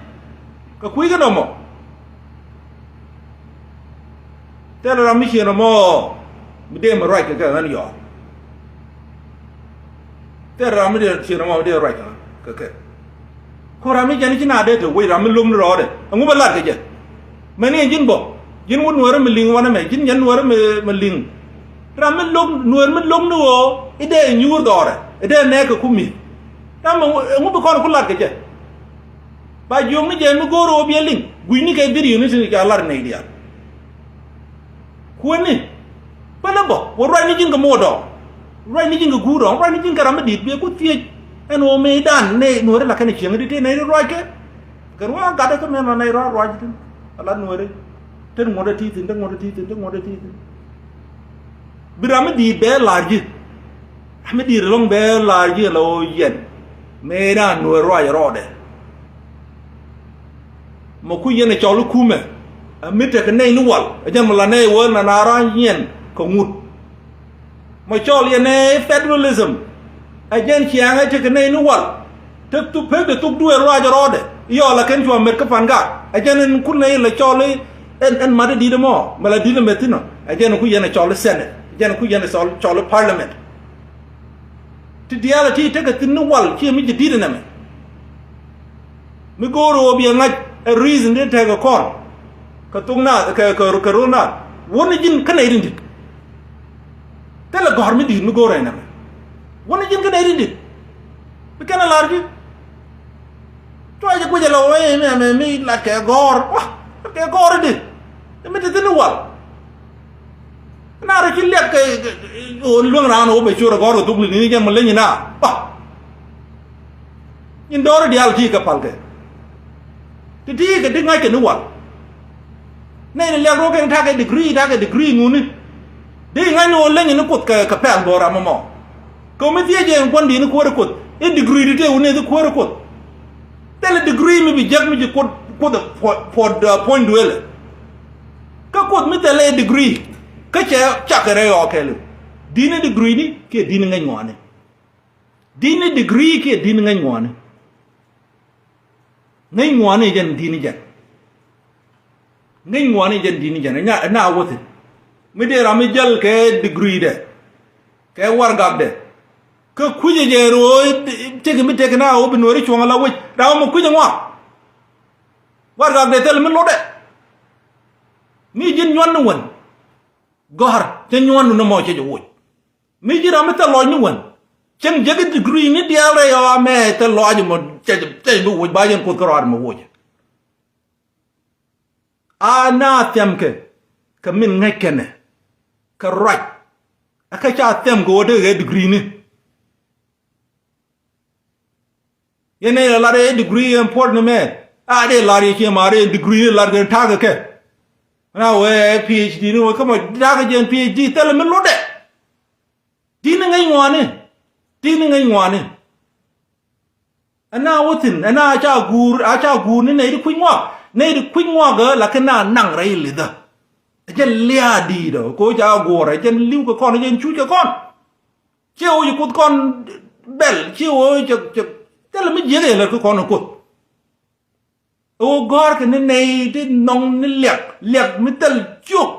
Kɛ kui̱ kä nɔmɔ. Thilɛ ram mi ciën ɛmɔ mi dee mi ruac kɛ kɛ ɣän yɔɔk. Thilɛ ram mi dee ciën ɛmɔ mi dee ruac kɛ kɛ. Ku ram mi jɛn ci na dee te wec ram mi lo̱k ni rɔɔdɛ ɛŋu bä lat kɛ jɛ. Mɛni ɛn ji̱n bä ji̱n wä nuäärä mi li̱ŋ wanɛ mɛ ji̱n jɛn nuäärä mi li̱ŋ. Ram mi lo̱k nuäär mi lo̱k ni ɣöö i̱ dee nyuur dhɔrɛ i̱ dee nɛɛk kɛ ku mi̱th. Ram ɛŋu bi kɔn ku lat kɛ jɛ. Ba jiök ni jɛ mi go̱o̱r ɣöö biɛ liŋ gui̱cni kɛ dhiriöni tin ca lar nɛy diaal. Kuäni bä lä bä wä ruacni ji̱n kɛ moodɔɔŋ. Ruacni ji̱n kɛ guur dɔɔŋ ruacni ji̱n kɛ ram mi di̱i̱t biɛ ku thiec. Ɛn ɣöö mëëdan nɛy nuääri la kɛn cieŋ di tëë nɛy ri ruackɛ. Kɛ ruac gatdä kä mëë lɔ nɛy ruac ruac tin ala nuääri. Tin ŋuɔ̱t ɛ ti̱i̱ thi̱n tin ŋuɔ̱t ɛ ti̱i̱ thi̱n tin ŋuɔ̱t ɛ ti̱i̱ thi̱n. Bi ram mi di̱i̱t bɛ la̱r ji̱. Ram mi di̱i̱t ɛlɔ̱ŋ bɛ la̱r ji̱ ɛn la ɣöö yɛn mëëdan nuääri ruac rɔɔdɛ. Mɔ ku yɛn ɛ cɔl i̱ kumɛ ɛ mi tekɛ nɛy ni wal ɛ jɛn mɔ la nɛy wä na na rɔ̱ nyiɛn kɛ ŋut. Mɔ cɔl yɛn ɛ federalism ɛ jɛn ciaŋ ɛ tekɛ nɛy ni wal. Te thuk pek de thuk duëë ruac rɔɔdɛ i̱ yɔɔl ɛ kɛn cua met kä pan gaat ɛ jɛn ɛn kun nɛy la cɔl i̱ ɛn ɛn mat i̱ di̱t ɛmɔ mɛ la di̱t ɛmɛ thi̱n ɔ ɛ jɛn ku yɛn ɛ cɔl i̱ senate ɛ jɛn ku yɛn ɛ cɔl i̱ parliament. Ti diaal ɛ ti tekɛ thi̱n ni wal ciɛ mi ci di̱t ɛnɛmɛ. Mi go̱o̱r ɣöö biɛ ŋa̱c ɛ reason di tekɛ kɔn kɛ thok naath kɛ kɛ kɛ ro̱l naath. Wä ni ji̱n kä nɛy rin di̱t. Thilɛ gɔ̱r mi di̱i̱t mi go̱o̱r ɛnɛmɛ. Wä ni ji̱n kä nɛy rin di̱t. Bi kɛn ɛ la̱r ji̱. Cuay jɛ guic ɛ lɛ wee mi ɛmɛ mi lat kɛ gɔ̱r wa kɛ gɔ̱r i̱di. Ɛ mi ti thi̱n i̱ wal. Na rɔ ci liak kɛ ɣöö luäŋ raan ɣöö bɛ ciöör ɛ gɔ̱r kɛ thuk li̱ni ni jɛn mɔ leny ina. Wa. Nyin dɔɔri diaal ti kɛ palkɛ. Ti ti kɛ ti ŋa̱ckɛ ni wal. Nɛy ni liak rɔ kɛn takɛ degree takɛ degree ŋuni. Di ŋa̱cni ɣöö leny ni kuoth kɛ kɛ pɛl bä ram ɛmɔ. Kɛ mi thiec jɛ ɛn kuɔn di̱i̱ni kuäärä kuoth i̱ degree ti tëë wuni i̱ kuäärä kuoth. Thilɛ degree mi bi jek mi ci kuoth kuoth puɔt puɔt puɔ̱ny duëëlɛ. Kä kuoth mi thilɛ degree kä cɛ cakɛ rɛy ɣɔɔ kɛɛliw. Di̱i̱ni degree ni kiɛ di̱i̱ni ŋäc ŋɔaani. Di̱i̱ni degree kiɛ di̱i̱ni ŋäc ŋɔaani. Ŋäc ŋuani jɛn di̱n jɛn. Ŋäc ŋuani jɛn di̱n jɛn ɛ na wäthi. Mi dee ram mi jäl kɛ degree dɛ kɛ wargak dɛ. Kä kui̱cɛ jɛ ro̱o̱ teki mi teki na ɣöö bi nuɔ̱ɔ̱ri cuɔ̱ŋ ala wec ram mi kui̱cɛ ŋuan. Wargak dɛ thil mi lotdɛ. Mi ji̱n nyuan ni wän. Gɔ̱a̱r cä nyuan ni nɔmɔ cɛ jɛ woc. Mi ji̱ ram mi thil lɔc ni wän. Cäŋ jek degree ni diaal rɛy ɣɔaa mɛ thil lɔc mɔ cɛ cɛ bi woc ba yɛn kuoth kärɔaad mɛ woc. A na thiamkɛ kɛ min ŋäc kɛnɛ kɛ ruac. Kä ca thɛm kɛ ɣöö dee ɣɛ degree ni. Yɛn nɛy la lat ɛ degree important mɛ. A dee lar yɛ ciɛ ma dee degree ni lar kɛ ta̱a̱ kɛ kɛ. Na wee PhD ni wee kä ma ta̱a̱ kɛ jɛn PhD thilɛ mi lotdɛ. Ti ni ŋäc ŋuani. Ti ni ŋäc ŋuani. Ɛn na wä thi̱n ɛn na ca guur a ca guur ni nɛy ti kui̱c ŋuak nɛy ti kui̱c ŋuak ɛ lakin na naŋ rɛy lidhä. Ɛ jɛn lia̱a̱ di̱i̱t ɔ ko ca guɔr ɛ jɛn li̱w kɛ kɔn ɛ jɛn cuc kɛ kɔn. Ciɛ wä ci kuoth kɔn bɛl ciɛ wä cɛ cɛ thilɛ mi jiäk ɛ lät kä kɔn ɛ kuoth. Ɛ wä gɔ̱a̱r kɛ ni nɛy ti nhɔŋ ni liak liak mi thil ciök.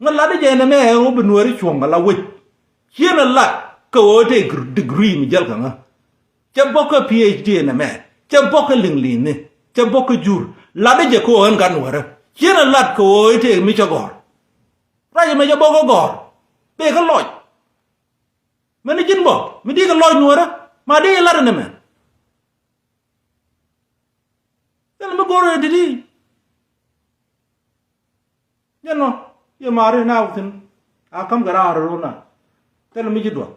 Ŋä lat jɛ nɛ mɛ ɣöö bi nuääri cuɔ̱ŋ ala wec. Ciɛ nɛ lat kɛ ɣöö tëë degree mi jäl kɛ ŋä. Cɛ bɔk kä PhD nɛ mɛ cɛ bɔk kä liŋ li̱i̱ni cɛ bɔk kä jur. Lat jɛ kɛ ɣöö ɣän gat nuäärä. Ciɛ nɛ lat kɛ ɣöö tëë mi cä gɔ̱r. Ruac ɛmɛ cɛ bɔk kä gɔ̱r. Pee kä lɔc. Mɛn ni ji̱n bɔ mi di kɛ lɔc nuäärä ma di lat nɛ mɛ. Thilɛ mi go̱r ɛ di̱t i̱. Jɛn nɔ yɛ ma̱a̱ri na wä thi̱n. A ka̱m kɛ raar ro̱o̱na. Thilɛ mi ci duɔth.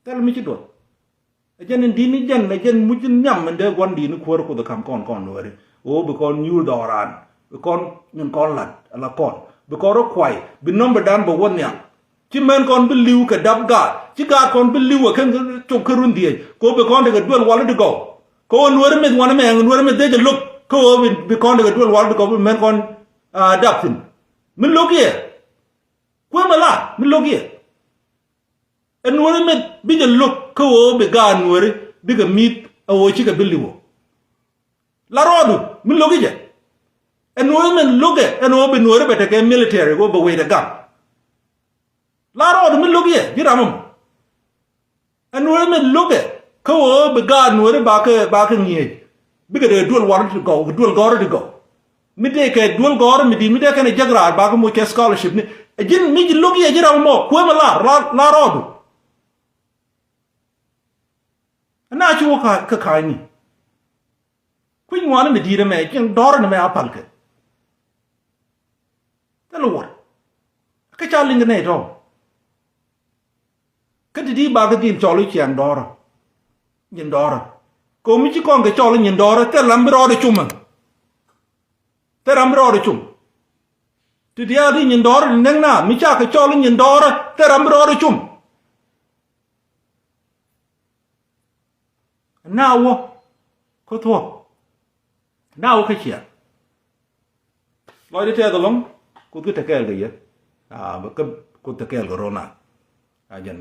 Thilɛ mi ci duɔth. Ɛ jɛn in di̱t ni jɛn ɛ jɛn muc in nhiam in dee gua̱n di̱t ni kuäär kuoth ɛ ka̱m kɔn kɔn lueeri. Ɣöö bi kɔn nyuur dhɔɔran bi kɔn nyin kɔn la̱t ala kɔn bi kɔn rɔ kuay bi nɔmbidan bɛ wä nhiam. Ci mɛn kɔn bi li̱w kɛ dap gaat ci gaat kɔn bi li̱w ɛ kɛn cok kä run dhieec kɛ ɣöö bi kɔn tekɛ duel wal i̱ ti gɔw. Kɛ ɣöö nueeri mith wanɛ mɛ ɛŋ nueeri mith dhec ɛ lo̱k kä ɣöö bi kɔn tekɛ duel wal i̱ ti gɔw bi mɛn kɔn dap thi̱n. Mi lo̱k yɛ kueemɛ la mi lo̱k yɛ. Ɛ nueeri mith bi jɛ lo̱k kä ɣöö bi gaat nueeri bikɛ mi̱th ɛ ɣöö cikɛ bi li̱w ɔ. La rɔɔdu mi lo̱ki jɛ. Ɛ nuɔ̱ɔ̱ri min lo̱kɛ ɛn ɣöö bi nuɔ̱ɔ̱ri bɛ tekɛ military ɣöö bɛ wecdɛ gam. La rɔɔdu mi lo̱ki jɛ ji̱ ram ɛmɔ. Ɛ nuɔ̱ɔ̱ri min lo̱kɛ kä ɣöö bi gaat nuɔ̱ɔ̱ri bakɛ bakɛ ŋi̱eec. Bikɛ dee duel wa̱r ti gɔw kɛ duel gɔ̱r ti gɔw. Mi dee kɛ duel gɔ̱r mi di̱i̱t mi dee kɛn ɛ jek raar bakɛ moc kɛ scholarship ni. Ɛ ji̱n mi ji̱ lo̱ki jɛ ji̱ ram ɛmɔ kueemɛ lar la rɔɔdu. Ɛn na ci wä kä ka̱a̱cni. Kui̱ny ŋuani mi di̱i̱t ɛmɛ cieŋ dɔ̱rä ni mɛ a palkɛ. Thilɛ wuɔ̱t kä ca liŋ kɛ nɛy tɔ̱. Kä ti di̱i̱t ba kä dhi̱i̱n cɔl i̱ ciɛŋ dɔ̱rä. Nyin dɔ̱rä kɛ ɣöö mi ci kɔn kɛ cɔl i̱ nyin dɔ̱rä thil ram bi rɔɔdɛ cum ɛ. Thil ram bi rɔɔdɛ cum. Ti diaal ti nyin dɔ̱rä ti näk na mi ca kɛ cɔl i̱ nyin dɔ̱rä thil ram bi rɔɔdɛ cum. Na wä kä thuɔ̱k. Na wä kä ciaŋ. Lɔcdä tɛth ɛlɔ̱ŋ kuth kä tekɛɛl kɛ yɛ. Kä kuth tekɛɛl kɛ ro̱na. A jɛn